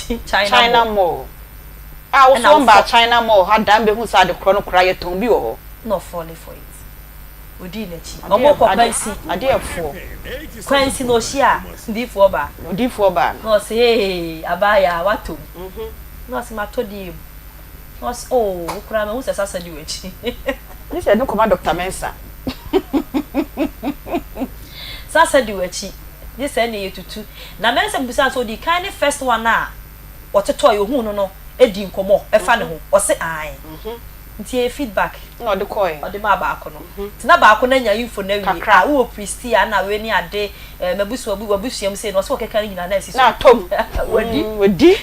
n'akyi China China Mall. Mall. A Ɛna woso mbaa wofɔ- China Mall ha dan bɛhu sɛ ade korɔ no koraa yɛtɔn bi wɔ hɔ. Na ɔfall for it. Odii n'akyi. Ɔmo kɔ kwansi. Adeɛ ɛfoɔ. Kwansi na ɔhyia diifoɔ baa. Odiifoɔ baa no. Na ɔsɛ, "Ee, abaaya watɔ mu." Na ɔsɛ, "Matɔ deɛ mu." Na ɔsɛ, "Oo, wo koraa mahu sɛ sasa di w'akyi." Ne sɛ ɛno kɔma Dr. Mensa. Sasa di w'akyi gye sɛ ɛna yɛ tutu na mɛnsa bisa sɛ odi kan ne first one a ɔtetɔ yɛ ohun no edi nkɔmɔ ɛfa ne ho. Ɔsɛ ae, nti yɛ feedback. Na ɔde kɔɛ. Ɔde maa baako no, nti na baako no anya info no awie. Kakra. A wowɔ Prestea na wei ne ade mabusua bi wabusua mu sei na ɔsɛ wɔkeka no nyinaa na asi so. Na atom. Wadi. Wadi.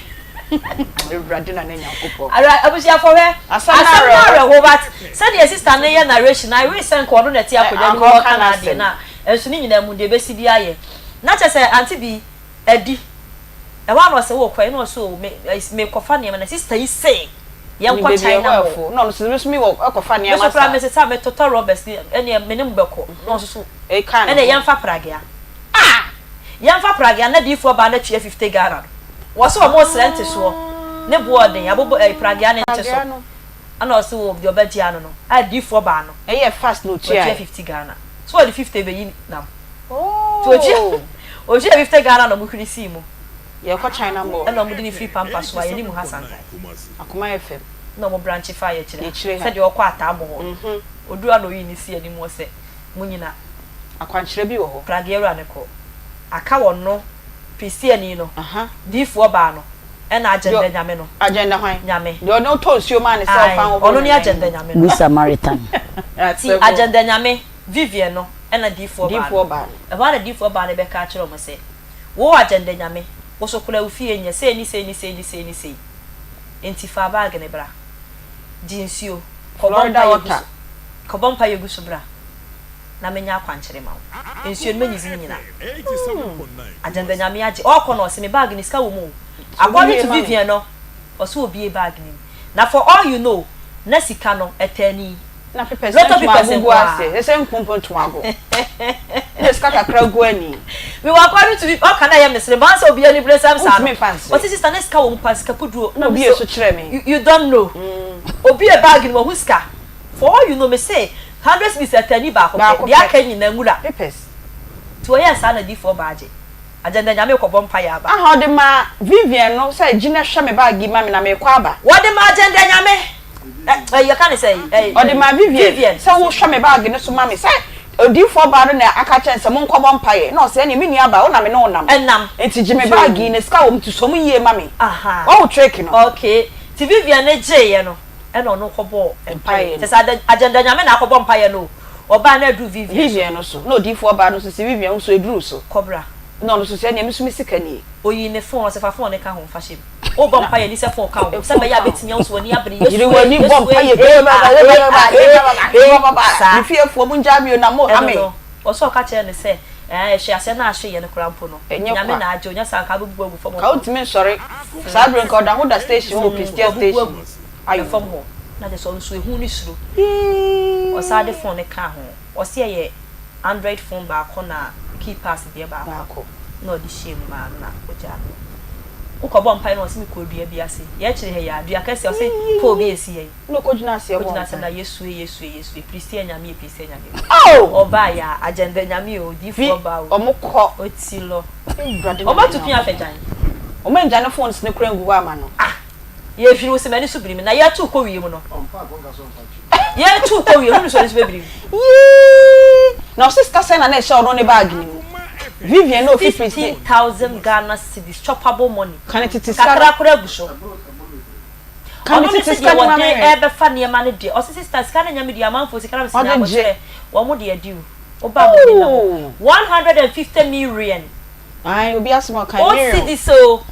Awurade na ne Nyankopɔn. Ara abusuafo, hwɛ. Asɛm no asɛm no awerɛho. awerɛho, but sɛdeɛ sister no yɛ narration, I wish sɛ nka ɔno na ɛte akonnwa no mu anka ɔka ɔka n'adeɛ n'asɛm. Na ɛnso ne nyinaa mu deɛ ɛbɛsi bi ayɛ na kyerɛ sɛ ante bi adi ɛhɔ a na ɔsɛ wɔ kwan na ɔsɛ o me mekɔfa nneɛma na sister yi se yɛnkɔ China Mall. Ɛfo na ɔno nso mi wɔ ɛkɔfa Me nneɛma so koraa saa. mesesa metotɔ rubbers ni ɛneɛ me ne mo bɛkɔ na ɔso so ɛka ne ɛna ho. yɛmfa pragea, ah, yɛmfa pragea na diifoɔ baa na tua 50 Ghana no, wɔ sɛ ɔmo srɛ nte soɔ ne boɔ den abobɔ pragea ne nte so. Pragea no. Ɛna ɔsɛ wɔ deɛ ɔbɛgye ano no a diifoɔ baa no ɛyɛ fast na otua. Wɔtua 50 Ghana so wɔde 50 bɛyi nam ooo. Nti otua 50 Ghana na ɔmo hwiri sii mu. Yɛkɔ China Mall. Ɛna ɔmo de ne firi pampa so a yɛnim ha santan. Akoma FM. Na ɔmo branch fa yɛkyerɛ. Yɛkyerɛ ha. Sɛdeɛ ɔkɔ ataamo hɔ oduru a na oyi ne si anim wɔ sɛ mo nyina Akwankyerɛ bi wɔ hɔ. Pragea wura ne kɔ aka wɔ no Prestiani no, diifoɔ baa no, ɛna Agenda Nyame no. Agenda hwan? Nyame. Deɛ ɔne wotɔ nsuo maa ne sɛ Ae, ɔfa ho. ɔno ne Agenda Nyame no. Good Samaritan. Ti Agenda Nyame, Vivian no, ɛna diifoɔ baa Diifoɔ no. baa no. Ɛhɔ ara na diifoɔ baa no bɛka akyerɛ ɔmo sɛ wo Agenda Nyame, wo so koraa wo fie nyɛ sei ne sei ne sei ne sei ne sei, nti fa baage ne bra, gye nsuo kɔbɔ Florida mpa yɛ gu water. so, kɔbɔ mpa yɛ gu so bra na menya akwankyerɛ ma wo. Nsuo no mɛnyizi ne nyinaa. Agenda Nyame agye ɔkɔ no, ɔsɛ me bag ne sika wɔ mu o. According to Obie ma me. Vivian no, ɔsɛ obie bag ne mu na for all you know na sika no ɛtɛ ni. Na papers Lotto na ntoma papers agugu nko a. ase ɛsɛ nkompo ntoma ago na sika kakra gu ani. Mi wɔ according to Vivian ɔka na ɛyɛ mesere maa sɛ obi ani bere sɛm saa no. Wontumi mfa nsere. Ɔsɛ sister ne sika wɔ mu pa, sika kuduro. Na obi eso kyerɛ me. You don't know obi yɛ bag no wɔn ho sika. For all you know, me say 100 cedis ɛtɛ ni baako pɛ. Baako Deɛ pɛ. aka nyinaa nwura. Papers. Nti wɔyɛ saa na difoɔ baagye Agenda Nyame kɔbɔ mpa yɛ aba. Aha ɔde ma Vivian no sɛ gyina hwɛ me bag yi ma me na mekɔ aba. Wɔde ma Agenda Nyame ɛ ɛ yɛka ne sɛ ɛ Ɔde ma Vivian. Vivian. Sɛ wohwɛ me bag no so ma me sɛ odiifoɔ baa no na aka kyɛn sɛ monkɔbɔ mpaeɛ na ɔsɛ ɛne me nua ba wo na me ne wo nam. Ɛnam. Nti gye me bag yi na sika wɔ mu, nti sɔ mu yie ma me. Aha. Wɔwo trick no. Okay, ti Vivian ne gyeeɛ no ɛna ɔno kɔbɔ mpaeɛ. Mpaeɛ no. Kyɛ sɛ Agenda Nyame na akɔbɔ mpaeɛ no o, ɔbaa na aduru Vivian so. Vivian no so na odiifoɔ baa no so si Vivian nso eduru so. Kɔbra. Na ɔno nso sɛ ɛnea me so me sika nie. Oyi ne phone, ɔsɛ fa phone ne ka ho mfa hyɛ mu, wobɔ mpaeɛ ni sɛ phone ka ho sɛ bɛyɛ a bɛtumi awo so w'ani abere. Yesu. Yiri w'ani bɔ mpaeɛ. Saa. Me fiefoɔ mu ngyaa mi o na mo ha ɛno me. No ɔsɛ ɔka kyerɛ no sɛ ɛhwɛ asɛ na ahwe yɛ no koraa mpo no. Ɛnyɛ Nyame kwa. na agye onya saa nka abɛbubu agu fam. Ka wotumi nsɔre saa bere nka ɔda ho da station wɔ Prestea Wabubu station. agu Ayo. ɛfam hɔ na kyerɛ sɛ ɔno nso ehu ne suro ɔsan de phone ne ka ho. Ɔsi ɛyɛ Android phone baako na keypass deɛ baako. Baako. Na ɔde hyɛ mu maa no na ɔgyaa no wokɔbɔ mpae no. Ɔsi mi kɔ dua bi ase, yɛkyerɛ ha yɛ a dua kɛseɛ, ɔsi pole bi esi yɛ yi. Na ɔkɔgyina aseɛ bɔ kɔgyina ase na mpaeɛ. Yesu e, Yesu e, Yesu e, Prestea Nyame e, Prestea Nyame. Oh! Ɔbaa yɛ a Agenda Nyame o. Fi Diifoɔ baa o. Ɔmo kɔ. Oti lɔ. Awurade na Ɔmo tu pia Nyankopɔn. afɛ gyan. Ɔmo angya ne phones ne kora ngu hɔ ama no. Ah, yɛhwiri wo sɛ m'ani so biri mi na yɛtu kɔ wiem no, yɛtu kɔ wiem no so ani so bɛbiri mi. Yee! Na ɔsɛ sika sɛn na ɛhyɛ ɔno ne bag ne mu? Vivian na ofi Prestea. 15,000 Ghana cedis, choppable money. Ka ne tete sika kakra no. kora gu so. Ka ne Ɔno ne tete sɛ sika deɛ no ma wɔde me hwɛ. ɛbɛfa nneɛma no deɛ, ɔsɛ sister sika no nyame deɛ amanfoɔ sika no sɛ Ɔde gye. abɔkyerɛ wɔn mo de adi o woba mo ne nam Ooh. 150 million. Ayi obi asɛm ɔka Old million. cedis o,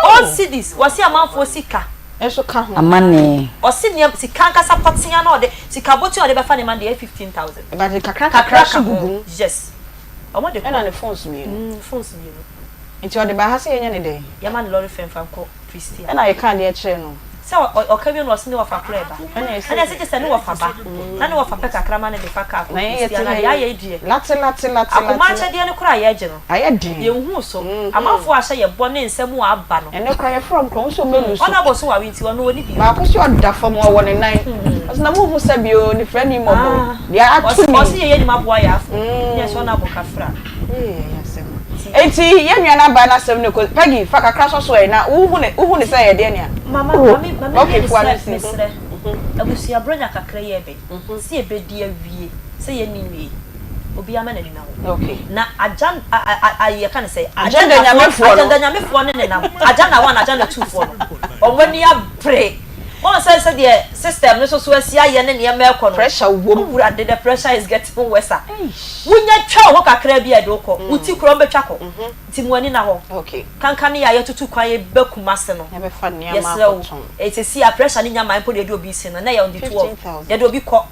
old cedis. Wɔsi amanfoɔ sika. Nso ka ho. Amane. Ɔsi nneɛma sika ankasa pɔtea na ɔde sika bɔtɔ a ɔde bɛfa nneɛma no deɛ 15,000. But kakra kakra kakra ka so ho. gugu mu. Yes, ɔmo de kɔ. Ɛna ne phones mmienu. Phones mmienu. Nti ɔde ba ha sɛ yɛnyɛ ne dɛn? Yɛma ne lorry fare mfa nkɔ Prestea. Ɛna yɛka adeɛ kyerɛ no. Sɛ ɔka wie no ɔse ne wɔfa korɔ ɛba. Ɛna ɛse kyesɛ ne wɔfa ba na ne wɔfa pɛ kakra ma no de fa car kɔ Christiana deɛ ayɛ yi deɛ akoma akyɛdeɛ no koraa yɛgye no yɛnhuu so amanfoɔ ahyɛ yɛ bɔ ne nsɛm a aba no ɔna bɔ so wawe nti ɔno ɔni bio. Baako so ɔda fam ɔwɔ ne nan ɔse na monhu sɛ bio nifrani mmɔbɔ deɛ ato me. Ɔse yɛyɛ nim aboa yɛ afo ne ɛsɛ ɔna bɔ kafra. Enti yɛn nua no abaa n'asɛm no kɔ Peggy fa kakra sɔ so ɛ na wohu ne wohu ne sɛ ɛyɛ deɛ nea. Mama mame mame Okay wie ne fua no sɛ si. mesrɛ abusua bronya kakra yi ɛbɛn sɛ yɛbɛdi awie sɛ yɛnni nwie obiara ma n'ani na hɔ Okay. na agyan a a a a yɛka ne sɛ Agenda agyandafoɔ nyamefoɔ no. agenda nyamefoɔ ne nenam agenda one agenda two foɔ no wɔn ani abere wɔn sɛ sɛdeɛ system no soso asi ayɛ ne nneɛma ɛkɔ no Pressure wom. Awurade the pressure is getting worse a. Wonya twa wo ho kakra bi a ɛde wo kɔ. Wo ti koraa wɔbɛtwa kɔ. Nti mo ani nna hɔ. Kanka ne yɛ a yɛtutu kwan ba Kumasi no, yɛsrɛ wo, seesei a pressure no nya mae mpo na yɛde obi resi no, nnɛ yɛ on the 12, yɛde obi kɔ.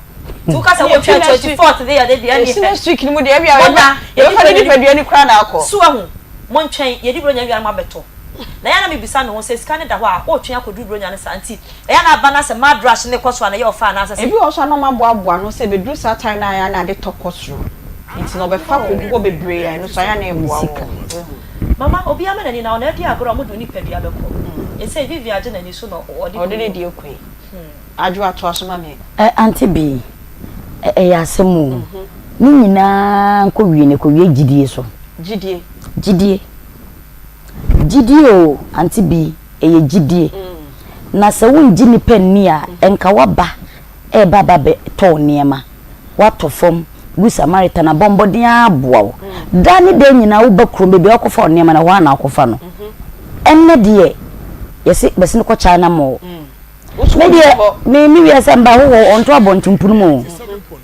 Nti woka sɛ wotwɛn 24th de yɛde deɛ ɛnneɛ. Monna, yɛdi Buronya. So wahu? Montwɛn, yɛdi Buronya wie a na moabɛtɔ. Na ɛyɛ a na mebisa me ho sɛ sika no da hɔ a, woretwɛn akɔduru Buronya no saa nti, ɛyɛ a na aba no asɛ mad rush no rekɔ so a na ɛyɛ ɔfa anaasɛ sɛ. Ebi wɔ hɔ nso a na wɔaboaboa ano sɛ ɛbɛduru saa time no a ɛyɛ a na ade tɔ kɔ soro nti na wɔbɛfa kɔgu hɔ bebree a ɛno nso ɛyɛ a na ɛboa wɔn. Woahu? Mama, obiara ma n'ani na ɔno adi agorɔ a wɔde wo nipadua bɛkɔ. Ɛsei Vivian agye n'ani so na ɔde Ɔde kɔ ne yi o. deɛ kɔ yi. Adwoa toa so ma me. Ɛ Auntie Bee, ɛ ɛyɛ asɛm o. Ne nyinaa nkɔwie no, ɛkɔwie gyidie so. Gyidie. Gyidie. Gyidie o, Auntie Bee, ɛyɛ gyidie. Na sɛ wongye nnipa nni a, nka w'aba reba aba abɛtɔ wo nneɛma. Woatɔ fam, Good Samaritan abɔ mmɔden ara aboa wo. Da ne da nyinaa woba kurom, baabi a wokɔfa wo nneɛma no, ɛhɔ ara na wokɔfa no. Ɛnnɛ deɛ, yɛse bɛsene kɔ China Mall. Me deɛ, me me wiase mba hɔ wɔ ɔnto abɔntenpono mu o.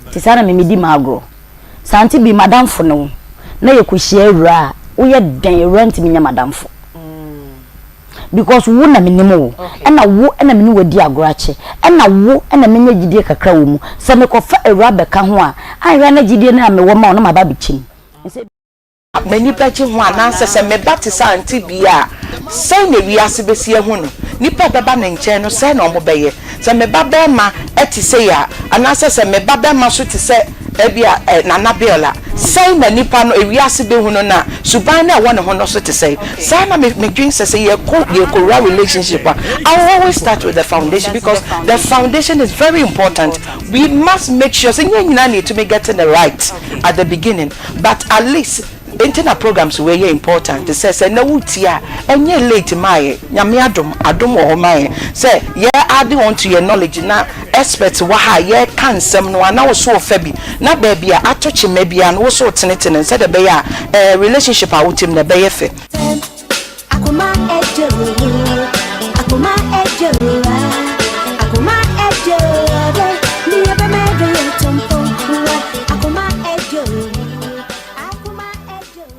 Nti saa na me medi m'agorɔ. Sɛ ante bi m'adamfo ne wo na yɛkɔhyia awura a, woyɛ dɛn awura ntumi nyɛ m'adamfo. Because wo na menim wo, ɛna wo na me ne wo adi agorɔ akyɛ, ɛna wo na menya gyidie kakra wɔ mu. Sɛ mekɔfa awura bɛka ho a, anhwɛ a na gyidie no a mewɔ ma wo no maba abɛkyim. M'ani bɛgye ho anaasɛ sɛ me ba te sɛ Auntie Bea a, sɛn na wiase bɛsi ahu no? Nnipa a ɛbɛba ne nkyɛn no, sɛn na wɔbɛyɛ? Sɛ me ba barima te sei a, anaasɛ sɛ me ba barima nso te sɛ ebia Nana Bill a, sɛn na nnipa no, wiase bɛhu no, na suban no a ɛwɔ ne ho no nso te sɛn? Saa na medwene sɛ, sɛ yɛkɔ, yɛkɔwura relationship a, I will always start with the foundation because the foundation is very important. We must make sure sɛ nyɛ nyinaa na yɛtumi getting it right at the beginning. But at least nti na programs wei yɛ important sɛ sɛ nnɛ wo tie a ɛnyɛ late ma yɛ Nyame adom adom wɔ hɔ ma yɛn sɛ yɛ add on to yɛn knowledge na experts wɔ ha a yɛ ka nsɛm no a na wo so wo fa bi na baabi a ato kyema biara no wo so wo tenetene no sɛdeɛ ɛbɛyɛ a eh relationship a wo te mu no ɛbɛyɛ fɛ. Akoma ɛgye o, akoma ɛgye o, akoma ɛgye o, de ni ebe me de ye tompo, akoma ɛgye o, akoma ɛgye o.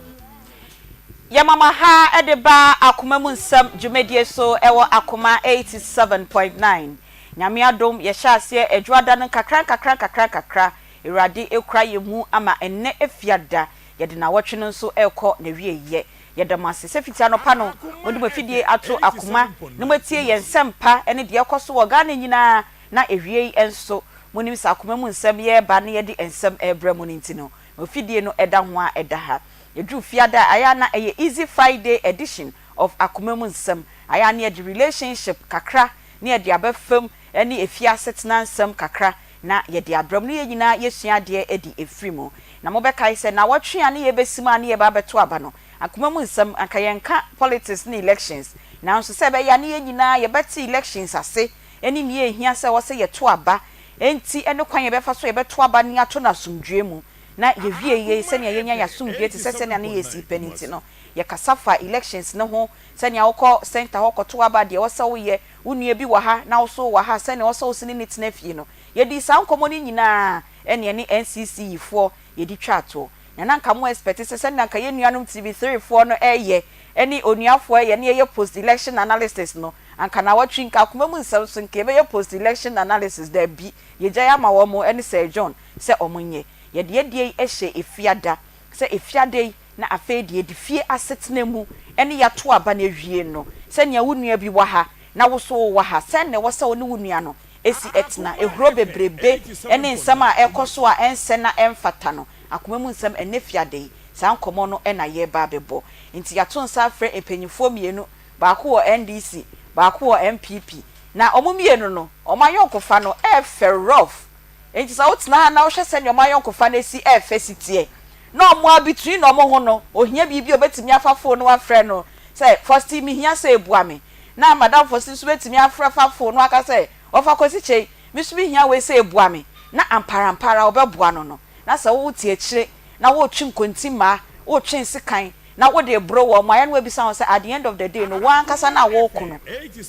Yɛmama ha de ba Akoma mu nsɛm dwumadie so wɔ Akoma 87.9. Nyame adom yɛhyɛ aseɛ Adwuada no nkakra nkakra nkakra nkakra. Awurade kura yɛn mu ama ɛnnɛ Efiada yɛde nawɔtwe no nso rekɔ n'awieɛ. Yɛda mo ase sɛ fiti anɔpa no mode mo afidie ato akoma na moatie yɛn nsɛmpa ne deɛ ɛrekɔ so wɔ Ghana nyinaa na awiei nso monim sɛ akoma mu nsɛm yɛreba na yɛde nsɛm rebrɛ mo no nti no mo afidie no da ho a ɛda ha. Ɛduru Fiada a ayɛ a na ɛyɛ Easy Friday edition of Akoma mu nsɛm. Ayɛ a na yɛde relationship kakra na yɛde aba fam ne efie asetena nsɛm kakra na yɛde abrɛ mo na yɛn nyinaa yɛsua adeɛ de afiri mu. Na mobɛkae sɛ nnawɔtwe a ne yɛrebɛsi mu a ne yɛreba abɛto aba no, akoma mu nsɛm, anka yɛnka politics ne elections, nanso sɛ ɛbɛyɛ a ne yɛn nyinaa yɛbɛte elections ase ne nea ɛhia sɛ ɛwɔ sɛ yɛto aba nti ne kwan a yɛbɛfa so a yɛbɛto aba ne ato no asomdwoeɛ mu na yɛwie yei sɛnea yɛnya yɛn asomdwoeɛ te sɛ sɛnea ne yɛsi pɛ no nti no, yɛkasa fa elections no ho, sɛnea wokɔ centre hɔ kɔto aba, deɛ ɛwɔ sɛ woyɛ, wo nua bi wɔ ha na wo nso wowɔ ha, sɛnea ɛwɔ sɛ wo nso ne no tena fie no. Yɛdii saa nkɔmmɔ no nyinaa ɛne ɛne NCC foɔ yɛdi twaa toɔ. Na na anka mo expect sɛ sɛnea anka yɛn nuanom TV three foɔ no ɛyɛ ɛne onuafoɔ ɛyɛ ne yɛyɛ post election analysis no, anka nawɔtwe nka akoma mu nsɛm so nka yɛbɛyɛ post election analysis, daabi, yɛgyae ama wɔn ɛne Sir John sɛ wɔn nyɛ. Yɛde yɛdeɛ yi hyɛ Efiada sɛ Efiada yi na afei deɛ yɛde fie asetena mu ɛne yɛato aba no awie no, sɛnea wo nua bi wɔ ha. na wo nso wowɔ ha. Sɛn na ɛwɔ sɛ wo ne wo nua no si tena? Ehuro bebrebe ne nsɛm a ɛrekɔ so a ɛnsɛ na ɛmfata no, akoma mu nsɛm ɛnnɛ fiada yi, saa nkɔmmɔ no na yɛreba abɛbɔ. Nti yɛato nsa afrɛ mpanyimfoɔ mmienu, baako wɔ NDC, baako wɔ NPP. Na wɔn mmienu no, wɔn ayɔnkofa no ɛyɛ fɛ rough. Enti sɛ wotena ha na wohwɛ sɛnea wɔn ayɔnkofa no si yɛ fɛ si teɛ, na wɔn ara between wɔn ho no, ohia biribi a obetumi afa fon no afrɛ no sɛ, Fosti, mihia sɛ boa me. Na Madam Fosti nso betumi afrɛ afa fon no aka sɛ, Wɔfa Kwasi Kyei, me nso mihia wei sɛ boa me. Na amparampa ara ɔbɛboa no no. Na sɛ wote akyire na woretwe nkontimmaa, woretwe nsekan, na wode reboro wɔn a, ɛyɛ a na woabisa wɔn sɛ, at the end of the day no, wo ankasa no a woreko no,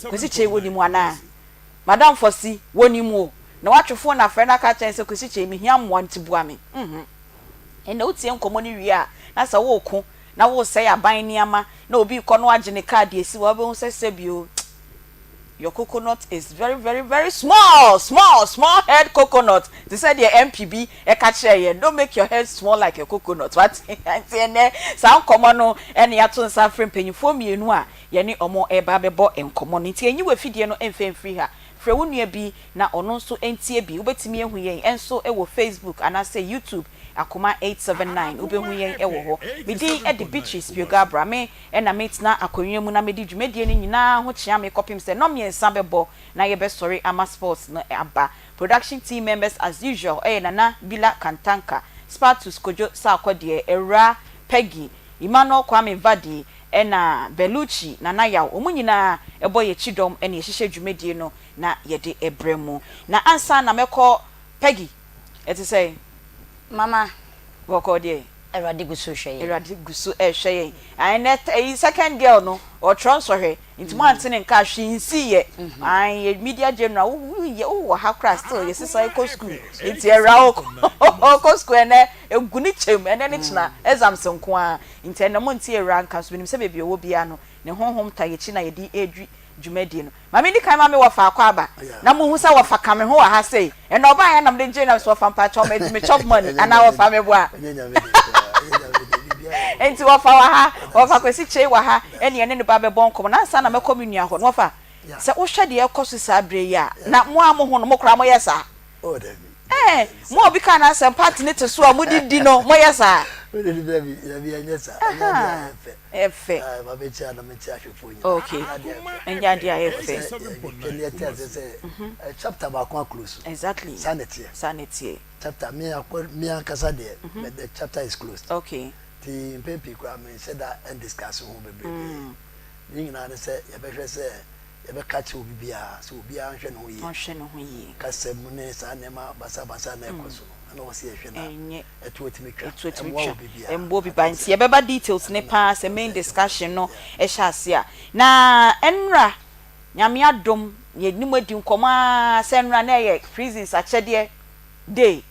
Kwasi Kyei, wonim wo anaa? Madam Fosi, wonim wo, na woatwe fon afrɛ no aka akyerɛ no sɛ Kwesi Kyei, mehia mmoa nti boa me. Uhmm. Ɛnnɛ wotie nkɔmmɔ no wie a, na sɛ woreko na woresɛe aban nneɛma na obi rekɔ na wagye ne kaa de asi hɔ a, wobɛhu sɛ sɛbi o, your coconut is very very very small, small, small head coconut, te sɛ deɛ MP bi ka kyerɛɛ yɛn, don't make your head small like a coconut, wate? Nti ɛnnɛ saa nkɔmmɔ no na yɛato nsa afrɛ mpanyinfoɔ mmienu a yɛne wɔn reba abɛbɔ nkɔmmɔ no. Nti nyi w'afidie no mfa mfiri ha. Frɛ wo nua bi na ɔno nso ntie bi. Wobɛtumi ahu yɛn nso wɔ Facebook anaasɛ YouTube, Akoma 879, wobɛhu yɛn wɔ hɔ. Me din de Beatrice Piogabra. Me na metena akonnwa mu na medi dwumadie no nyinaa ho kyea me kɔpem sɛ nnɔmmiɛnsa bɛbɔ na yɛbɛsɔre ama sports no aba. Production team members as usual yɛ Nana Bila Kantanka, Spartus Kojo Sarkodie, Awuraa Peggy, Emmanuel Kwame Vadi, ɛna Bellucci, Nana Yaw, wɔn nyinaa bɔ yɛn kyidɔm na yɛhyehyɛ dwumadie no na yɛde brɛ mo. Na ansa na mɛkɔ Peggy, ɛte sɛn? Mama. Bɔkɔɔ deɛ? Awurade gu so rehwɛ yɛn. Awurade gu so rehwɛ yɛn. Ae nɛ ɛyi second girl no ɔtwerɛ nsɔhwɛ nti mo ante ne nka hwee nsii yɛ. Ae yɛ media general wo wo yɛ wo wɔ ha koraa still yɛ sesa kɔ school nti awura ɔkɔ school ɛnɛ egu ne kyɛm ɛnɛ ne kyena exams nko ara. Nti ɛnnɛ monte Awuraa nka nso menim sɛ baabi a ɔwɔ biara no ne honhom ta yɛakyi na yɛde redi dwumadie no. Ma menni kan ma me wɔfa akɔ aba na mohu sɛ wɔfa ka me ho wɔ ha sei. Ɛnnɛ ɔbaeɛ a na mede gyee no sɛ wɔfa mpakyɛw madi me chop money anaa wɔfa me boa. Nti wɔfa wɔ ha, wɔfa Kwasi Kyei wɔ ha ɛne yɛne no ba bɛbɔ nkɔmmɔ. Na ansa na mɛkɔ me nua hɔ no wɔfa, sɛ wohwɛ deɛ ɛrekɔ so saa berɛ yi a, na mo ara mo ho no mo koraa moyɛ saa? Oh, dabi. Ɛɛ, mo a obi kaa n'asɛm party no te so a mode di no, moyɛ saa? Dabi, dabi, dabi, ɛnyɛ saa. Ɛnyɛ adeɛ a ɛyɛ fɛ. Ɛyɛ fɛ. Ɛɛ, ma mekyia na mekyia ahwɛfoɔ nyinaa. Okay. Ɛnyɛ adeɛ a ɛyɛ fɛ. Ɛnyɛ adeɛ a ɛyɛ fɛ. Ɛwɔ sɛ yɛhwɛ na yɛte aseɛ sɛ chapter baako aclose. Exactly. Saa na ɛteɛ. Saa na ɛteɛ. Chapter, me akɔ, me ankasa deɛ, the chapter is closed. Okay. Nti mpɛn pii koraa menhyɛ da ndiscuss ho bebrebe. Ne nyinaa ne sɛ yɛbɛhwɛ sɛ Yɛbɛka akyerɛ obi biara sɛ obiara nhwɛ ne ho yie. Ɔnhwɛ ne ho yie. Kasa mu ne saa nneɛma basabasa na ɛkɔ so no, ɛna ɔsɛ yɛhwɛ na Ɛnyɛ. ɛtoɔ tumi twa. Ɛtoɔ tumi Ɛmmoa twa. obi biara. Ɛmmoa obi biara. Nti yɛbɛba details no paa sɛ main discussion no hyɛ ase a. Na ɛnora, Nyame adom, yɛne mo adi nkɔmmɔ ara sɛ ɛnora na ɛyɛ prisons akyɛdeɛ day.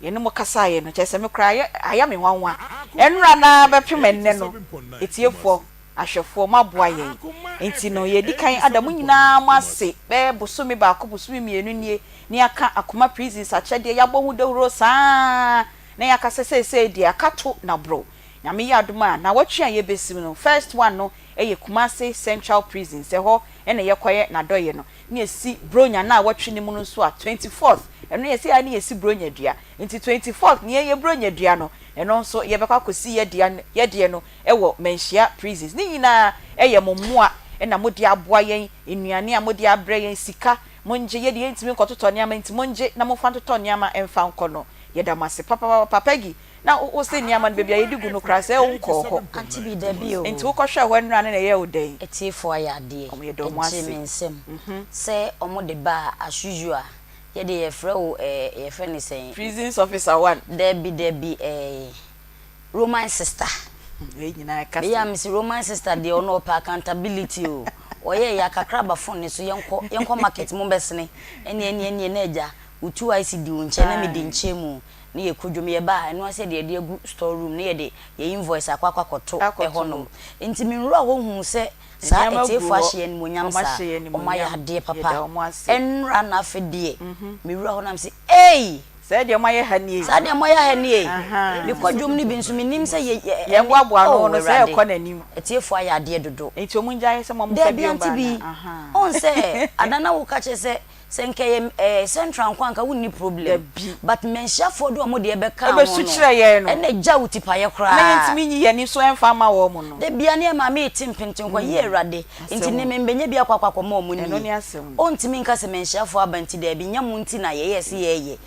Yɛne mo kasaeɛ no, kyerɛ sɛ me koraa ayɛ ayɛ me nwanwa. Ɛnora no ara bɛpem ɛnnɛ no, atiefoɔ, Ahwɛfoɔ, moaboa yɛn. Enti no, yɛredi kan ada mo nyinaa mo ase. Bɛyɛ bosome baako, bosome mmienu nie, na yɛaka Akoma Prisons akyɛdeɛ, yɛabɔ ho dawuro saa ara, na yɛaka sɛ seesei deɛ aka to na boro. Nyame yɛ adom a, nnawɔtwe a yɛbɛsim no, first one no yɛ Kumasi Central Prisons, ɛhɔ na yɛkɔyɛ n'adɔeɛ no. Na yɛsi Bronya nnawɔtwe no mu no nso a, 24th, ɛno yɛsɛ yɛa ne yɛsi Bronya dua. Nti 24th no yɛyɛ Bronya dua no, ɛno nso yɛbɛkɔ akɔsi yɛdeɛ no wɔ Manhyia prisons. Ne nyinaa yɛ mo mmoa na mode aboa yɛn, nnuane a mode abrɛ yɛn, sika, mongye, yɛdeɛ yɛntumi nkɔtotɔ nneɛma nti mongye na momfa ntotɔ nneɛma mfa nkɔ no. Yɛda mo ase papapapa. Peggy, na wo se nneɛma no baabi a yɛde gu no koraa sɛ wonkɔɔ hɔ. Auntie bi, dabi o. Nti wokɔhwɛɛ hɔ nnora no na ɛyɛɛ wo dɛn? Atiefoɔ ayɛ adeɛ. Wɔn yɛda wɔn Ɛgye ase. me nsam sɛ wɔde ba a, as usual, yɛdeɛ yɛfrɛ wo ɛɛ yɛfrɛ no sɛn? Prisons officer one. Dabi dabi ɛɛ Roman sister. Wei nyinaa ɛka Meyɛ a sɛ. mese Roman sister deɛ ɔno ɔpɛ accountability o. Ɔyɛ yɛ a kakra ba phone ne so yɛnkɔ yɛnkɔ market mo bɛsene ɛneɛ ɛneɛ ɛneɛ na agya wo 2IC di wo nkyɛn na medi nkyɛn mu na yɛkɔ dwom yɛba a ɛno ara sɛ yɛde yɛde agu store room na yɛde yɛ invoice akɔ akɔ akɔto Akɔto ɛhɔ nom. hɔ. Nti me nwura hɔ huu sɛ saa Nneɛma gu atiefoɔ hɔ. ahyɛ yɛn animuonyam Wɔn saa. ahyɛ yɛn Wɔn ayɛ animuonyam. adeɛ papa. Yɛda wɔn ase. Ɛnora na afe deɛ me wura hɔ na mese ei! Sɛɛ deɛ moayɛ ha nie. Saa deɛ moayɛ ha nie. Ahaa. Mekɔ dwom no bi nso mennim sɛ yɛ yɛ Yɛn ɛne boaboa ano oh no sɛ Awurade ɛkɔ n'anim. Atiefoɔ ayɛ adeɛ dodo. Nti ɔmo ngyae sɛ mo fa Daabi bio ante ba bi. anaa? Ahaa. Wohu sɛ ada na woka kyerɛ sɛ sɛ nka ɛyɛ ɛɛ central nko a nka wonni problem. Dabi. But Manhyiafoɔ de wɔn deɛ bɛkaa ho Ɛbɛsu no kyerɛ yɛn no. ɛna agya wo tipaeɛ Na koraa. yɛntumi nyi yɛn ani so ɛmfa mma wɔn no. Da biara ne yɛn maame rete mpentenkwa yie Awurade nti Asɛm nnɛ o. membɛnya bi akɔ akɔ akɔma wɔn Ɛno nie. ne asɛm no. Ɔntumi nka sɛ Manhyiafoɔ aba nti daabi nyɛ mo nti na yɛyɛɛ sɛ yɛreyɛ.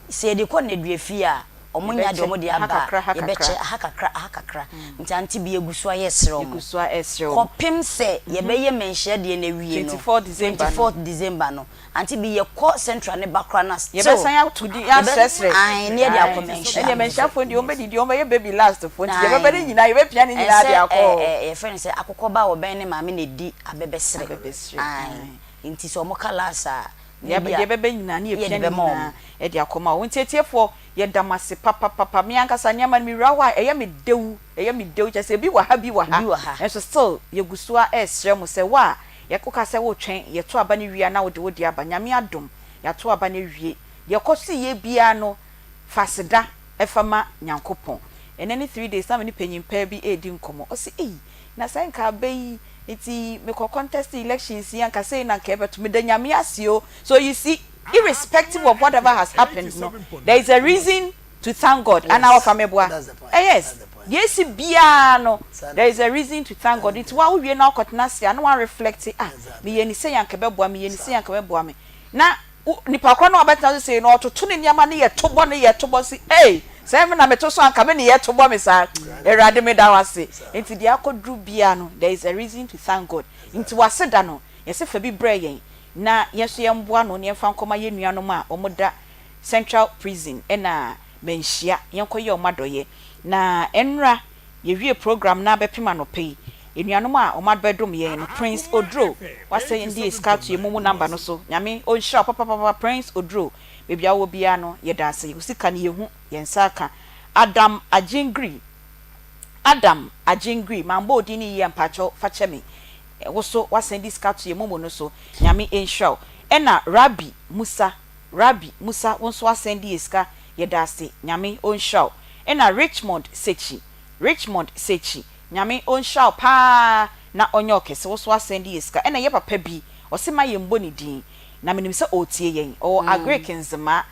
Sɛ yɛde kɔ nneduafie a, wɔn nya deɛ Yɛbɛkyɛ wɔn de aha aba a, kakra aha yɛbɛkyɛ kakra. aha kakra aha kakra. Nti ante bi yɛgu so a yɛresrɛ wɔn. Yɛgu so a ɛresrɛ wɔn. Kɔpem sɛ yɛbɛyɛ Manhyia deɛ no awie no, 24 December no. 24th December no, ante bi yɛkɔ Central no ba koraa no a still, Yɛbɛsan ato din yɛbɛ, asrɛsrɛ. ae, ne yɛde akɔ Ae, Manhyia ɛnneɛ no nso. Manhyiafoɔ deɛ wɔbɛdidi, wɔbɛyɛ baby last foɔ nti deɛ ɛbɛba no Ae, nyinaa yɛbɛpia ne nyinaa de ɛnsɛ akɔ ɛ, hɔ. ɛ, yɛfrɛ no sɛ akokɔ ba a ɔbɛn ne maame na ɛdi abɛbɛserɛ. Abɛbɛserɛ, Ae, ae. nti sɛ wɔka last a, Deɛ Ebia deɛ ɛbɛba nyinaa ne yɛde yɛpia ne bɛma wɔn. nyinaa de akɔma wo. Nti atiefoɔ yɛda mo ase papapapa. Me ankasa nneɛma no mewura hɔ a ɛyɛ me dɛw, ɛyɛ me dɛw kyerɛ sɛ ebi wɔ ha bi wɔ ha. Ebi wɔ ha. Nanso still yɛgu so ara resrɛ mo sɛ wo a yɛ woka sɛ woretwɛn yɛto aba no wie a na wode wo deɛ aba. Nyame adom yɛato aba no awie. Deɛ ɛkɔ so yie biara no fa aseda fa ma Nyankopɔn. Ɛnnɛ ne 3 days na me ne panyin paa bi redi nkɔmmɔ. Ɔse ei na sɛ nka aba yi Nti mekɔ contest elections yi anka sei na anka ɛbɛto meda Nyame ase o so you see irrespective of whatever has happened no there is a reason to thank God anaa wɔfa meboa eh yes deɛ esi biara no there is a reason to thank God nti wa wowie na wakɔtena ase a na wa reflect ah meyɛ ne sei anka ɛbɛboa me meyɛ ne sei anka ɛbɛboa me na Wo nipa korɔ no a ɔbɛtena so sei no ɔtoto ne nneɛma ne yɛ to bɔ ne yɛ to bɔ se ei sɛ me na meto so anka me ne yɛ to bɔ me saa Awurade meda wo ase nti deɛ akɔduru biara no there is a reason to thank God nti w'aseda no yɛse fa bi brɛ yɛn na yɛn nso yɛn boa ano na yɛnfa nkɔma yɛn nuanom a wɔn da central prison ɛna manhyia yɛnkɔ yɛ wɔn adɔyɛ na ɛnora Yɛwie program no ara bɛpem anɔpa yi, anuanom a wɔn abɛdom yɛn no, Prince Oduro, wasɛnde yɛn sika ato yɛn momo number no so, Nyame ɔnhyira wo papapapa Prince Oduro, baabi a wowɔ biara no yɛda ase, wo sika no yɛhu, yɛn nsa aka. Adam Agyengiri, Adam Agyengiri, mambɔ wo din no yie a mpakyɛw fa kyɛ me, wo so wasɛnde sika ato yɛn momo no so, Nyame nhyira wo. Ɛna Rabi Musa, Rabi Musa wo nso wasɛnde yɛn sika, yɛda ase, Nyame ɔnhyira wo. Ɛna Richmond Sekyi, Richmond Sekyi, Nyame ɔnhyira wo paa na ɔnyɛ wo kɛse, wo so asɛn de yɛ sika. Ɛna yɛ papa bi, ɔse ma yɛn bɔ ne din, na menim sɛ ɔretie yɛn, ɔwɔ Agric Nzemaa,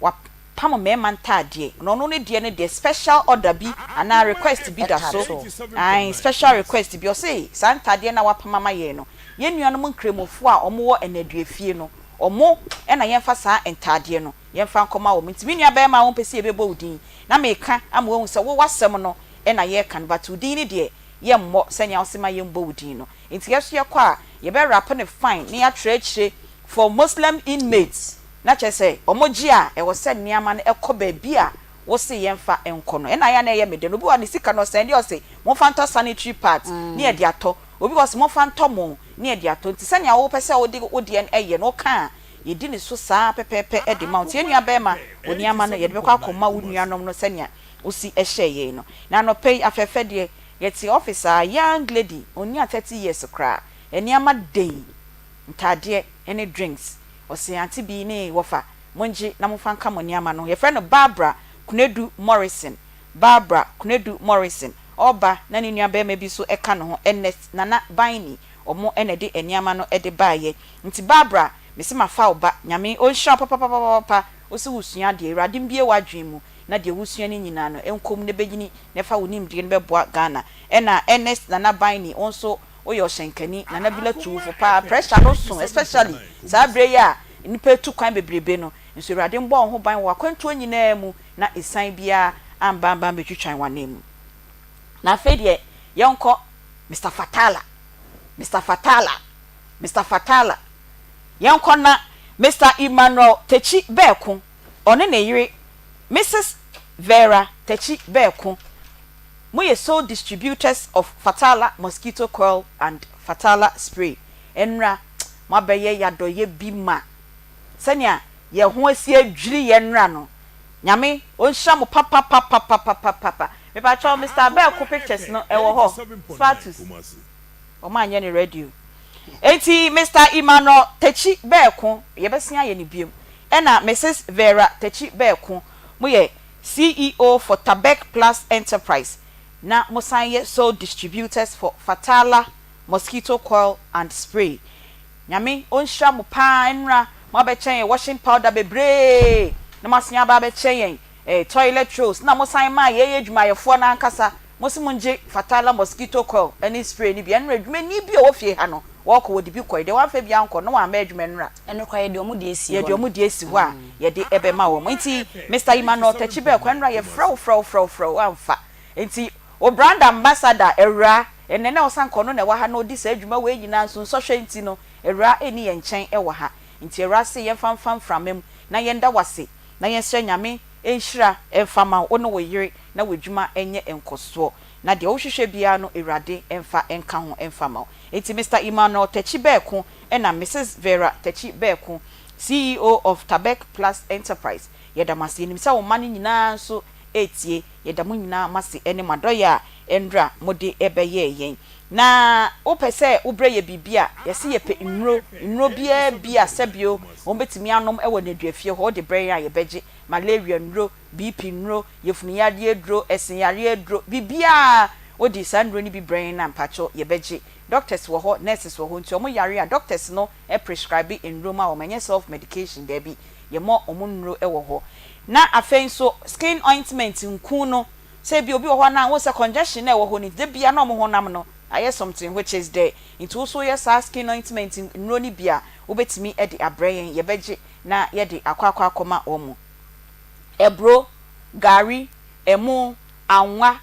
wapam mmarima ntaadeɛ, na ɔno ne deɛ no deɛ special order bi anaa request bi da so, ae special request bi, ɔse saa ntaadeɛ no a wapam ama yɛn no, yɛn nuanom Nkramofoɔ a wɔwɔ Nnaduafie no, wɔn na yɛmfa saa ntaadeɛ no. Yɛmfa nkɔma wɔn. Nti me nua barima a wompɛ sɛ yɛbɛbɔ wo din na meka ama woahu sɛ wo w'asɛm no na yɛreka no but wo din no deɛ yɛmmɔ sɛnea wose ma yɛmbɔ wo din no. Nti yɛso yɛkɔ a yɛbɛ wrap no fine na yɛatwerɛ akyire for Muslim inmates na kyerɛ sɛ wɔn gye a ɛwɔ sɛ nneɛma no kɔ baabi a wose yɛmfa nkɔ no. Ɛna ayɛ a na ɛyɛ me dɛ no obi wɔ hɔ a ne sika no ɔsɛnde ɔse momfa ntɔ sanitary pads na yɛde atɔ, obi wɔ hɔ ɔse momfa ntɔ mo na yɛde atɔ. Nti sɛnea wopɛ sɛ wode wo deɛ no yɛ no woka a Yɛdi ne so saa ara pɛpɛɛpɛ de ma wo. Nti yɛn nuabarima, wo nneɛma no, yɛde bɛkɔ akɔma wo nuanom no sɛnea wosi hyɛɛ yɛn no. Na anɔpa yi, afɛɛfɛ deɛ, yɛte office a, young lady, ɔnnya 30 years koraa, nneɛma den, ntaadeɛ ne drinks. Ɔse, Auntie Bi ne wɔfa, mongye na momfa nka mo nneɛma no ho. Yɛfrɛ no Barbara Konadu Morrison. Barbara Konadu Morrison. Ɔreba na ne nuabarima bi nso ka ne ho, Ernest Nana Biney. Wɔn na ɛde nneɛma no de baeɛ. Nti Barbara, mese mafa wo ba, Nyame ɔnhyira wo papapapapapa, wose wosua adeɛ, Awurade mbue w'adwene mu na deɛ wosua no nyinaa no ɛnkɔ mu na ɛbɛnyini na ɛfa wo nimdeɛ no bɛboa Ghana. Ɛna Ernest Nana Biney, wo nso woyɛ ɔhyɛnkani, Nana Bila tu wo fo paa, pressure no so especially saa berɛ yi a nnipa retu kwan bebrebe no, nso Awurade mbɔ wo ho ban wɔ w'akwantuo nyinaa mu na ɛsiane biara amba amba ambɛtwitwan w'ananmu. Na afei deɛ yɛnkɔ Mister Fatala, Mister Fatala, Mister Fatala, yɛnkɔ na Mister Emmanuel Takyi Berko, ɔne ne yere Misis Vera Takyi Berko, moyɛ sole distributors of Fatala mosquito coil and Fatala spray. Ɛnra moabɛyɛ yadɔyɛ bi ma sɛnea yɛn ho asi adwiri yɛn nra no. Nyame ɔnhyira mo papapapapapapapa. Mepakyɛw Mister Berko pictures no ɛwɔ hɔ? Status. Wɔn anyɛ no radio. Enti Mister Emmanuel Takyi Berko, yɛbɛsen ayɛ no biom. Ɛna Mrs Vera Takyi Berko, mo yɛ CEO for Tabek Plus Enterprise na mo san yɛ sole distributors for Fatala Mosquito Coil and Spray. Nyame ɔnhyira mo paa nnora mo abɛkyɛ yɛn washing powder bebree na mo asan aba abɛkyɛ yɛn eh, toilet rolls na mo san maa yɛyɛ adwumayɛfoɔ no ankasa mo se mo ngye Fatala mosquito coil ne spray no bi. Ɛnora adwumani bi a ɔwɔ fie ha no wɔkɔ wɔde bi kɔe deɛ wamfa bi ankɔ no wamma adwuma nnora. Ɛno koraa yɛde wɔn deɛ asi hɔ Yɛde no. wɔn deɛ asi hɔ a yɛde bɛma wɔn. Nti Mister Emmanuel Takyi Berko ɛnora yɛfrɛ wo frɛ wo frɛ wo frɛ wo woamfa. Nti wo brand ambassador Awuraa ɛnnɛ na ɔsan kɔ ɔno na ɛwɔ ha na ɔdi saa adwuma wei nyinaa nso nsɔhwɛ nti no Awuraa ɛnni yɛn nkyɛn wɔ ha. Nti Awuraa se yɛmfa mfa mframa mu na yɛnda wo ase na yɛnsrɛ Nyame nhyira mfa ma wo ne wo yere na w'adwuma nyɛ nkɔsoɔ na deɛ wohwehwɛ biara no Awurade mfa nka ho mfa ma wo. Nti Mister Emmanuel Takyi Berko ɛna Misis Vera Takyi Berko, CEO of Tabek Plus Enterprise, yɛda mo ase. Yɛnim sɛ wo mma no nyinaa nso retie. Yɛda mo nyinaa mo ase ne mo adɔeɛ a ɛnnora mode bɛyɛɛ yɛn. Na wopɛ sɛ wobrɛ yɛ biribi a, yɛse yɛpɛ nnuro, nnuro biara bi a sɛbio wɔbɛtumi anom wɔ nneduafie hɔ, wode brɛ yɛn a yɛbɛgye, malaria nnuro, BP nnuro, yafunu yadeɛ aduro, ɛsen yareɛ aduro, biribiara wode saa nnuro no bi brɛ yɛn a mpakyɛw yɛbɛgye. Doctors wɔ hɔ, nurses wɔ hɔ, nti wɔn yare a doctors no prescribe nnuro ma wɔn, ɛnyɛ self medication, daabi, yɛmɔ wɔn nnuro wɔ hɔ. Na afei nso skin ointment nku no, sɛ ebi obi wɔ hɔ a na wohu sɛ congestion na ɛwɔ hɔ no nti da biara na wɔn honam no ayɛ something which is there, nti wo nso woyɛ saa skin ointment nnuro no bi a, wobɛtumi de abrɛ yɛn, yɛbɛgye na yɛde akɔ akɔ akɔma wɔn. Aburo, gari, ɛmo, anwa,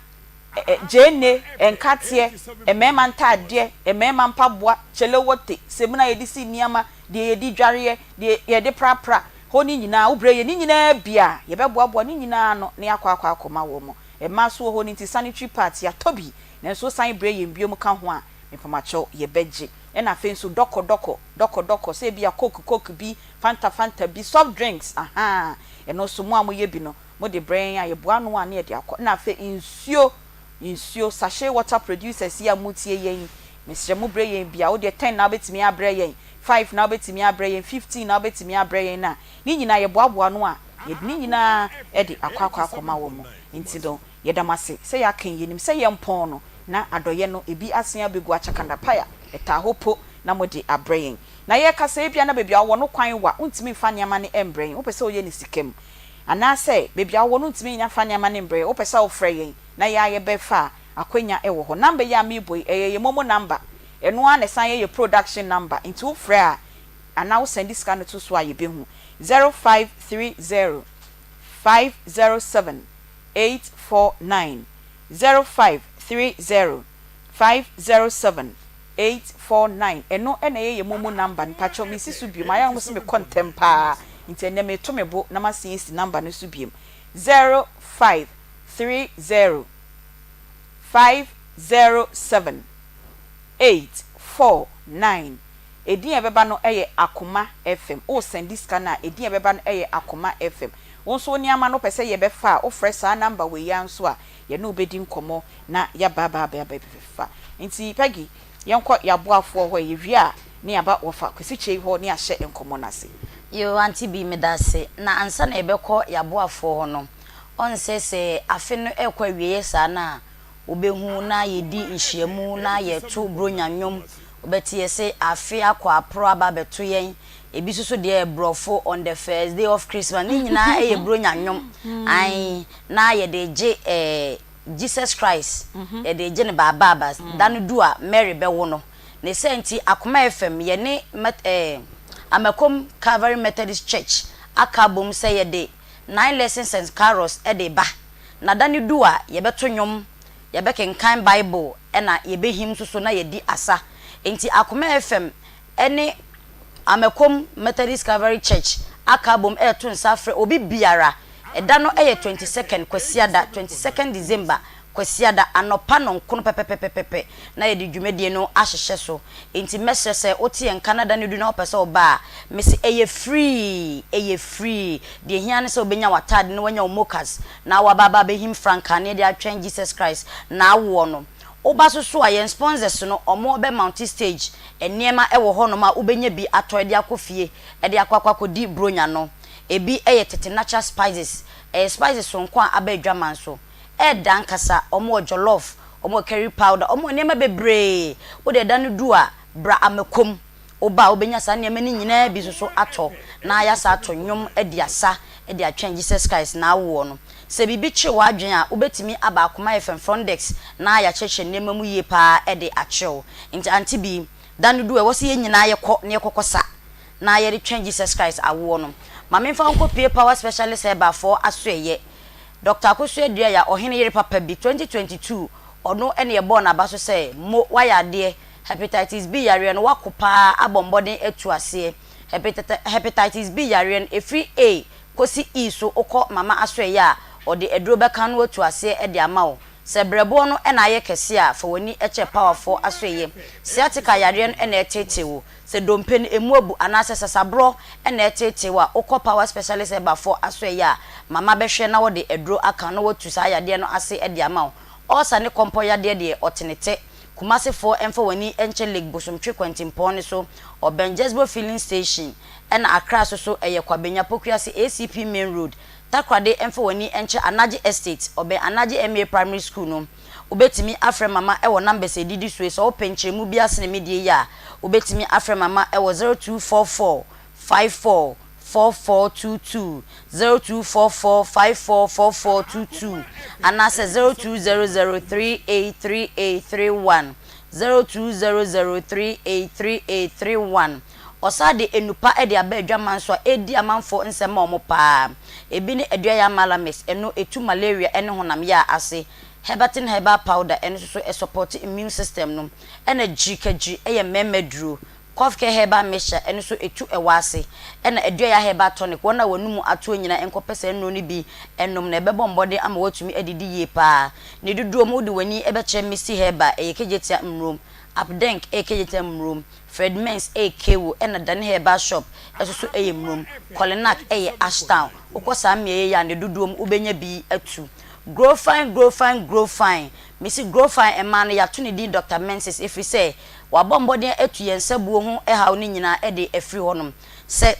gyeene, nkateɛ, mmarima ntaadeɛ, mmarima mpaboa, kyelewote, samina a yɛde si nneɛma, deɛ yɛde dwareɛ, deɛ yɛde prapra hɔ no nyinaa, wobrɛ yɛn ne nyinaa bi a, yɛbɛboaboa ne nyinaa ano na yɛakɔ akɔ akɔma wɔn. Mmaa nso wɔ hɔ no nti sanitary pads, yɛatɔ bi, nanso wosan brɛ yɛn biom ka ho a, mepamakyɛw, yɛbɛgye. Ɛna afei nso dɔkɔ dɔkɔ, dɔkɔ dɔkɔ, sɛ ebia coke coke bi, fanta fanta bi, soft drinks, ahaa, ɛno nso mo a moyɛ bi no, mode brɛ yɛn a, yɛboa ano a na yɛde akɔ. Ɛna afei nsuo, nsuo, sachet water producers yi a motie yɛn yi, mesrɛ mo brɛ yɛn bi a, wodeɛ ten na wobɛtumi abrɛ yɛn, five na wobɛtumi abrɛ yɛn, 15 na wobɛtumi abrɛ yɛn a, ne nyinaa yɛboaboa ano a, yɛde ne nyinaa de akɔ akɔ akɔma wɔn. Nti no, yɛda mo ase sɛ yɛaka yi, yɛnim sɛ yɛmpɔn no, na adɔeɛ no, ebi asen abɛgu akyakandapaya, ɛtaa hɔ po na mode abrɛ yɛn. Na yɛrekasa yi, ebia na baabi a wowɔ no kwan wa, wontumi mfa nneɛma no mbrɛ yɛn, wopɛ sɛ woyɛ no sika mu. Anaasɛ baabi a wowɔ no wontumi nya mfa nneɛma no mbrɛ yɛn, wopɛ sɛ wofrɛ yɛn na yɛn ara yɛbɛfa a, akwanya wɔ hɔ. Number yi a merebɔ yi, ɛyɛ yɛn momo number, ɛno ara na ɛsan yɛ yɛn production number, nti wofrɛ a anaa wo sɛnde sika no to so a yɛbɛhu. 0530 507 849, 0530 507 849, ɛno na ɛyɛ yɛn momo number no. Mpakyɛw mensi so biom, ayɛ a wɔn se mekɔ ntɛm paa, nti ɛnnɛ mereto me bo na masan asi number no so biom, 0530 507 849, edin a ɛbɛba no yɛ Akoma FM, wo sɛnde sika no a, edin a ɛbɛba no yɛ Akoma FM. Wo nso wo nneɛma no wopɛ sɛ yɛbɛfa a, wofrɛ saa number wei ara nso a, yɛne wo bɛdi nkɔmmɔ na yɛaba aba aba abɛfa. Nti Peggy, yɛnkɔ yɛaboafoɔ hɔ ɛ, yɛwie a ne yɛaba wɔfa Kwasi Kyei hɔ ne yɛahyɛ nkɔmmɔ no ase. Yoo Auntie Bee medase, na ansa na yɛbɛkɔ yɛaboafoɔ hɔ no, ɔnsɛ sɛ afe no ɛrekɔ awieɛ saa no a, wobɛhu na yɛdi nhyiamu na yɛto Buronya nnwom, wobɛte yɛse afe akɔ aporo aba abɛto yɛn, ebi nso so deɛ brɔfo on the first day of Christmas, ne nyinaa yɛ Buronya nnwom, ae, na yɛde regye eh, Jesus Christ, yɛde regye no baabaaba, da no du a Mary bɛwo no, ne saa nti Akoma FM yɛne Met eh, Amakom Calvary Methodist Church aka abom sɛ yɛde Nine Lessons and Carols de reba, na da no du a yɛbɛto nnwom, yɛbɛkenkan Bible na yɛbɛhim nso so na yɛadi asa. Enti Akoma FM ne Amakom Methodist Calvary Church aka abom reto nsa afrɛ obi biara. Ɛda no yɛ 22nd Kwasiada, 22nd December, Kwasiada anɔpa nɔnkono pɛpɛpɛpɛpɛ na yɛde dwumadie no ahyehyɛ so. Enti mɛsrɛ sɛ wote yɛn nka na da no du na wopɛ sɛ woba a, mese ɛyɛ free, ɛyɛ free. Deɛ ɛhia ne sɛ wobɛnya w'ataade na woanya wo moccas na woaba aba abɛhim frankaa na yɛde atwɛn Jesus Christ n'awoɔ no. Woba so so a, yɛn sponsors no, wɔn bɛ mounte stage, nneɛma wɔ hɔnom a wobɛnya bi atɔ de akɔ fie de akɔ akɔ akɔdi Buronya no. Ebi yɛ tete natural spices, ɛyɛ spices sononko a aba adwaman so. Ɛɛdɛ ankasa, wɔn wɔ jollof, wɔn wɔ curry powder, wɔn wɔ nneɛma bebree. Wo deɛ da no du a, bra Amakom. Woba a wobɛnya saa nneɛma no nyinaa bi nso so atɔ na yɛasa ato nnwom adi asa de atwɛn Jesus Christ n'awoɔ no. Sɛ biribi kyere w'adwene a, wobɛtumi aba Akoma FM front desk na yɛakyerɛkyerɛ nneɛma mu yie pa ara de akyerɛ wo. Nti Auntie Bee, da no du a ɛwɔ sɛ yɛn nyinaa yɛkɔ na yɛkɔkɔ sa na yɛde twɛn Jesus Christ awoɔ no. Ma memfa wo nkɔpue Power Specialist Herbal foɔ asoɛeɛ. Doctor Akosua Aduaya, ɔhene yere papa bi, 2022, ɔno na yɛbɔɔ n'aba so sɛ, Mo, woayɛ adeɛ, Hepatitis B yareɛ no wako paa abɔ mmɔden atu aseɛ. Hepatitis B yareɛ no ɛfiri A kɔsi E so wokɔ mama asoɛeɛ a ɔde aduro bɛka no atu aseɛ de ama wo. Sɛ brɛboɔ no na ayɛ kɛseɛ a fa w'ani kyerɛ powerfoɔ asoɛeɛ. Sciatica yareɛ no na ɛreteetee wo. Sɛ dompe no ɛmu abu anaasɛ sasaborɔ na ɛreteetee wo a wokɔ power specialist herbalfoɔ asoɛeɛ a mama bɛhwɛ na wɔde aduro aka na watu saa yadeɛ no ase de ama wo. Ulcer ne kɔmpɔ yadeɛ deɛ ɔtenetɛ. Kumasi foɔ mfa wɔn ani nkyɛ Lake Bosomtwe kwantempɔn no so, ɔbɛn Jesbo filling station, ɛna Accra so so ɛyɛ Kwabenya Pokuase ACP main road, Takoradi mfa wɔn ani nkyɛ Anagye Estate, ɔbɛn Anagye MA Primary School no. Wobɛtumi afrɛ Mama wɔ numbers a ɛdidi so yi, sɛ wopɛ nkyerɛmu bi asene me deɛ yi a, wobɛtumi afrɛ Mama wɔ 0244 54 4422, 0244 54 4422, anaasɛ 0200 3838 31, 0200 3838 31. Ɔsan de nnupa de aba adwaman so a ɛredi amanfoɔ nsɛm ma wɔn paa. Ebi ne Aduaya Malamix, ɛno ɛtu malaria ne honam yea ase, Herbatin Herbal Powder, ɛno nso so ɛsɔpɔte immune system no, ɛna Gyirikagyiri yɛ mmarima duro. Kofke Herbal Mixture, ɛno nso ɛtu ɛwɔ ase. Ɛna Aduaya Herbal Tonic, wɔn a wɔn mu atoɔ nyinaa nkɔpɛ saa nnuro no bi nnom na ɛbɛbɔ mmɔden ama woatumi adidi yie pa ara. Ne dodoɔ mu, wode w'ani bɛkyerɛ Misty Herbal, ɛyɛ Kejetia Mmrom, Apdenk, ɛyɛ Kejetia Mmrom, Fred Mens, ɛyɛ Kewo, ɛna Dani Herbal Shop nso so ɛyɛ Mmrom, Kolinak, ɛyɛ Ashtown. Wokɔ saa mmeaeɛ yi a, ne dodoɔ mu wobɛnya bi atu. Grow Fine, Grow Fine, Grow Fine. Mese Grow Fine mmaa no, yɛato ne din Doctor Menses ɛfiri sɛ Wabɔ mmɔden atu yɛn nsabuo ho haw no nyinaa de afiri hɔnom. Sɛ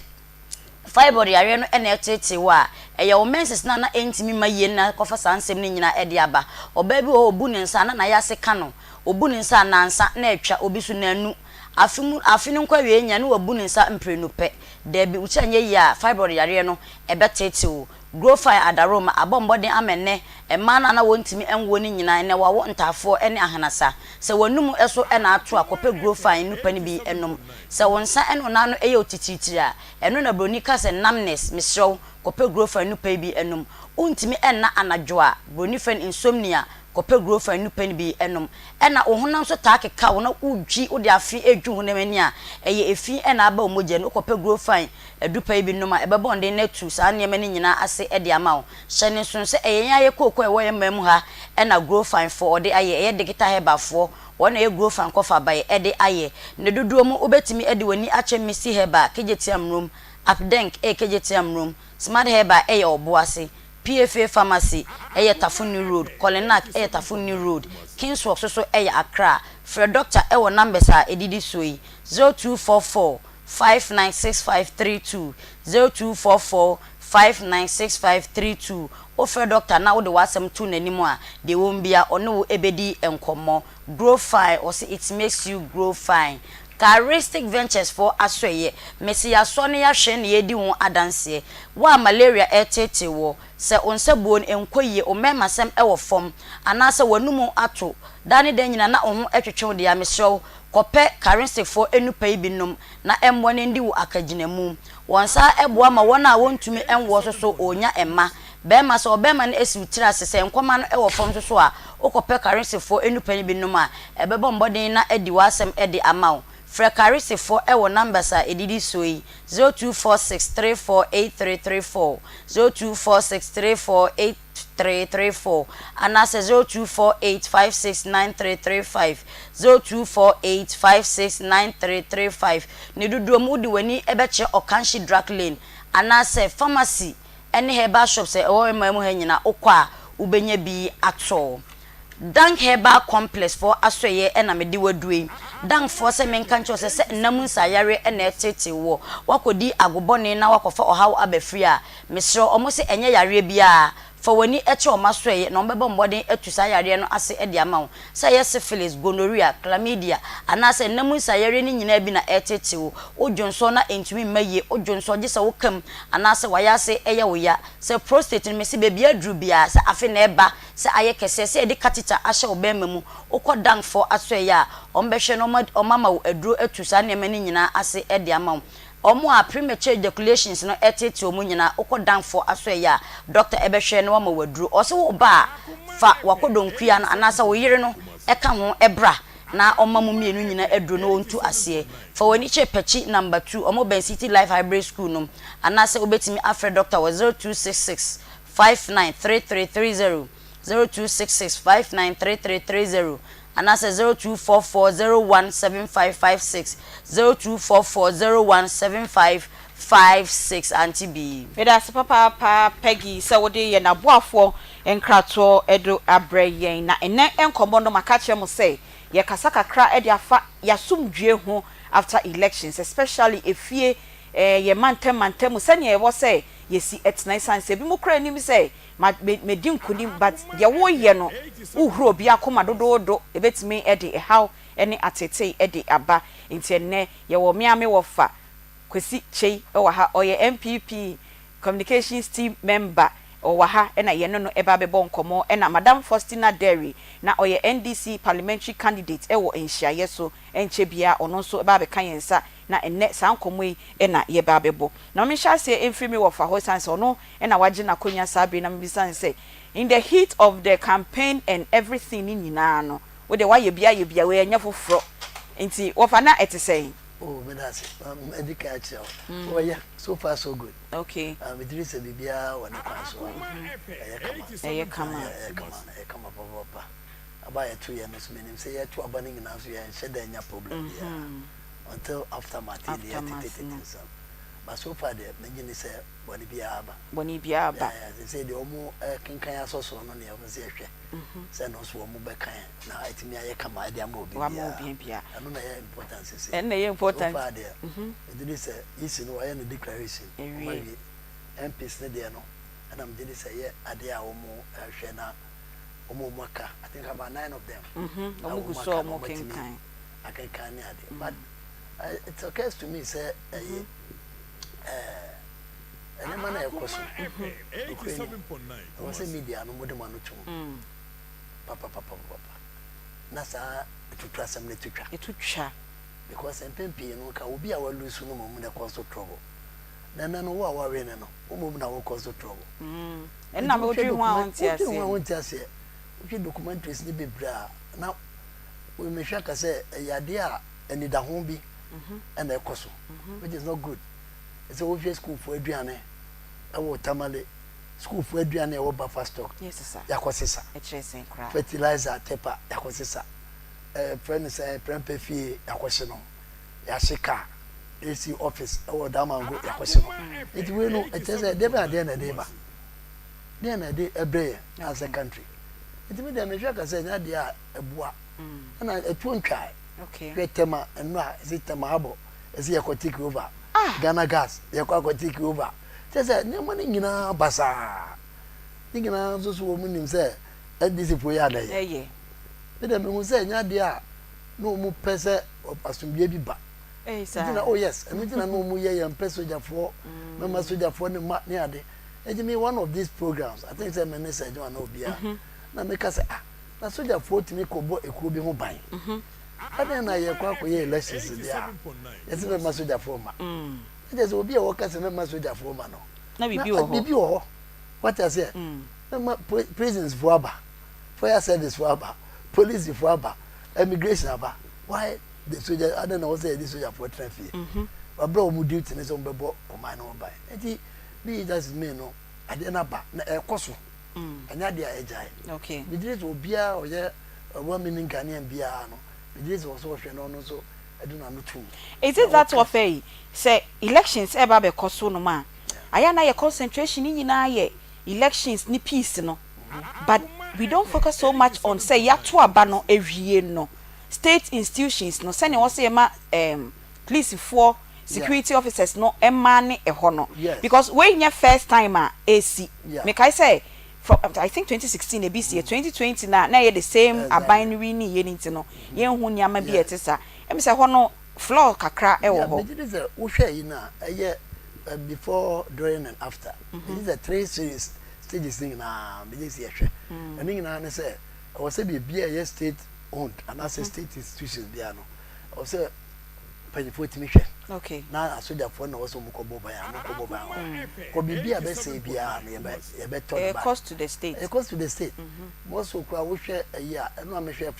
fibroid yareɛ no na ɛreteetee wo a, ɛyɛ wo menses no a na ɛntumi mma yie no na akɔfa saa nsɛm no nyinaa de aba. Ɔbaa bi wɔ hɔ a ɔbu ne nsa a na n'ayaase ka no. Ɔbu ne nsa a nansa na atwa, obi nso nanu. Afe mu, afe no nkɔ awieeɛ nyinaa na wabu ne nsa mprenu pɛ. Dabi, wo ti anyɛ yie a, fibroid yareɛ no ɛbɛteetee wo. Grofai Adaroma abɔ mmɔden ama ɛnnɛ mmaa no a na wɔntumi nwoɔ no nyinaa ɛnnɛ wɔawo ntaafoɔ ne ahenasa. Sɛ w'anum so na ato a, kɔpɛ Grofai nnupa no bi nom. Sɛ wo nsa ne wo nan ano yɛ wo titiritiri a, ɛno na buroni ka sɛ numbness, mesrɛ wo, kɔpɛ Grofai nnupa yi bi nom. Wontumi nna anadwo a, buroni frɛ no insomnia, kɔpɛ Grofai nnupa no bi nom. Ɛna wo honam nso taa keka wo na wodwi, wode afe redwi wo honam ani a, ɛyɛ efi na aba wo mogya mu, wokɔpɛ Grofai Adupa yi bi nom a, ɛbɛbɔ mmɔden na atu saa nneɛma no nyinaa ase de ama wo. Hyɛ no nsono sɛ ɛyɛ yɛn ara yɛ kooko a ɛwɔ yɛn man mu ha na Grofine foɔ wɔde ayɛ, ɛyɛ Digital Herbal foɔ wɔn na ɛyɛ Grofine kɔfabaeɛ de ayɛ. Ne dodoɔ mu wobɛtumi de w'ani akyɛ Misty Herbal, Kejetia Mmrom, Apdenk ɛyɛ Kejetia Mmrom, Smart Herbal ɛyɛ Ɔboase, PFA Pharmacy ɛyɛ Tafo New Road, Kolinak ɛyɛ Tafo New Road, Kingswalk nso so ɛyɛ Accra. Frɛ dɔkta ɛwɔ numbers a ɛdidi soɔ yi, 0244 596532 0244 596532 Wofrɛ dɔkta na wode w'asɛm to n'anim a, deɛ ɛwɔ mu biara ɔne wo bɛdi nkɔmmɔ. Grow fine, ɔse it makes you grow fine. Charistic Ventures foɔ asoɛeɛ, mese yɛasɔ na yɛahwɛ na yɛredi ho adanseɛ. Wo a malaria reteetee woɔ, sɛ wo nsa buo no nkɔ yie, wo mmarimasɛm wɔ fam, anaasɛ w'anomu ato, daa ne da nyinaa na wo ho twetwe wo deɛ a, mesrɛ wo, Kɔpɛ Karensefoɔ nnupa yi bi nom na ɛmmoa no ndi wo akagyinamu. Wɔn nsa boa ma wɔn a wɔntumi nwoɔ nso so wɔnya mma. Barima, sɛ ɔbarima no asi wo tiri ase, sɛ nkɔma no wɔ fam nso so a, wokɔpɛ Karensefoɔ nnupa no bi nom a, ɛbɛbɔ mmɔden na adi w'asɛm de ama wo. Frɛ Karesefoɔ wɔ numbers a ɛdidi soɔ yi, 0246 34 8334, 0246 34 8. 334 anaasɛ 0248 56 9335, 0248 56 9335. Ne dodoɔ mu, wode w'ani bɛkyerɛ Ɔkanhye Drug Lane anaasɛ pharmacy ne herbal shops a ɛwɔ man mu ha nyinaa, wokɔ a wobɛnya bi atɔ. Dank Herbal Complex foɔ asoɛeɛ na mede wo adue yi. Dank foɔ sɛ menka nkyerɛ wo sɛ sɛ nna mu nsaeyareɛ na ɛreteetee woɔ, woakɔdi agobɔne na woakɔfa ɔhaw aba fie a, mesrɛ wo, wɔn se ɛnyɛ yareɛ biara, fa w'ani kyerɛ wɔn asoɛeɛ na wɔbɛbɔ mmɔden atu saa yareɛ no ase de ama wo. Sɛ ɛyɛ syphilis, gonorrhea, chlamydia, anaasɛ nna mu nsaeyareɛ no nyinaa bi na ɛreteetee wo, wo dwonsɔ na ɛntumi mma yie, wo dwonsɔ gye sɛ woka mu anaasɛ w'ayaase yɛ wo ya, sɛ prostate no mese baabi aduru biara, sɛ afe na ɛreba, sɛ ayɛ kɛseɛ, sɛ yɛde catheter ahyɛ wo bɛrima mu, wokɔ Dankfoɔ asoɛeɛ a, wɔbɛhwɛ na wɔama wo aduro atu saa nneɛma no nyinaa ase de ama wo. Wɔn a premature ejaculations no teetee wɔn nyinaa, wokɔ Dankfoɔ asoɛeɛ a, dɔkta bɛhwɛ na wama wo aduro. Ɔse wo ba a, fa w'akɔdɔnkuya no anaasɛ wo yere no ka ho bra na ɔmma mo mmienu nyinaa aduro na wɔntu aseɛ. Fa w'ani kyerɛ Pakyi number two, wɔbɛn City Life Hybrid School nom, anaasɛ wobɛtumi afrɛ dɔkta wɔ 0266 593330, 0266 593330, anaasɛ 0244 017556, 0244 017556 Auntie Bee. Meda ase papaapa Peggy sɛ wode yɛn aboafoɔ nkratoɔ de abrɛ yɛn. Na ɛnnɛ nkɔmmɔ no maka akyerɛ mo sɛ yɛkasa kakra de afa y'asomdwie ho after elections especially efie, yɛn mantam mantam mu sɛdeɛ ɛwɔ sɛ yɛsi tena ɛsiane sɛ ebinom koraa nnim sɛ ma me madi nkunim but deɛ woreyɛ no wohuru obi akoma dodoodo ɛbɛtumi de ɛhaw ne ateetee de aba nti ɛnnɛ yɛwɔ me ara me wɔfa Kwesi Kyei wɔ ha ɔyɛ NPP communications team member ɔwɔ ha na yɛne no ɛba abɛbɔ nkɔmmɔ ɛna Madam Faustina Derry na ɔyɛ NDC parliamentary candidate wɔ nhyiaeɛ so ɛnkyɛ biara ɔno nso ɛba abɛka yɛn nsa Na ɛnnɛ, saa nkɔmmɔ yi na yɛreba abɛbɔ. Na ma menhyɛ aseɛ mfiri me wɔfa hɔ, ɛsiane sɛ ɔno na wagye n'akonnwa saa bere yi, na mebisa no sɛ, In the heat of the campaign and everything no nyinaa no, wo deɛ woayɛ bi ayɛ bi a, wei ɛnyɛ foforɔ. Nti wɔfa, na ɛte sɛn? Oh, meda ase. Ma madi kan akyerɛ wo. Oh, ɛyɛ. So far so good. Okay. Ah, megye di sɛ biribiara wɔ ne kwan so a, ɛyɛ kama. Ɛyɛ kama. Ɛyɛ kama, ɛyɛ kama papaapa. Aba a yɛto yɛn no nso, menim sɛ yɛto aba no nyinaa nso, yɛnhyɛ da nnya problem biara. Until aftermath yi deɛ Aftermath yɛtetete no. nsɛm. But so far deɛ mennye nni sɛ bɔne biara aba. Bɔne biara aba. Yeah, yeah, seesei deɛ wɔn kenkan asɔ soɔ no na yɛpɛ sɛ yɛhwɛ sɛ ɛno nso wɔn bɛkan na atumi ayɛ kama de ama obi Wama biara. obi biara. Ɛno na ɛyɛ important seesei. Ɛno na ɛyɛ important. So far deɛ megye di sɛ EC no wɔayɛ no declaration, wɔn Awie. awie. MPs no deɛ no ɛna megye di sɛ ɛyɛ adeɛ a wɔn hwɛ na wɔn a wɔn aka, I think about nine of them a Wɔn gu wɔn so a aka no wɔn wɔatumi kenkan. akenkan ne ade but it occurs to me sɛ ɛyi ɛɛ nneɛma na ɛkɔ so nokorɛ ni ɛwɔ sɛ media no mode mo ano tom papapapapapa na saa ɛtutu asɛm no ɛtu twa ɛtu twa because mpɛn pii no nka obi a walusu no mmom na ɛkɔ so trouble na ɛnɛ no wo a wawene no wo mmom na wokɔ so trouble ɛnna wodwen ho a wonte aseɛ wodwen ho a wonte aseɛ wohwɛ documentaries no bebree a na Mehwɛ ka sɛ ɛyɛ adeɛ a anidaho bi na ɛkɔ so which is not good. Sɛ wohwɛ sukuufoɔ aduane ɛwɔ Tamale, sukuufoɔ aduane ɛwɔ buffer stock yɛakɔ sesa, fertilizer Tepa yɛakɔ sesa, ɛfrɛ no sɛ Prempeh fie yɛakɔhye no, yɛahye car AC office ɛwɔ Damango yɛakɔhye no. Nti wei no ɛkyerɛ sɛ deɛ bɛn adeɛ na ɛde ba, deɛ na ɛde ɛbrɛ yɛn as a country. Nti me deɛ mehwɛ ka sɛ ɛnyɛ adeɛ a ɛboa ɛna ɛtuo ntwae hwɛ tɛma ɛno a ɛsi tɛma abɔ ɛsi yɛkɔ take over ah. Ghana gas yɛkɔ akɔ take over kyɛ sɛ nneɛma no nyinaa basaa ne nyinaa nso so wɔn nim sɛ NDC foɔ yɛ adɛyɛ ne dɛ mehu sɛ ɛnyɛ adeɛ a na wɔn pɛ sɛ asomdue bi ba nti na oh yes ɛno nti na na wɔn yɛ yɛn pɛ sogyafoɔ mɛma sogyafoɔ ne ma ne ade ɛgye mi one of these programs I think sɛ mɛ ne sɛ ɛdwuma na obiara na meka sɛ ah Na sogyafoɔ tumi kɔbɔ ekuo bi ho ban. Adɛn na yɛkɔ akɔyɛ elections deɛ a, yɛse mɛmma sogyafoɔ mma. Na kyerɛ sɛ obi a wɔka sɛ mɛmma sogyafoɔ mma no, na biribi wɔ hɔ. Biribi wɔ hɔ. Wate aseɛ? Mɛmma prisons foɔ aba, fire service foɔ aba, police foɔ aba, immigration aba. Why the soldier, adɛn na wɔ sɛ yɛde sogyafoɔ tena fie? Wabrɛ wɔn duty ne sɛ wɔbɛbɔ ɔman no ho ban. Nti, be it as it may no, adeɛ no aba na ɛrekɔ so. Ɛnyɛ adeɛ a ɛgyae. Okay. Megye di sɛ obiara a ɔyɛ well meaning Ghanaian biara no, megye di sɛ ɔsɛ ɔhwɛ na ɔno nso de n'ano tom. Is it that wɔfɛ yi sɛ elections ɛɛba abɛkɔ so nom a, ayɛ a na yɛ concentration no nyinaa yɛ elections ne peace no but We don't focus so much on sɛ yɛato aba no awie no, state institutions no, sɛnea ɛwɔ sɛ yɛma um, polisifoɔ, security officers no ɛma ne ɛhɔ no. Because wei nyɛ first time a ɛsi. Mekae sɛ from, I think, 2016 ebi si yɛ, 2020 na ɛyɛ the same. Aban no wi ne yɛ ne nti no, yɛnhu nneɛma bi a ɛte saa. Ɛmi sɛ hɔ no floor kakra ɛwɔ hɔ. Megye di sɛ wohwɛ yi no a, ɛyɛ before, during and after. Megye sɛ three series stages ne nyinaa, megye sɛ yɛhwɛ ɛno nyinaa ne sɛ ɛwɔ sɛ biribi a ɛyɛ state owned anaasɛ state institutions biara no, ɛwɔ sɛ mpanyinfoɔ tumi hwɛ na asogyafoɔ na ɛwɔ sɛ wɔn kɔ bɔ ban a, wɔn kɔ bɔ ban hɔ kɔ. Biribi a bɛsɛe biara no, yɛbɛtɔ ne ba. Cost to the state. It cost to the state more so kora. Wohwɛ ɛyi a, ɛno a mehwɛ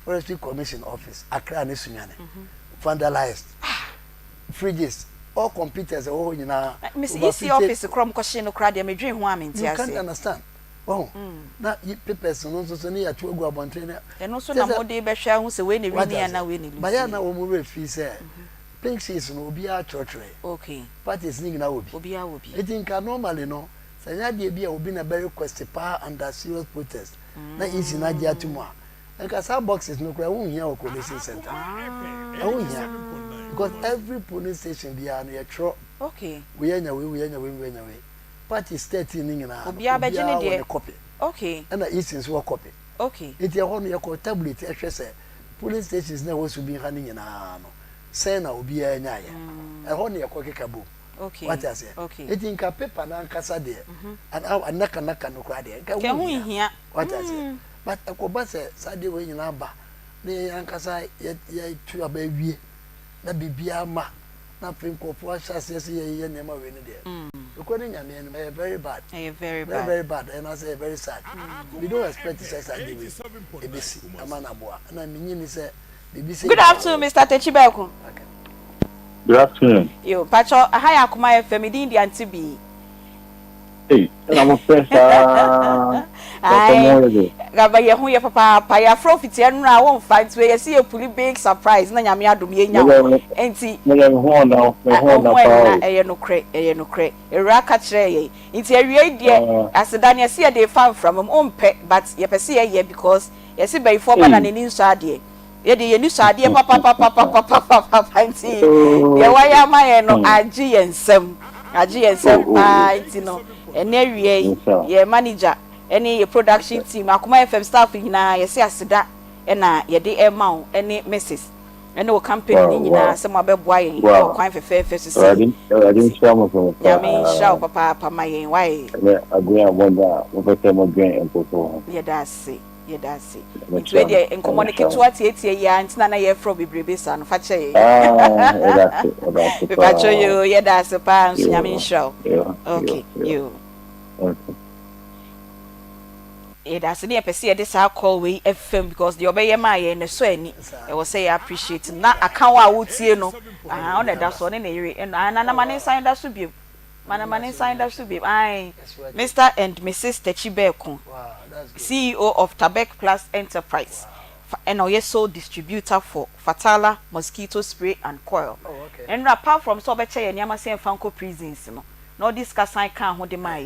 Forestry Commission office, Accra ne Sunyane, vandalized fridges, all computers ɛwɔ hɔ nyinaa. Miss EC office koraa kɔhye no koraa deɛ, medwen ho a mente You can't ase. understand wɔn na yi papers no nso so ne yɛato agu abɔnten ne. Ɛno nso na mode bɛhwɛ ahu sɛ wei na wini ana wei na bayɛ na lose. Wɔn werɛ fi sɛ pink sheets no, obiara twerɛtwerɛ. Parties ne nyinaa wɔ bi. Obiara wɔ bi. Eti nka normally no, sɛ nyɛ adeɛ bi a obi na bɛ request paa under serious protest na EC na agye ato mu a, nka saa boxes no koraa ɛho nhia wɔ collation center. Ɛho nhia because every polling station biara no, yɛtwerɛ wei anya wei, wei anya wei, wei anya wei. Parties 13 ne nyinaa no, Obiara bɛgye ne obiara wɔ deɛ. ne copy. Ɛna EC nso wɔ copy. Nti ɛhɔ no yɛkɔ tablet ɛhwɛ sɛ polling stations na ɛwɔ so bi ha no nyinaa no, sɛn na obiara nyaayɛ. Ɛhɔ no yɛkɔ keka bom. Wate aseɛ? Nti nka paper n'ankasa deɛ, anakanaka no koraa deɛ, nka Ka ɛho ho nhia. nhia. Wate aseɛ? But ɛkɔba sɛ saa deɛ wei nyinaa ba na yɛn ankasa yɛtu aba awie na biribiara ma na afei nkurɔfoɔ ahyɛ aseɛ sɛ yɛyɛ nneɛma wei no deɛ, nokorɛ ne Nyame anim, ɛyɛ very bad. Ɛyɛ very very bad. Very bad. Ɛna sɛ ɛyɛ very sad. We don't expect sɛ saa deɛ wei ebesi ama no aboa, ɛna menyi ni sɛ biribi sɛ. Good afternoon, Mr. Techi Beko. Okay. Good afternoon. Yo, Pacho, aha yɛ Akoma FM, me din de Auntie B. Hey, ɛna mo fɛ saa. Bàtɛ mo yɛ de. Gaba yɛ ho yɛ papaapa. Yɛafrɛ ofitia nnura a wɔmfa, nti wei yɛsi yɛ puli big surprise na Nyame adom yɛnya wo. Nti Mo yɛ me ho ɔna, me ho ɔna ɔho paa ɛnna o. Ɛyɛ nokorɛ, ɛyɛ nokorɛ. Ewura ka kyerɛ yɛn. Nti awie yi deɛ, aseda ne yɛsi yɛde fa mframa mu, ɔmpɛ, but yɛpɛ sɛ yɛyɛ because yɛsi bɛyifoɔ ba na n'ani nsɔ adeɛ. Yɛde yɛn ni sɔ adeɛ papapapapapapapa, nti deɛ wayɛ ama yɛn no agye yɛn nsam, agye yɛn nsam paa. Nti no, ɛnɛ awie yi, yɛ manager ɛne yɛ production team, Akoma FM staff nyinaa, yɛsi aseda ɛna yɛde ɛma wo ɛne Mrs ɛne wo company ne nyinaa sɛ mo abɛboa yɛn ɛwɔ kwan fɛfɛɛfɛ so si. Awurade, Awurade nhyira mo so Nyame nhyira wo paa. papaapa ma yɛn wae. Ɛnɛ adwene a mɔda a mopɛ sɛ modwen nkurɔfoɔ ho. Yɛda ase, yɛda ase. Nyame Nti wei nhyira mo. deɛ, nkɔmmɔ Nyame no nhyira mo. ketewa tietie yi ara nti na yɛfrɛ wo bebrebe saa no, fa kyɛ yɛn. Ah, yɛda ase, yɛda ase Mepatwɛ paa. yo, yɛda ase paa nso. Nyame Yo, nhyira wo. yo, Okay. yo, yo. Yo. Okay. Yɛda ase ne yɛpɛ sɛ yɛde saa call wei fam because deɛ ɔbɛyɛ maa yɛn no so ani ɛwɔ sɛ yɛ appreciate no. Na aka wo a wotie no aha, ɔna ɛda so, ɔne ne yere ɛno ah, na ma ne nsan da so biom, ma ne nsan da so biom. Ae, Mr and Mrs Tachi Bɛɛko, Wow, that's good. CEO of Tabek Plus Enterprise, ɛna ɔyɛ sole distributor for Fatala mosquito spray and coil. Ɛnna apart from sɛ ɔbɛkyɛ yɛn nneɛma sɛ yɛmfa nkɔ prisons no, na ɔde sika san kaa ho de maa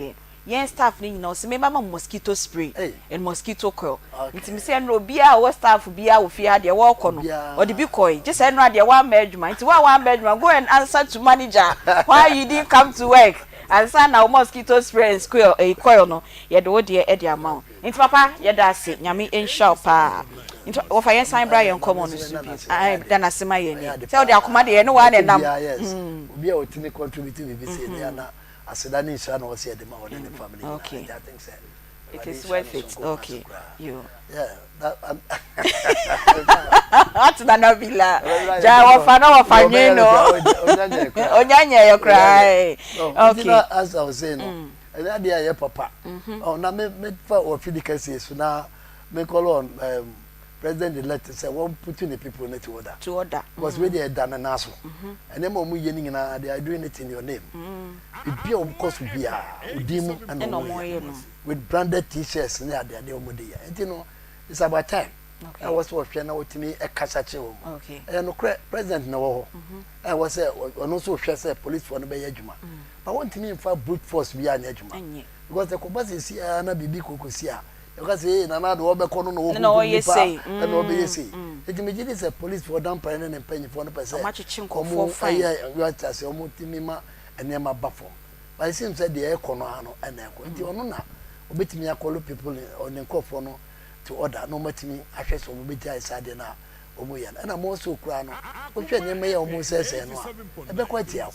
yɛn staff no nyinaa, ɔsɛ mema ma mosquito spray Hey. and mosquito coil. Nti mi sɛ ɛnna obiara a ɔwɔ staff biara wɔ fie ha deɛ, wɔrekɔ no, Obiara. ɔde bi kɔɛ gye sɛ ɛnna deɛ wamma adwuma. Nti wo a wamma adwuma, go and answer to manager why you didn't come to work ansa na wo mosquito spray and squeal coil no, yɛde wo deɛ ɛde ama wo. Nti papa, yɛda ase, Nyame nhyira wo paa. Nti wɔfa yɛn san bra yɛn nkɔmmɔ no so bi. Ai, da n'ase ma yɛn ni sɛ wode akoma deɛ, yɛne waa na ɛnam. Obiara, yes, obi a ɔtumi contribute biribi sɛ yɛde ana aseda ne nhyira na ɔsɛ yɛde ma ɔne ne family nyinaa. Nti I think sɛ It is worth it. Okay, you yeah, that atena na bila gya wɔfa na wɔfa nwen no onyanyɛ yɛ koraa. Okay. Okay. As I was saying no, ɛnyɛ adeɛ a ɛyɛ papa. Oh, na me fa wɔ fidi kɛseɛ so na me call on president elect sɛ wɔn put the people no to order. To order. Because wei deɛ, ɛda ne nan so. Ɛnneɛma a wɔn yɛ no nyinaa, they are doing it in your name. Bibi a wɔn kɔ so biara, odin mu ɛna ɛna wɔn ɔmo yɛ yɛ no. With branded T-shirts ne ade ade a wɔn de yɛ. Nti no, it's about time. Ɛwɔ sɛ wɔhwɛ na wɔtumi ɛkasa kyerɛ wɔn. Ɛyɛ nokorɛ, president na ɛwɔ hɔ. Ɛwɔ sɛ ɔno nso hwɛ sɛ policefoɔ no bɛyɛ adwuma. But wɔntumi nfa brute force bi anyɛ adwuma. Ɛnyɛ. Because ɛkɔba sɛ si ara na biribi kɔkɔsi a, Yɛka sɛ ee Nana Addo ɔbɛkɔ no na ɔkunkum nipa ɛna ɔbɛyɛ sei. Nti megye di sɛ policefoɔ Dampare ne ne mpanyinfoɔ no pɛ sɛ wɔn ɛyɛ wate aseɛ wɔn tumi ma nneɛma ba fam. But it seems sɛ deɛ ɛrekɔ no ara no ɛna ɛrekɔ. Nti ɔno na ɔbɛtumi akɔlo people ne nkorɔfoɔ no to order na wɔatumi ahwɛ sɛ wɔbɛgyae saa adeɛ no a wɔyɛ no. Ɛna more so koraa no wohwɛ nneɛma yi a wɔresɛesɛe no a ɛbɛkɔ atia wo.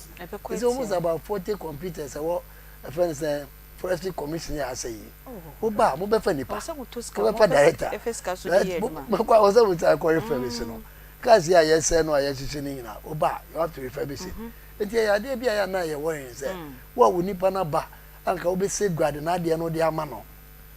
Ɛsɛ almost about 40 computers ɛwɔ ɛfrɛ no sɛ Forestry Commission yɛ asɛ yi. Woba a mobɛfa nipa, mobɛfa director, mobɛkɔ a wɔsɛ mo san kɔ refurbish no. Cars yi a yɛsɛe no a yɛhyehyɛ no nyinaa woba a you have to refurbish it. Nti ɛyɛ adeɛ bi a yɛ a na ɛyɛ worrying sɛ wo a wo nipa no aba a anka wobɛ safeguard n'adeɛ no de ama no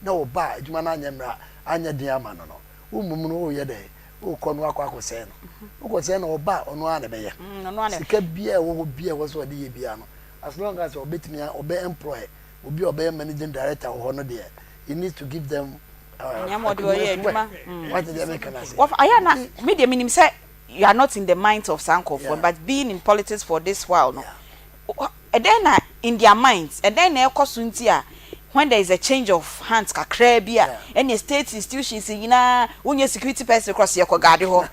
na ɔba a adwuma no anyɛ mmerɛ anyɛ den ama no no, wo mmom no woreyɛ dɛn? Worekɔ no akɔ akɔsɛe no. Wokɔsɛe no ɔba a ɔno ara na ɛbɛyɛ. Sika biara a ɛwɔ hɔ biara a ɛwɔ sɛ ɔde yɛ biara no as long as ɔbɛtumi a ɔbɛ employ obi a ɔbɛyɛ managing director wɔ hɔ no deɛ he needs to give them nneɛma ɔde ɔyɛ adwuma. Wate deɛ meka no ase? Wɔfa ayɛ na me deɛ menim sɛ you are not in the minds of saa nkurɔfoɔ but being in politics for this while no ɛdɛn na in their minds ɛdɛn na ɛkɔ so nti a when there is a change of hands kakraa bi a ɛne state institutions nyinaa wonyɛ security person korɔ sɛ yɛkɔ gaade hɔ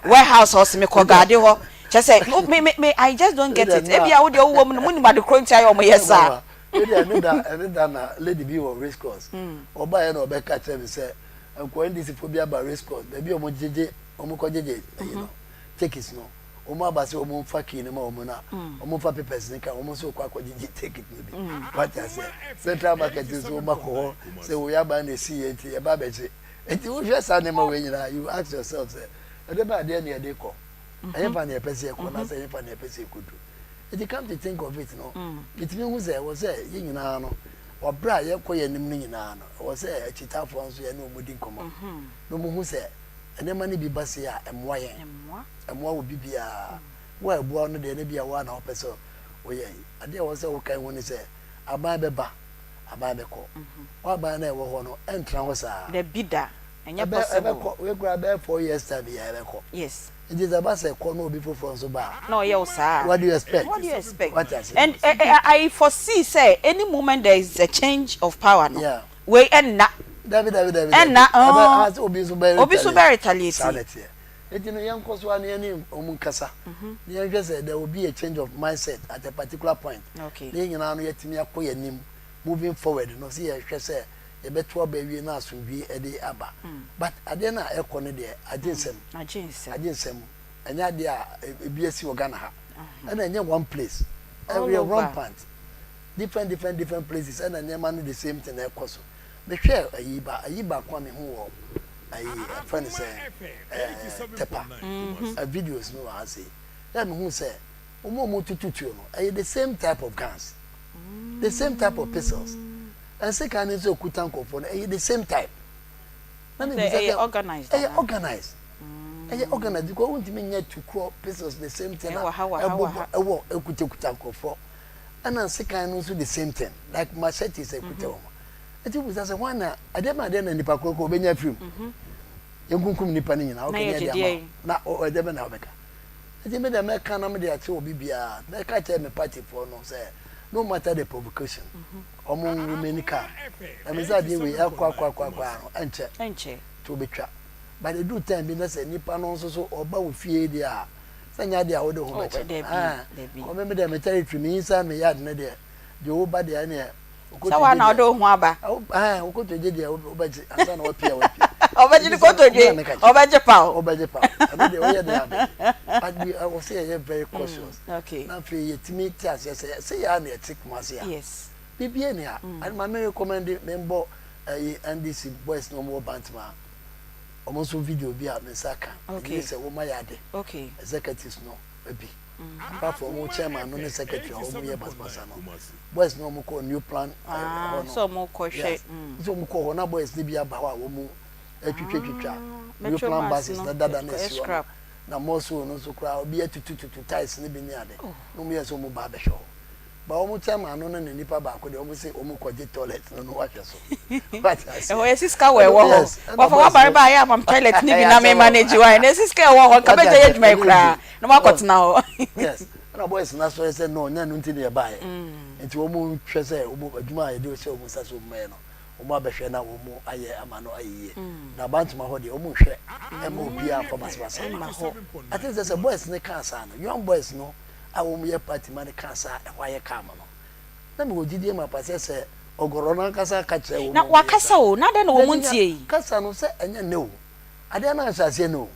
warehouse hɔ sɛ mekɔ gaade hɔ Kyerɛ sɛ, me, me, me, I just don't get it. Ebia wo deɛ wowɔ mu no, monim ade korɔ nti ayɛ wɔn yɛ saa. Ebia ɛne da, ɛne da na lady bi wɔ race course. Ɔbaeɛ na ɔbɛka kyerɛ me sɛ, nkoa NDC foɔ bi aba race course, baabi a wɔn gyegye, wɔn kɔ gyegye ɛyi no, tickets no. Wɔn aba sɛ wɔn nfa key no ma wɔn na wɔn nfa papers no ka, wɔn nso kɔ akɔ gyegye ticket no bi. Wate aseɛ? Central market nso wɔn akɔ hɔ sɛ wɔyɛ aban na esi yɛ nti yɛba abɛgye. Nti wohwɛ saa nneɛma wei nyinaa, you ask yourself sɛ, ɛde bɛn adeɛ na yɛde kɔ? Ɛhefa na yɛpɛ sɛ yɛkɔ anaasɛ ɛhefa na yɛpɛ sɛ yɛkɔdu? Nti come to think of it no, metumi hu sɛ ɛwɔ sɛ yɛn nyinaa no, wɔ berɛ a yɛrekɔ yɛn anim no nyinaa no, ɛwɔ sɛ akyitaafoɔ nso yɛne wɔn di nkɔmmɔ na wɔhu sɛ nneɛma no bi ba sei a, ɛmmoa yɛn. Ɛmmoa obi biara. Wo a ɛboa wo no deɛ, na ebia wo ara na wopɛ sɛ woyɛ. Adeɛ a ɛwɔ sɛ wokae hu ne sɛ, aban bɛba, aban bɛkɔ. W'aban no a ɛwɔ hɔ no, ɛntena hɔ saa. Dabi da. Ɛnyɛ possible. Ɛbɛkɔ, wei koraa bɛyɛ 4 years time yi a ɛbɛkɔ. Nti sɛ ɛba sɛ ɛkɔ na obi foforɔ nso ba a. Na ɔyɛ wo saa a. What do you expect? What do you expect? Wate aseɛ? And eh, eh, I foresee sɛ any moment there is a change of power no, wei ɛnna. Dabi, dabi, dabi, dabi. Ɛnna, Ɛbɛ, ah, sɛ obi nso bɛ Obi nso bɛ retaliate. Saa na ɛteɛ. Nti no yɛnkɔ so ara na yɛne wɔn nkasa. Na yɛnhwɛ sɛ there will be a change of mindset at a particular point. Na yɛn nyinaa no yɛatumi akɔ yɛn anim moving forward no sɛ yɛhwɛ sɛ yɛbɛto aba awie na asomdwie de aba but adeɛ no a ɛkɔ no deɛ agye nsam agye nsam ɛnyɛ adeɛ a ebi asi wɔ Ghana ha ɛna ɛnyɛ one place ɛyɛ rampant different different different places ɛna nneɛma no the same thing na ɛkɔ so mehwɛ ayi ba ayi baako a mehu wɔ ayi ɛfɛ no sɛ ɛɛ Tepa videos no wɔ ha sei na mehu sɛ wɔn a wɔtutu tuo no ɛyɛ the same type of guns the same type of pistols nsekan no nso ekuta nkurɔfoɔ no ɛyɛ the same type na mi bisa sɛ organized ɛyɛ organized ɛyɛ organized because wontumi nyɛ tukorɔ pistols the same thing na ɛbobɔ ɛwɔ ekutakuta nkurɔfoɔ ɛna nsekan no nso the same thing like machetes ekuta wɔn eti bisa sɛ wɔn na ɛdeɛ ma adeɛ na nipa korɔ korɔ ɔbɛnya afiri mu yɛnkunkum nipa no nyinaa ɔkɛ nyɛ deɛ ama na ɛdeɛ bɛ na ɔbɛka. Nti me deɛ mɛka na mede akyerɛ obi biara, mɛka akyerɛ me party foɔ no sɛ no matter the provocation, wɔn remain calm. Na me sɛ adeɛ wei ɛkɔ akɔ akɔ akɔ ara no ɛnkyɛ Ɛnkyɛ. nti wɔbɛtwa. But ɛduru time bi na sɛ nipa no nso so ɔba wo fie deɛ a, sɛ nyɛ adeɛ a wode wo ho Oh, bɛkyɛ no. dabi, Ɛɛ, dabi. kɔ me me deɛ me territory, me inside me yard no deɛ, deɛ woba deɛ ɛneɛ Sɛ woa na wode wo ho aba. Wokotodwe deɛ wobɛgye ansa na wapue a wapue. Ɔbɛgye ne kotodwe, ɔbɛgye paw. Ɔbɛgye paw. Ɛno deɛ woyɛ deɛ abɛgye. But we ɛwɔ sɛ yɛyɛ very cautious. Okay. Na afei yɛtumi te aseɛ sɛ sɛ yɛ a na yɛte Kumasi a. Yes. Biribiara ni ha. Mm. Ma me recommend me mbɔ ɛyi NDC boys na wɔn wɔ Bantama. Wɔn nso video bi a me nsa ka. Okay. Ɛnyɛ sɛ wɔn ayɛ ade. Okay. Executives no bi. Apart from wɔn chairman no ne secretary a wɔn yɛ basabasa no. Boys no wɔn kɔ new plan hɔ no. Sɛ wɔn kɔ hwɛ. Yes. Sɛ wɔn kɔ hɔ na boys no bi aba hɔ a wɔn atwitwa twitwa new plan buses na dada na esi hɔ no. Na more so no nso koraa obi atutu tutu tiles no bi ne ade. Na wɔn yɛ sɛ wɔn ba abɛhwɛ hɔ. Ba wɔn chairman no ne ne nipa baako deɛ wɔn se wɔn kɔ gye toilet no no wahwɛ so. Wate aseɛ. Ɛhɔ yɛ sika wɔ ɛwɔ hɔ. Wɔfa wabare ba ayɛ amam toilet no bi na me manage wa. Ɛnɛ sika ɛwɔ hɔ nka bɛgya yɛ adwuma yi koraa na wɔn akɔtena hɔ. Yes. Ɛna boys no asɔre sɛ no nyɛ no nti na yɛbaeɛ. Nti wɔn hwɛ sɛ wɔn adwuma a yɛde hyɛ wɔn nsa sɛ wɔn mmɛyɛ no. Wɔn abɛhwɛ na wɔn ayɛ ama no ayɛ yie. Na Bantama hɔ deɛ wɔn nhwɛ mma obiara mfa basabasa mma hɔ. I think sɛ sɛ boys no kaa saa no, young boys no a wɔn yɛ party ma no kaa saa a ɛhɔ ayɛ calm no, na mewɔ gyidie mapa sɛ sɛ Ɔgɔrɔ no ankasa ka kyerɛ wɔn Na a wɔyɛ wakasa saa. o, na adɛn na wɔn Dabi ntie yi? kasa no sɛ ɛnyɛ nnɛ o, adeɛ no anhyɛ aseɛ nnɛ o,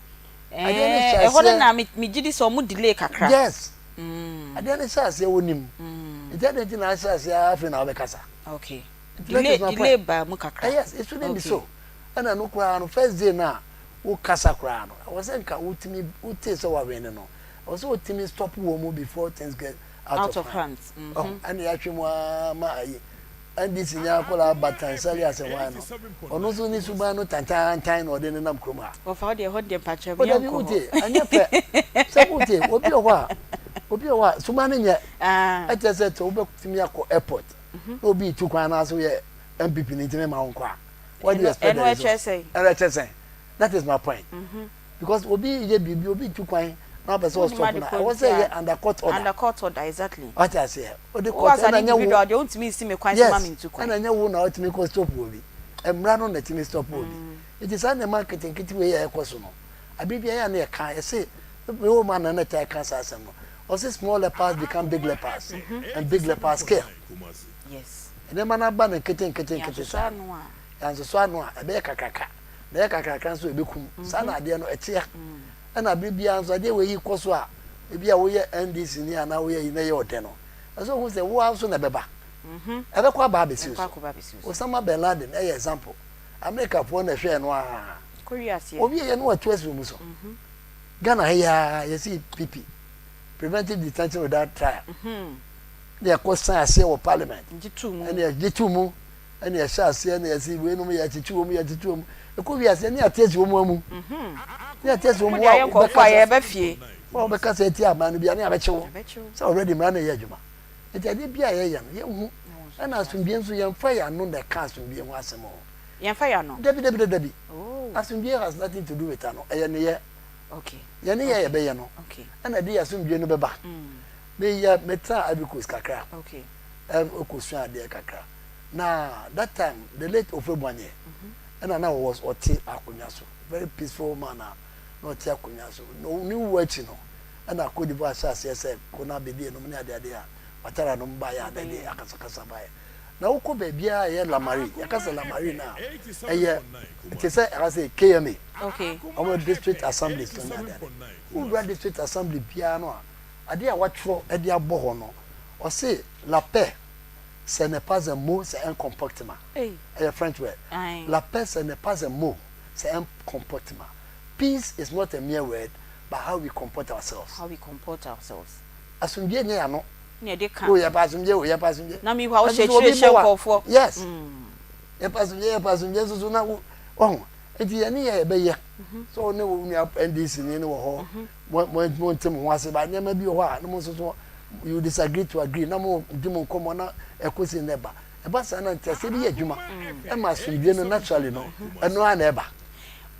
adeɛ no Ɛɛ, hyɛ ɛhɔ no aseɛ. na me megye di sɛ wɔn delay kakra. Yes, adeɛ no hyɛ aseɛ wɔnim, nti adɛn nti na ahyɛ aseɛ ara afei na wobɛkasa? Okay. Nti that Delay is my delay point. baa mu kakra. Eh, yes, it shouldn't be Okay. so. Ɛna no koraa no first day no a wokasa koraa no, ɛwɔ sɛ nka wotumi wotee sɛ wawene no, ɛwɔ sɛ wotumi stop wɔn mu before things get out, Out of of hand. hands. Mhm. Ɔho, ɛna yɛatwe mu ara ma ayi NDC ni akwadaa Batan Sali Asɛnwan no, ɔno nso ne suban no tantaantan na ɔde nenam kurom ha. Wɔfa wo deɛ ɛhɔ deɛ mpakyɛ O meɛ dabi nkɔ hɔ. wotie, ɛnyɛ fɛ sɛ wotie, obi wɔ hɔ a, obi wɔ hɔ a suban no nyɛ, Ah. ɛkyɛ sɛ sɛ wobɛtumi akɔ airport na obi retu kwan anaasɛ woyɛ NPP ni nti mema wo nkɔ a, what do you expect Ɛno the result? ɛkyerɛ sɛn? Ɛno ɛkyerɛ sɛn? That is my point. Because obi yɛ biribi, obi tu kwan na wapɛ sɛ Wonim ɔstop ade no a, korɔ ɛwɔ nti sɛ ɛyɛ a. under court order. Under court order, exactly. Wate aseɛ? Wode Wo court as an ɛna ɛnyɛ wo. individual deɛ wontumi nsi me kwan sɛ ma Yes, mentu kwan. ɛna ɛnyɛ wo na wotumi kɔ stop obi. Mmara no na ɛtumi stop obi. Nti saa nneɛma nketenkete wei a ɛkɔ so no, abere biara yɛ a na yɛka, yɛse, me wɔ mu a na na ɛtaa ka saa asɛm no. Ɔse small leopards become big leopards and big leopards kill. Yes. Nneɛma no aba no nketenkete nkete Yɛansosɔ saa ano no, a. yɛansosɔ ano a, ɛbɛyɛ kakraka. Na ɛyɛ kakraka nso a, ɛbɛkum. Saa na adeɛ no ɛteɛ. Ɛna bere biara nso adeɛ wei yi kɔ so a, ebi a woyɛ NDC ni anaa woyɛ yi na ɛyɛ ɔdɛ no, ɛsɛ sɛ wohu sɛ wo ara nso na ɛbɛba. Ɛbɛkɔ aba abɛsi wo so. Osama bin Laden ɛyɛ example. Amerikafoɔ na ɛhwɛɛ no ara. Ɔwieɛ no watu asi wɔn so. Ghana ha yi ara yɛsi PP, preventive detention without trial. Na yɛkɔ san aseɛ wɔ parliament. Ɛna yɛgye to mu. Ɛna yɛhyɛ aseɛ na yɛsi weinom yɛkyekye wɔn yɛkyekye wɔn. Ɛkɔ wie aseɛ ne yɛate asi wɔn amu. Ne yɛate asi wɔn mu a wobɛkasa wo a wobɛkasa atia aban no bia ne yɛabɛkye wo. Sɛ already mmara no yɛ adwuma. Nti adeɛ bi a yɛyɛ no yɛnhu. Ɛna asomdwie nso yɛmfa yɛn ano na ɛka asomdwie ho asɛm o. Yɛmfa yɛn ano. Dabi dabi dabi. Asomdwie has nothing to do with ano. Ɛyɛ nneyɛɛ. Yɛn nneyɛɛ yɛbɛyɛ no ɛna ɛde yɛn asomdwie no bɛba. Meyɛ metenaa Ivory Coast kakra. Ɛkɔsua adeɛ kakra. Na that time the late Houphouët-Boigny ɛna na ɔwɔ ɔte akonnwa so. Very peaceful man a na ɔte akonnwa so. Ne wuo akyi no ɛna Cote d'Ivoire hyɛ aseɛ sɛ Konan Bédié nom ne adeade a Ouattara nom baeɛ a na ɛde akasakasa baeɛ. Na wokɔ baabiara a ɛyɛ Lamari, yɛka sɛ Lamari no a, ɛyɛ te sɛ ɛha sɛ KMA, wɔn district assemblies no ne adeade. Wowura district assembly biara no a, adeɛ a wɔatwerɛ de abɔ hɔ no, ɔse la paix ce n'est pas un mot, c'est un comportement. Ɛyɛ French word. La paix ce n'est pas un mot, c'est un comportement. Peace is not a mere word, but how we comport ourselves. How we comport ourselves. Asomdwie nyɛ y'ano. Na yɛde ka. O yɛpɛ asomdwie o yɛpɛ asomdwie. Na mi hɔ a wohyɛ akyire hyɛ nkurɔfoɔ. Yes. Yɛpɛ asomdwie yɛpɛ asomdwie nso so na wo ɔho. Nti yɛne yɛ yɛbɛyɛ. Sɛ wo ne wo nua NDC ni no wɔ hɔ, mo mo mo nte mo ho ase ba nneɛma bi wɔ hɔ a na mo nso so you disagree to agree na mo di mo nkɔmmɔ na ɛkɔsi na ɛba. Ɛba saa na nteaseɛ bi yɛ adwuma ɛma asomdwie no naturally no ɛno ara na ɛba.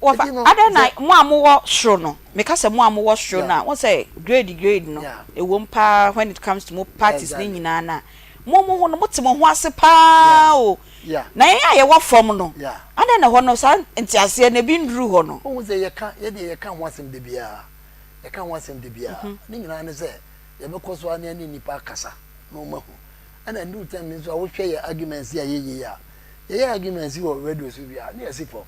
Wɔfa, adɛn na mo a mowɔ soro no, meka sɛ mo a mowɔ soro no a, wohu sɛ grade grade no, ɛwom paa when it comes to mo parties no nyinaa no a, mo mo ho no, mote mo ho ase paa o. Na yɛn a yɛwɔ fam no, adɛn na ɛhɔ no saa nteaseɛ no ebi nnuru hɔ no? Wohu sɛ yɛka, yɛn deɛ yɛka ho asɛm da biara, yɛka ho asɛm da biara. Ne nyinaa ne sɛ yɛbɛkɔ so ara ne yɛne nnipa akasa na wɔahu. Ɛna ɛduru time bi nso a wohwɛ yɛn arguments yi a yɛyɛ yi a, yɛyɛ arguments yi wɔ radio so wie a, na yɛasi fam.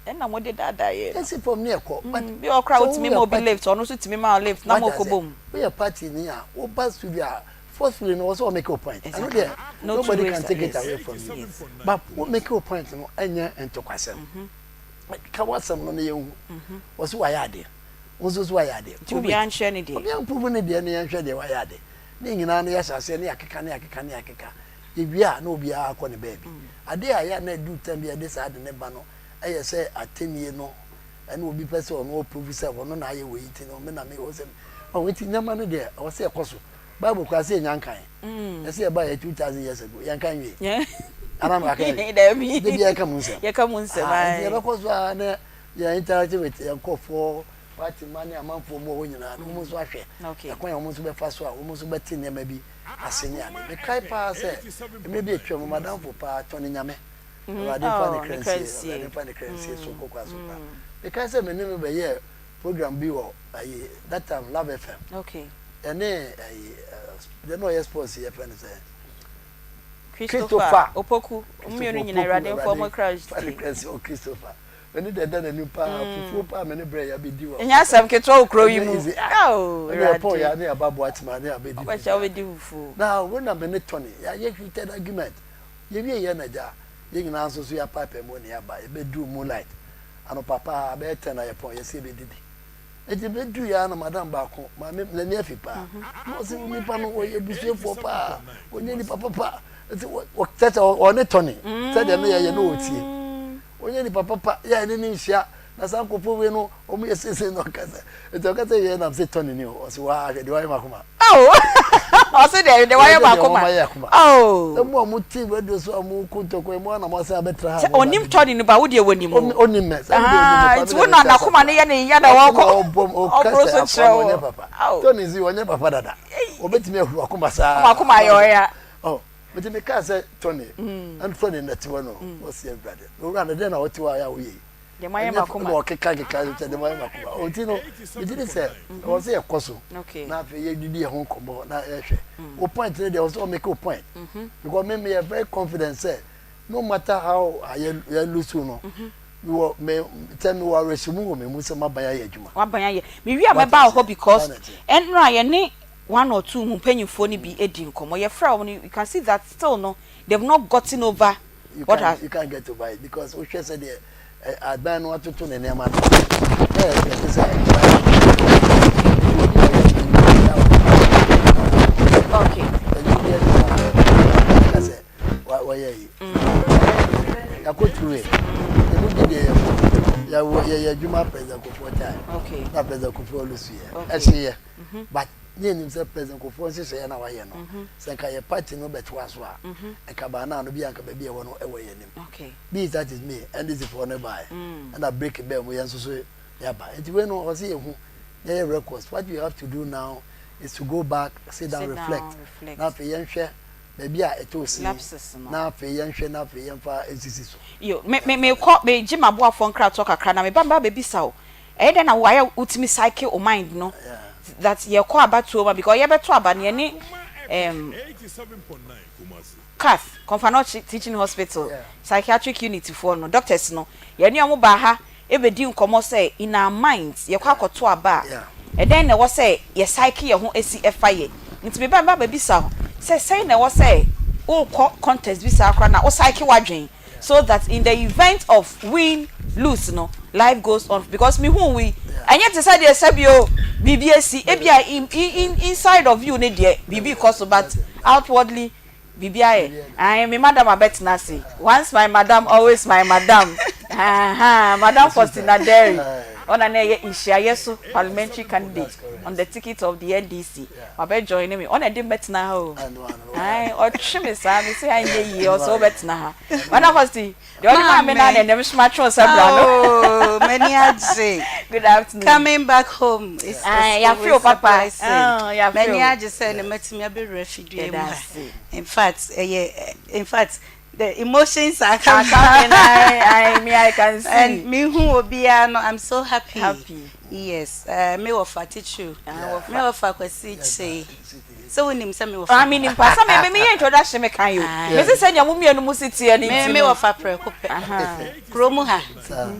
Ɛna mo de daadaa yɛn no. Yɛsi fam ne yɛkɔ. But Bi wɔ hɔ koraa sɛ wotumi woyɛ ma obi party. lift, ɔno nso tumi ma wo lift na Wate mo kɔ aseɛ? bom. Woyɛ party ni a, woba studio a, forcefully no, wɔ sɛ wɔ make wo point. Ɛno Exactly. deɛ, No two nobody ways can take it yes. away from you. Yes. But wo make wo point no ɛnyɛ ntɔkwasɛm. Ka w'asɛm no na yɛnhu. Wɔ so wayɛ adeɛ. Wo nso so wayɛ adeɛ. Nti Prove it. obiara nkyerɛ ne deɛ. Obiara mprove ne deɛ na yɛnhwɛ deɛ wayɛ ade. Ne nyinaa no yɛhyɛ aseɛ ne yɛakeka ne yɛakeka ne yɛakeka. Yɛwie a na obiara akɔ ne baabi. Adeɛ a ɛyɛ a na ɛduru time bi a yɛde saa ade no ba no yɛ sɛ atɛnnie no ɛna obi pɛ sɛ ɔno ɔprove sɛ ɔno na ayɛ wei nti no me na me wɔ sɛ ɔho nti nneɛma no deɛ ɛwɔ sɛ ɛkɔ so. Bible koraa sɛ yɛnya nkan. Ɛsɛ yɛba yɛ 2000 years ago yɛnka nwie. Anaa mekaka nwie. Dabi. Da biara yɛka mu nsɛm. Yɛka mu nsɛm Aha, nti ae. yɛbɛkɔ so ara na yɛ interact with yɛn nkurɔfoɔ party mma ne amanfoɔ mu wɔ hɔ nyinaa na wɔn nso ahwɛ ɛkwan a wɔn nso bɛfa so a wɔn nso bɛte nneɛma bi ase ne ade. Mekae paa sɛ mmerɛ bi atwam, m'adamfo paa, Tony Nyame. Awurade mfa ne kra nsie, Awurade mfa ne kra nsie so nkokora so kora. Mekae sɛ me ne no bɛyɛɛ program bi wɔ ayi that time Love FM. Okay. Ɛne ayi deɛ na ɔyɛ sports yɛfrɛ no sɛ Christopher Opoku. Mmienu nyinaa Awurade mfa wɔn kra nsie. O Christopher. M'ani da ɛda n'anim paa, fufuo paa me ne brɛ ya bɛdi wɔ. Ɛnyɛ asɛm ketewa wɔ kuro yi mu. Ɛnyɛ easy. Oh, Ɛne ɛpɔn ya ne aba Boatema ne abɛdi fufuo. Ɔbɛkyɛ wobɛdi fufuo. Na wo na me ne Tony yɛayɛ heated argument. Yɛwie yɛ na gya yɛn nyinaa nso so yɛapaepae mu ne yɛaba. Yɛbɛduru Moonlight anɔpa paa bɛyɛ ten na yɛpɔn yɛsɛ yɛbɛdidi. Enti bɛduru yɛ ara na madam baako, maame, n'ani afi paa. Na ɔse wo nipa no wɔyɛ abusuafoɔ paa, wɔnyɛ nipa papa. Nti kyɛ sɛ ɔne Tony sɛdeɛ ne yɛyɛ na ɔtie. Ɔnyɛ nipa papa, yɛ a ɛne no nhyia, na saa nkurɔfoɔ wei no wɔn yɛ seesei na ɔka sɛ, nti ɔka sɛ yɛ nam sɛ Tony ni o, ɔse waa hwɛ deɛ wayɛ m'akoma. Oh, ɔse deɛ deɛ wayɛ m'akoma. Wayɛ akoma. Oh. Sɛ mo a mo te radio so a mo ko ntɔkwa yi, mo ara na mo asan abɛtra ha. Sɛ ɔnim Tony no ba, wo deɛ wɔnim o. Ɔnim mɛ, sɛ me deɛ ɔnim me paa. Nti wo na n'akoma no yɛ ne ya na wɔkɔ. Ɔboro so kyerɛ wo. Ɔnyɛ papa. Tony nso ɔnyɛ papa dada. Ɔbɛtumi ahuru akoma saa. Akoma ayɛ ɔya. Oh. Nti me kaa sɛ Tony, ɛn Tony na te hɔ no, ɔsi awurade, owura no dɛn na ɔte hɔ a yɛ a woyɛ yi? Deɛ moayɛ m'akoma. Na ɔkeka keka sɛ deɛ moayɛ m'akoma. Ɔnti no, megye di sɛ ɛwɔ sɛ yɛkɔ so na afei yɛdidi yɛn ho nkɔmmɔ na yɛhwɛ. Wo point no deɛ ɛwɔ sɛ ɔmake wo point because me meyɛ very confident sɛ no matter how yɛ yɛ lose no, mewɔ me sɛ mewɔ awerɛhyɛmu wɔ me mu sɛ m'aban ayɛ adwuma. W'aban ayɛ. Mewie a mɛba wo hɔ because ɛnora yɛne one or two ho mpanyinfoɔ no bi di nkɔmmɔ. Yɛfrɛ wɔn no, you can see that still no, they have not gotten over You what can't, has. you can't get over it because wohwɛ sɛ deɛ aban no atoto ne nneɛma no na yɛ expect sɛ aban no obi a ɔyɛ panyin a Okay. panyin bi ɛna ɔka sɛ wɔyɛ yi yɛakɔ through it ɛmu bi deɛ yɛkɔ yɛwɔ yɛyɛ adwuma President Kufuor time Okay. na President Kufuor lusu yɛ Okay. ɛhye yɛ but ne yɛnim sɛ President Kufuor nhyehyɛeɛ na wayɛ no sɛ nka yɛ party no bɛtoa so a nka baa no ano bi a nka baabi a ɛwɔ no ɛwɔ yɛn anim. Be it as it may, NDC foɔ no baeɛ ɛna break baa mu yɛn nso so yɛaba. Nti wei no ɔsɛ yɛhu na yɛyɛ records. What we have to do now is to go back, sit down, reflect na afei yɛnhwɛ baabi a ɛtɔɔ sin na afei yɛnhwɛ na afei yɛmfa nsisi so. Yo, me me mekɔ megye m'aboafoɔ nkratoɔ kakra na meba meba abɛbisa wo Ɛyɛ dɛn na wo ayɛ wotumi psyche wo mind no that yɛkɔ abatoɔ mu a because yɛbɛto aba no yɛne um, Kath, Komfo-Anokye Teaching Hospital psychiatric unit foɔ no doctors no yɛne wɔn baa ha ɛbɛdi nkɔmmɔ sɛ in our minds yɛkɔ akɔto aba a ɛdɛn na ɛwɔ sɛ yɛ psyche yɛn ho si ɛfa yɛ nti meba meba bɛbisa wo sɛ sɛn na ɛwɔ sɛ wokɔ contest bi saa koraa na wo psyche w'adwen so that in the event of win lose no life goes on because me hu wo yi ɛnyɛ te sɛ deɛ sɛbi o biribi asi ebia in in inside of you ne deɛ biribi kɔ so but outwardly biribi ayɛ ae me madam abɛtena ase once my madam always my madam ahaa madam Faustina Derry ɔna na ɛyɛ nhyiayɛ so parliamentary candidate on the ticket of the NDC wabɛ join me ɔna ɛde mɛtena ha o ae ɔtwe me saa me se anyɛ yie ɔsɛ wobɛtena ha Madam Fosti deɛ ɔde maa me na na ɛnam soma twe sɛ bra no. Oh, m'ani agye. Good afternoon. Coming back home is, is always a papa. blessing. Oh, M'ani agye sɛ ne matumi abɛwura fidua mu ha. In fact, ɛyɛ in fact the emotions are coming. Are coming. I, I, me, I can see. And me hu obiara no, I'm so happy. Happy. Yes, me wɔfa titiriw. Me wɔfa Kwasi Kyei. Sɛ wonim sɛ me wɔfa. Ah, menim paa. Sɛ me me meyɛ introduction me kan yo. Me se sɛnea mo mmienu mo si teɛ no nti Me no. wɔfa prɛko pɛ. Kurom ha.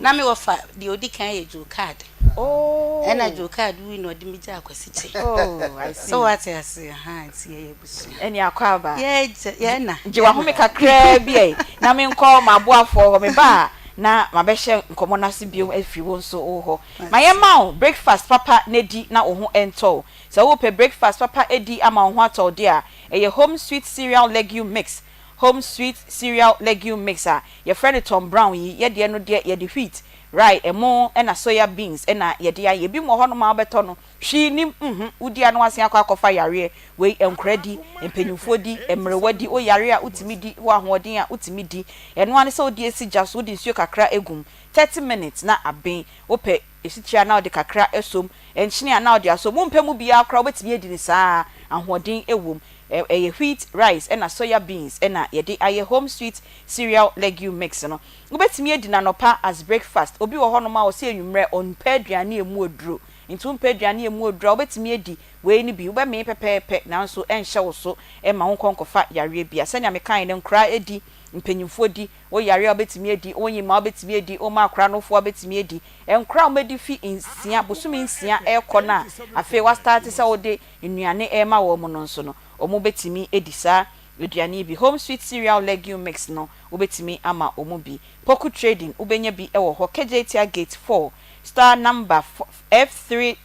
Na me wɔfa deɛ odi kan yɛ Joe Card. Oh. Ɛna Joe Card wui na ɔde me gyaa Kwasi Kyei. Oh, I see. So wate ase, aha, nti yɛyɛ abusua. Ɛne akɔ aba. Yɛ yɛ na. Gye w'ahome kakraa bi ɛ na menkɔ m'aboafoɔ hɔ. Meba a na mabɛhyɛ nkɔmmɔ no ase bio afiri wo nso wo hɔ. Ma yɛmma wo breakfast papa na di na wo ho ntɔ wo. Sɛ worepɛ breakfast papa adi ama wo ho atɔ wo de a, ɛyɛ Home Sweet Cereal Legume Mix. Home Sweet Cereal Legume Mix a yɛfrɛ no Tom Brown yi, yɛ deɛ no deɛ yɛde wheat, rye, ɛmo ɛna soya beans na yɛde ayɛ. Ebinom wɔ hɔnom a wobɛtɔ no, hwee nnim, nhum, wodi a na woasen akɔ akɔfa yareɛ. Wei nkwadaa di, mpanyimfoɔ di, mmerewa di, woyare a wotumi di, wowɔ ahoɔden a wotumi di. Ɛno ara ne sɛ wode asi gya so, wode nsuo kakra agu mu, 30 minutes na aben. Wopɛ Esikyire a na ɔde kakra som, nkyene a na ɔde asom, wompɛ mu biara koraa wobɛtumi adi no saa ara, ahoɔden wom. Ɛyɛ wheat, rice ɛna soya beans ɛna yɛde ayɛ Home Sweet Cereal Legume Mix no. Wobɛtumi adi no anɔpa as breakfast. Obi wɔ hɔnom a ɔse anwummerɛ ɔmpɛ aduane a ɛmu aduro. Nti wompɛ aduane a ɛmu aduro a, wobɛtumi adi wei no bi. Wobɛmee pɛpɛɛpɛ nanso ɛnhyɛ wo so mma wonkɔ nkɔfa yareɛ bia. Sɛnea mekaeɛ no, nkoraa di, mpanyimfoɔ di, wo yare a wobɛtumi adi, wonye mma wobɛtumi adi, woma akora nofoɔ a wobɛtumi adi. Nkoraa a wɔadi fi nsia, bosome nsia rekɔ no a afei woastarte sɛ wode nnuane rema wɔn no nso no, wɔbɛtumi adi saa aduane yi bi. Home Sweet Cereal Legume Mix no, wobɛtumi ama wɔn bi. Poku Trading, wobɛnya bi wɔ hɔ, Kejetia Gate 4, star number F3280,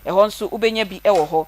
ɛhɔ nso wobɛnya bi wɔ hɔ.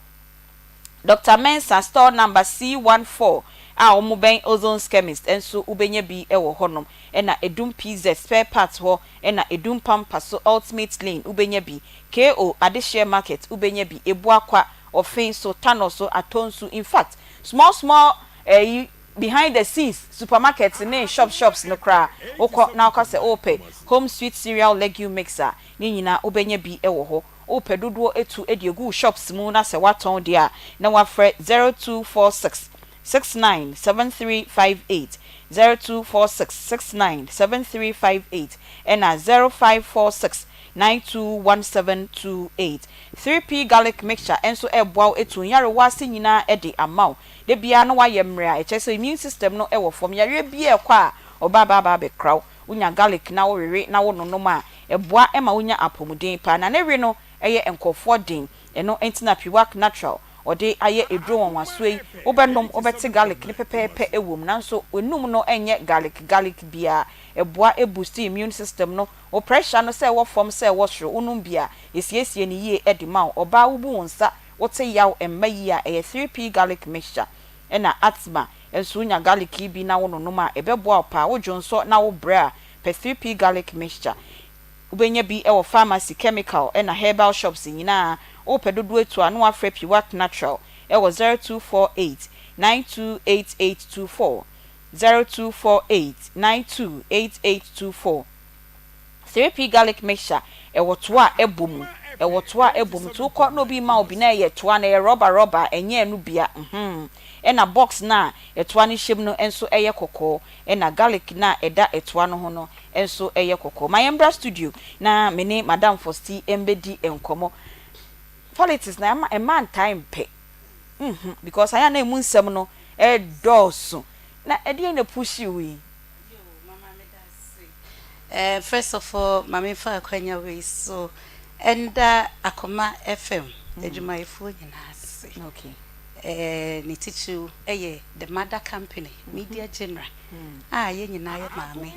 Doctor Mensah, store number C14 a wɔbɛn Ozone's Chemist nso wobɛnya bi wɔ hɔnom. Ɛna Edum PZ Spare Parts hɔ, ɛna Edum Pampa so Ultimate Lane wobɛnya bi. KO Adehyeɛ Market wobɛnya bi. Ebuakwa, Ɔfen so, Tano so, Atonsu. In fact, small small ɛyi behind the scenes supermarket ne shop shops no koraa, wokɔ na woka sɛ wopɛ Home Sweet Cereal Legume Mix a, ne nyinaa wobɛnya bi wɔ hɔ. Wopɛ dodoɔ etu de egu wo shops mu na sɛ woatɔn deɛ a, na woafrɛ 0246 69 7358, 0246 69 7358 ɛna 0546 921728. 3P Garlic Mixture nso ɛreboa wo etu nyarewa ase nyinaa de ama wo. Da biara na woayɛ mmerɛ a ɛkyerɛ sɛ immune system no wɔ fam. Yareɛ biara ɛkɔ a, ɔba aba aba abɛkra wo. Wonya garlic na wowewe na wononom a, ɛboa ma wonya apɔmuden paa. Na ne we no yɛ nkurɔfoɔ den. Ɛno nti na Piwak Natural ɔde ayɛ aduro nwanwasoɔ yi. Wobɛnom, wobɛte garlic no pɛpɛɛpɛ wɔ mu. Nanso w'anum no nyɛ garlic garlic biara. Ɛboa boost immune system no. Wo pressure no sɛ ɛwɔ fam sɛ ɛwɔ soro, wonom bi a, ɛsiesie no yie de ma wo. Ɔbaa wobu wo nsa, wote yaw mma yie a, ɛyɛ 3P Garlic Mixture. Ɛna asthma nso wonya garlic yi bi na wononom a, ɛbɛboa wo paa. Wo dwonsɔ na wo brɛ a, pɛ 3P Garlic Mixture. Wobɛnya bi wɔ pharmacy, chemical ɛna herbal shops nyinaa. Wopɛ dodoɔ etu a, na woafrɛ Piwak Natural ɛwɔ 0248 928824, 0248 928824. 3P Garlic Mixture ɛwɔ toa a ɛbɔ mu, ɛwɔ toa a ɛbɔ mu. Nti wokɔ na obi ma wo bi na ɛyɛ toa no ɛyɛ rɔba rɔba a, ɛnyɛ ɛno bia mhm. Ɛna box no a ɛtoa no hyɛ mu no nso ɛyɛ kɔkɔɔ, ɛna garlic no a ɛda ɛtoa no ho no nso ɛyɛ kɔkɔɔ. Ma yɛmbra studio na me ne Madam Fosti mbɛdi nkɔmmɔ. Politics na ɛma mmaa ntae mpɛ because ayɛ a na emu nsɛm no ɛdɔɔso. Na ɛdeɛn na push wo yi? Yo, mama meda ase. First of all, ma memfa akwanya wei so ɛnda Akoma FM adwumayɛfoɔ nyinaa ase. Ne titiriw yɛ the mother company, Media General, a yɛn nyinaa yɛ maame,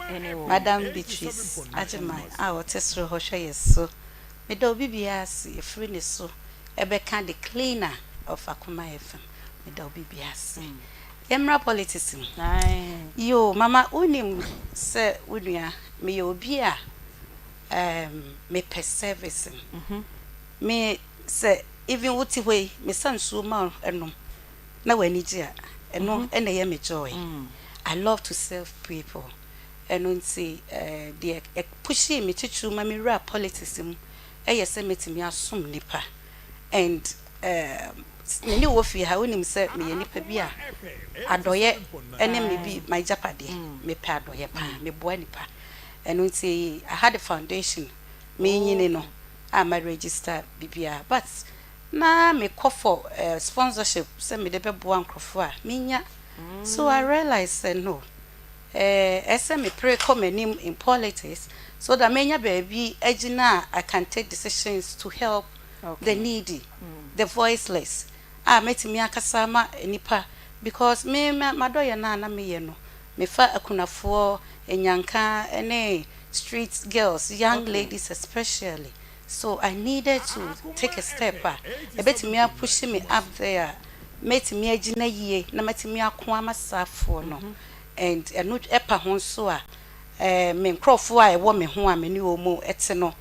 Madam Beatrice Agyeman a ɔte soro hɔ hwɛ yɛ so. Meda obi biara ase, ɛfiri ne so ɛbɛka the cleaner of Akoma FM. Meda obi biara ase. Yɛmmra politics mu. Yo, mama, wonim sɛ wo nua, meyɛ obi a mepɛ service. Me sɛ even wote hɔ yi, mesa nsuo ma wo ɛnom na w'ani gye a, ɛno ɛna ɛyɛ me joy. I love to serve people. Ɛno nti deɛ ɛpushii me titiriw ma mewura politics mu ɛyɛ sɛ mɛtumi asom nipa. And me ne wɔ fie ha, wonim sɛ meyɛ nipa bi a adɔyɛ ɛne me bi m'agyapadeɛ. Mepɛ adɔyɛ paa, meboa nipa. Ɛno nti I had a foundation menyini no a ma register biribiara, but na mekɔ for sponsorship sɛ mede bɛboa nkurɔfoɔ a menya. So I realize sɛ no, ɛsɛ mepere kɔ m'anim in politics so that menya baabi agyina a I can take decisions to help the needy, the voiceless, a mɛtumi akasa ama nipa, because me m'adɔyɛ no a na meyɛ no, mefa akunafoɔ, nyanka ne street girls, young ladies especially. So I needed to take a step a ɛbɛtumi apush me up there a mɛtumi agyina yie na mɛtumi ako ama saafoɔ no. And ɛno ɛpa ho nso a, me nkurɔfoɔ a ɛwɔ me ho a me ne wɔn mu ɛte no,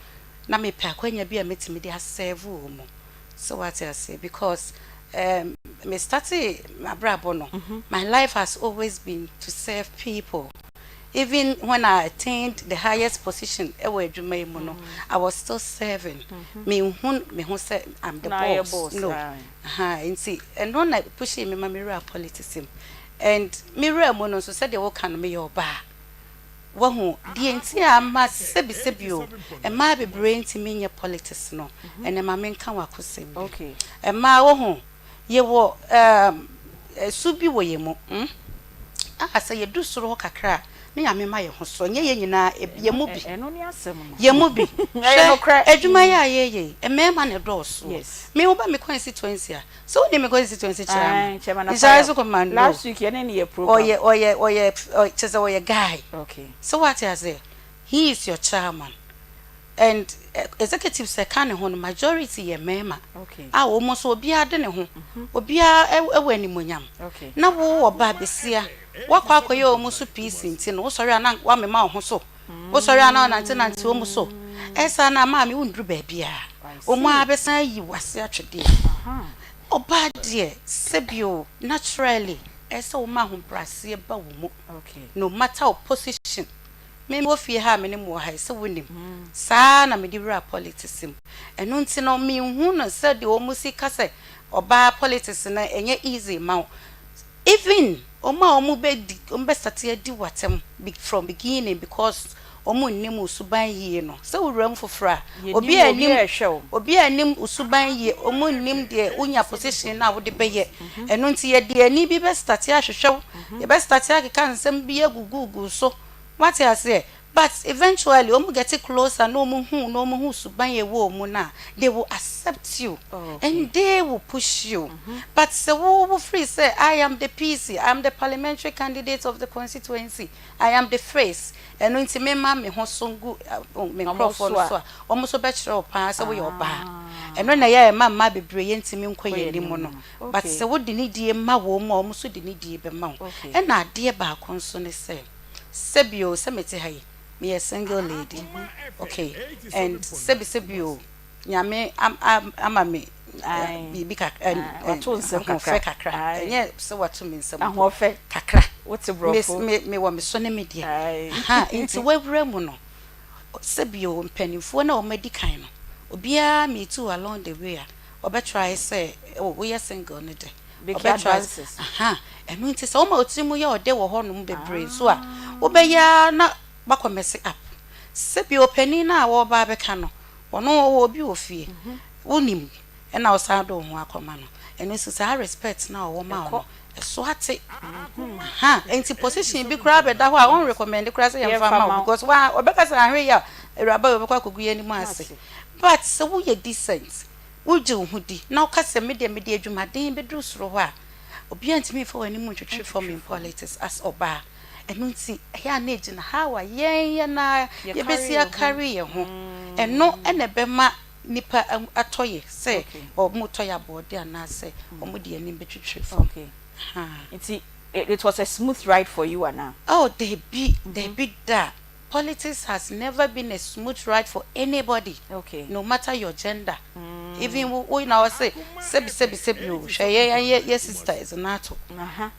na mepɛ akwanya bi a mɛtumi de aserve wɔn mu. So wate ase, because me started m'abrabɔ no, my life has always been to serve people. Even when I attained the highest position wɔ adwuma yi mu no, I was still serving. Menhu me ho sɛ I'm the boss, no. Ahaa, nti ɛno na pushii me ma me wuraa politics mu. And me wuraa mu no nso, sɛdeɛ woka no, meyɛ ɔbaa. Wahu? Deɛ nti a ama sɛbi sɛbi o, mmaa bebree ntumi nyɛ politics no, ɛnɛ ma menka w'akosɛm bi. Mmaa, wahu, Yɛwɔ erm su bi wɔ yɛn mu mm a sɛ yɛdu soro hɔ kakra a ne Nyame ma yɛn ho so, ɛnyɛ yɛn nyinaa, yɛn mu bi, yɛn mu bi. Hwɛ adwuma yi a yɛreyɛ yi, mmarima na ɛdɔɔso o. Me woba me constituency a, sɛ wonim me constituency chairman, Nhyira so Commando, ɔyɛ ɔyɛ ɔyɛ kyerɛ sɛ ɔyɛ guy, sɛ woate aseɛ, he is your chairman. And executives a ɛka ne ho no majority yɛ mmarima a wɔn nso obiara de ne ho, obiara wɔ animuonyam. Na wo ɔbaa besia, woakɔ akɔyɛ wɔn so PC nti no wosɔre a na woamema wo ho so, wosɔre a na wonantenante wɔn so. Ɛyɛ saa no a maame wonnuru baabiara. Wɔn ara bɛsan ayi wo ase atwedeɛ. Ɔbaa deɛ sɛbio naturally ɛyɛ sɛ woma ahobrɛaseɛ ba wo mu no matter wo position. Me mewɔ fie ha a me ne mo wɔ ha yi, sɛ wonim, saa ara na mede wuraa politics mu. Ɛno nti no, menhu no sɛ deɛ wɔn si ka sɛ ɔbaa politics no ɛnyɛ easy mma wo. Even wɔn a wɔn bɛ di, wɔn bɛ starte adi wo atɛm from beginning because wɔn nnim wo suban yie no, sɛ wo wura mu foforɔ a, obi a nnim, obi a nnim wo suban yie, wɔn nnim deɛ wonya position no a wode bɛyɛ. Ɛno nti yɛde ani bi bɛ starte ahwehwɛ wo, yɛbɛ starte akeka nsɛm bi agugugu so. Wate aseɛ? But eventually wɔn get closer na wɔn hu na wɔn hu suban a ɛwɔ wɔn mu no a, they will accept you and they will push you. But sɛ wo wo firi sɛ I am the PC, I am the parliamentary candidate of the constituency, I am the face, ɛno nti me ma me ho so ngu me nkorɔfoɔ no so a, wɔn nso bɛkyerɛ wo paa sɛ woyɛ ɔbaa. Ɛno na ɛyɛ a ɛma mmaa bebree yɛntumi nkɔ yɛn anim no. But sɛ wode nidie ma wɔn a, wɔn nso de nidie bɛma wo. Ɛna adeɛ baako nso ne sɛ, sɛbi o, sɛ mete ha yi, meyɛ single lady, okay, and sɛbi sɛbi o, Nyame ama me biribi kakra, ahoɔfɛ kakra, ɛnyɛ sɛ wato me nsam mpo, kakra, mewɔ me so ne me deɛ, aha, nti wawura mu no, sɛbi o, mpanimfoɔ no a wɔadi kan no, obiara meet wo along the way a, ɔbɛ try sɛ oh woyɛ single no de ɔbɛ try aha ɛno nti sɛ woma otiri mu yɛ ɔdɛ wɔ hɔ nom bebree nso a wobɛyɛ ara na wakɔ mess up sɛbi ɔpanin no a wɔreba abɛka no ɔno ɔwɔ obi wɔ fie wonim ɛna ɔsan de wo ho akɔma no ɛno nso saa respect no a ɔwɔ ma wo no ɛso ate aha nti position bi koraa bɛda hɔ a wɔn recommend koraa sɛ yɛmfa ma wo because wa ɔbɛka sɛ ahwɛ yi a awuraba yi ɔbɛkɔ akɔgu yɛn anim ase but sɛ woyɛ decent wogye wo ho di na woka sɛ me deɛ mede adwumaden bɛduru soro hɔ a obiara ntumi mfa w'anim ntwetwe fam in politics as ɔbaa ɛno nti ɛyɛ a na ɛgyina how a yɛn yɛn ara yɛbɛsi akari yɛn ho ɛno ɛna ɛbɛma nipa atɔ yɛ sɛ wɔn tɔ yɛ aboɔden anaasɛ wɔn de anim bɛtwitwiri fam. Nti it was a smooth ride for you anaa? Oh dabi, dabi da. Politics has never been a smooth ride for anybody, no matter your gender. Even wo wo na ɔse sɛbi sɛbi sɛbi o, hwɛ yɛ yɛ yɛ sister Ezenato.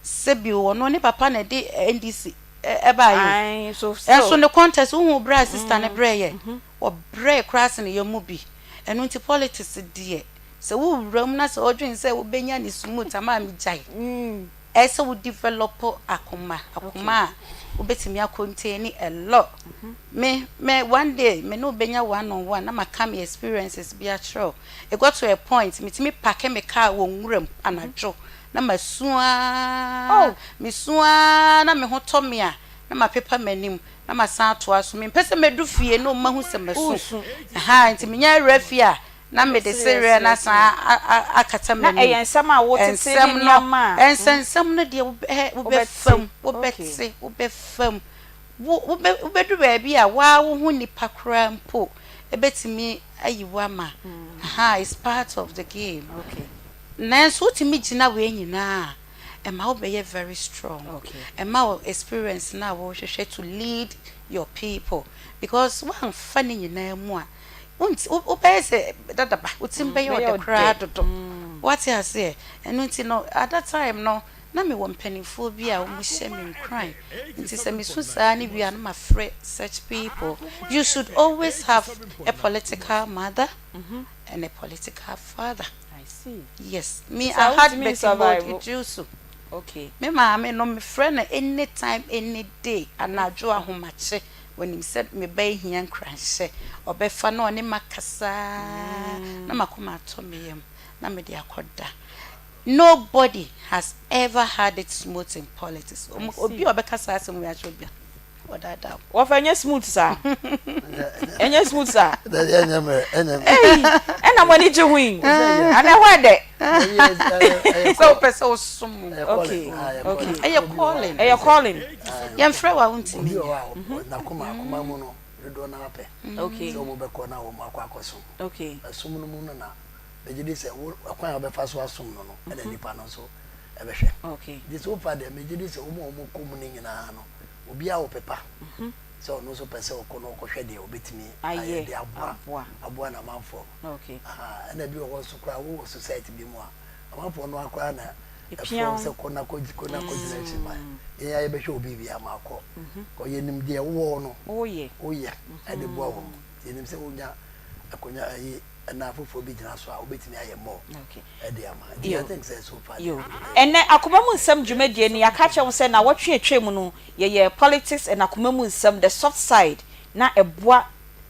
Sɛbi o, ɔno ne papa na ɛde NDC ɛbaeɛ o. Ɛnso ne contest wohu berɛ a sister no brɛɛ yɛ. Wɔbrɛɛ koraa sene yɛn mu bi. Ɛno nti politics deɛ sɛ wo wura mu na sɛ wodwen sɛ wobɛnya ne smooth ama a megyae. Ɛyɛ sɛ wo develop akoma, akoma a wobɛtumi a contain a lot. Me, me one day me ne wo bɛnya one on one na maka me experiences bi akyerɛ wo. It got to a point metumi pake me car wɔ nwura mu anadwo na masu ara, mesu ara na me ho tɔ me a na mapepa m'anim na masan atoa so. Mempɛ sɛ mɛdu fie na wɔahu sɛ masu. Ahaa, nti menya awura fie a, na mede sereɛ no asan akata Na m'anim. ɛyɛ nsɛm a wotete ne Nsɛm no, nneɛma a nsɛnsɛm no deɛ wobɛ, wobɛfa mu, wobɛte. wobɛte, wobɛfa mu. Wo, wobɛ, wobɛdu baabi a wo ara wo ho nnipa koraa mpo bɛtumi ayi wo ama. Ahaa, it's part of the game. Nanso wotumi gyina wei nyinaa a, ɛma wo bɛyɛ very strong, ɛma wo experience no a wohwehwɛ to lead your people because woamfa ne nyinaa mu a, wobɛyɛ sɛ dadaba, wo tirim bɛyɛ ɔdɛ koraa dodo. Woate aseɛ? Ɛno nti no, at that time no, Na mewɔ mpanimfoɔ bi a wɔhyɛ me nkuran. Nti sɛ mesu saa no wie a na mafrɛ such people. You should always have a political mother and a political father. I see. Yes, me Saa I had wotumi Betty Mould nsurvive. Iddrisu. Okay. Me maame no mefrɛ no anytime any day anadwo ahomakye onim sɛ me ba yi hia nkuranhyɛ ɔbɛfa na ɔne makasa na makoma atɔ me yam na mede akɔda. Nobody has ever had it smooth in politics. I Obi see. a ɔbɛka saa asɛm wei akyerɛ obi a ɔdaadaa wo. Wɔfa ɛnyɛ smooth saa. Ɛnyɛ smooth saa. Dabi ɛnyɛ mmerɛ ɛnyɛ mmerɛ. Ei, ɛna mo ani gye ho yi. Ana ɛhɔ ɛdɛ. Sɛ wopɛ sɛ wosom wo. Okay, okay. Ɛyɛ calling. Ɛyɛ calling. Yɛmfrɛ wo a wontumi Obi wɔ nyɛ. hɔ a n'akoma akoma mu no dodoɔ no ara pɛ Okay. sɛ wɔn bɛkɔ na wɔn akɔ akɔsom. Okay. Ɛsom no mu no na megye di sɛ wo ɛkwan a wɔbɛfa so asom no no ɛna nipa no nso ɛbɛhwɛ. Okay. Nti so far deɛ megye di sɛ wɔn a wɔkɔ mu no nyinaa no obiara wɔ pepa sɛ ɔno nso pɛ sɛ ɔkɔ na ɔkɔhwɛ deɛ ɔbɛtumi ayɛ de aboa aboa n'amanfoɔ. Okay. Aha, ɛna bi wɔ hɔ nso koraa wowɔ society bi mu a amanfoɔ no ara koraa na Epia ɛfrɛ wo wo. sɛ kɔ na kɔ kɔ na kɔgyina akyi ma yɛn a yɛbɛhwɛ wo biribi ama akɔ. Kɔ yɛnim deɛ wowɔ hɔ no Woyɛ. woyɛ ɛde boa wɔn. Yɛnim sɛ wonya akonnwa ayi ɛna afoforɔ bi gyina so a wobɛtumi ayɛ more Okay. ɛde ama. Nti I Yo. think sɛ so far deɛ Yo. ɛyɛ. Ɛnnɛ Akoma Mu Nsɛm dwumadie no, yɛaka akyerɛ wo sɛ nnawɔtwe a atwam no, yɛyɛɛ Politics and Akoma Mu Nsɛm, The Soft Side, na ɛboa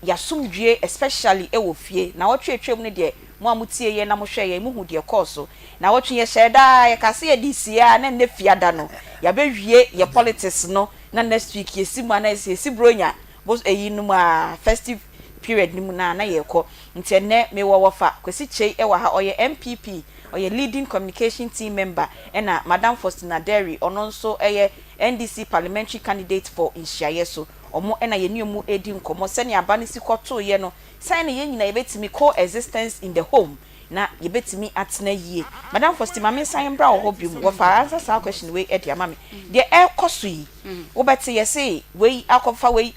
y'asomdwie especially wɔ fie. Nnawɔtwe a atwam no deɛ, mo a motie yɛn na mohwɛɛ yɛn, mohu deɛ ɛkɔɔ so. Nnawɔtwe yɛhyɛɛ da ara, yɛkaa sɛ yɛde sie ara na nnɛ Fiada no, yɛabɛwie yɛ politics no, na next week yɛsi mu anaa yɛsi Buronya bos eyi no mu ara, festive period no mu no ara na yɛrekɔ. Nti ɛnnɛ mewɔ wɔfa Kwasi Kyei wɔ ha, ɔyɛ NPP, ɔyɛ leading communication team member, ɛna Madam Faustina Derry, ɔno nso yɛ NDC parliamentary candidate for Nhyiaeɛ so. Wɔn na yɛne wɔn redi nkɔmmɔ sɛnea aba no si kɔtoeɛ no, sɛn na yɛn nyinaa yɛbɛtumi co-existence in the home na yɛbɛtumi atena yie. Madam Faustina, ma mensan mbra wɔ hɔ biom, wɔfa answer saa question wei de ama me. Deɛ ɛrekɔ so yi, wobɛte yɛse wei akɔfa wei,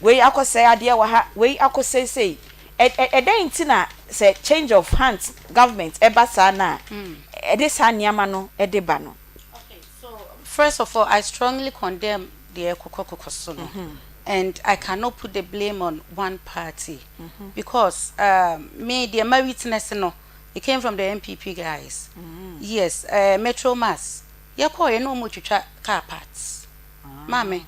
wei akɔsɛe adeɛ wɔ ha, wei akɔ seisei. Ɛ ɛ ɛdɛn nti na sɛ change of hands government ɛba saa no a, ɛde saa nneɛma no de ba no? Okay, so first of all, I strongly condemn deɛ ɛkokɔ so no, and I cannot put the blame on one party because me deɛ ma witness no, it came from the NPP guys. Yes, Metro Mass yɛkɔɔ yɛ na wɔn twitwa car parts. Maame,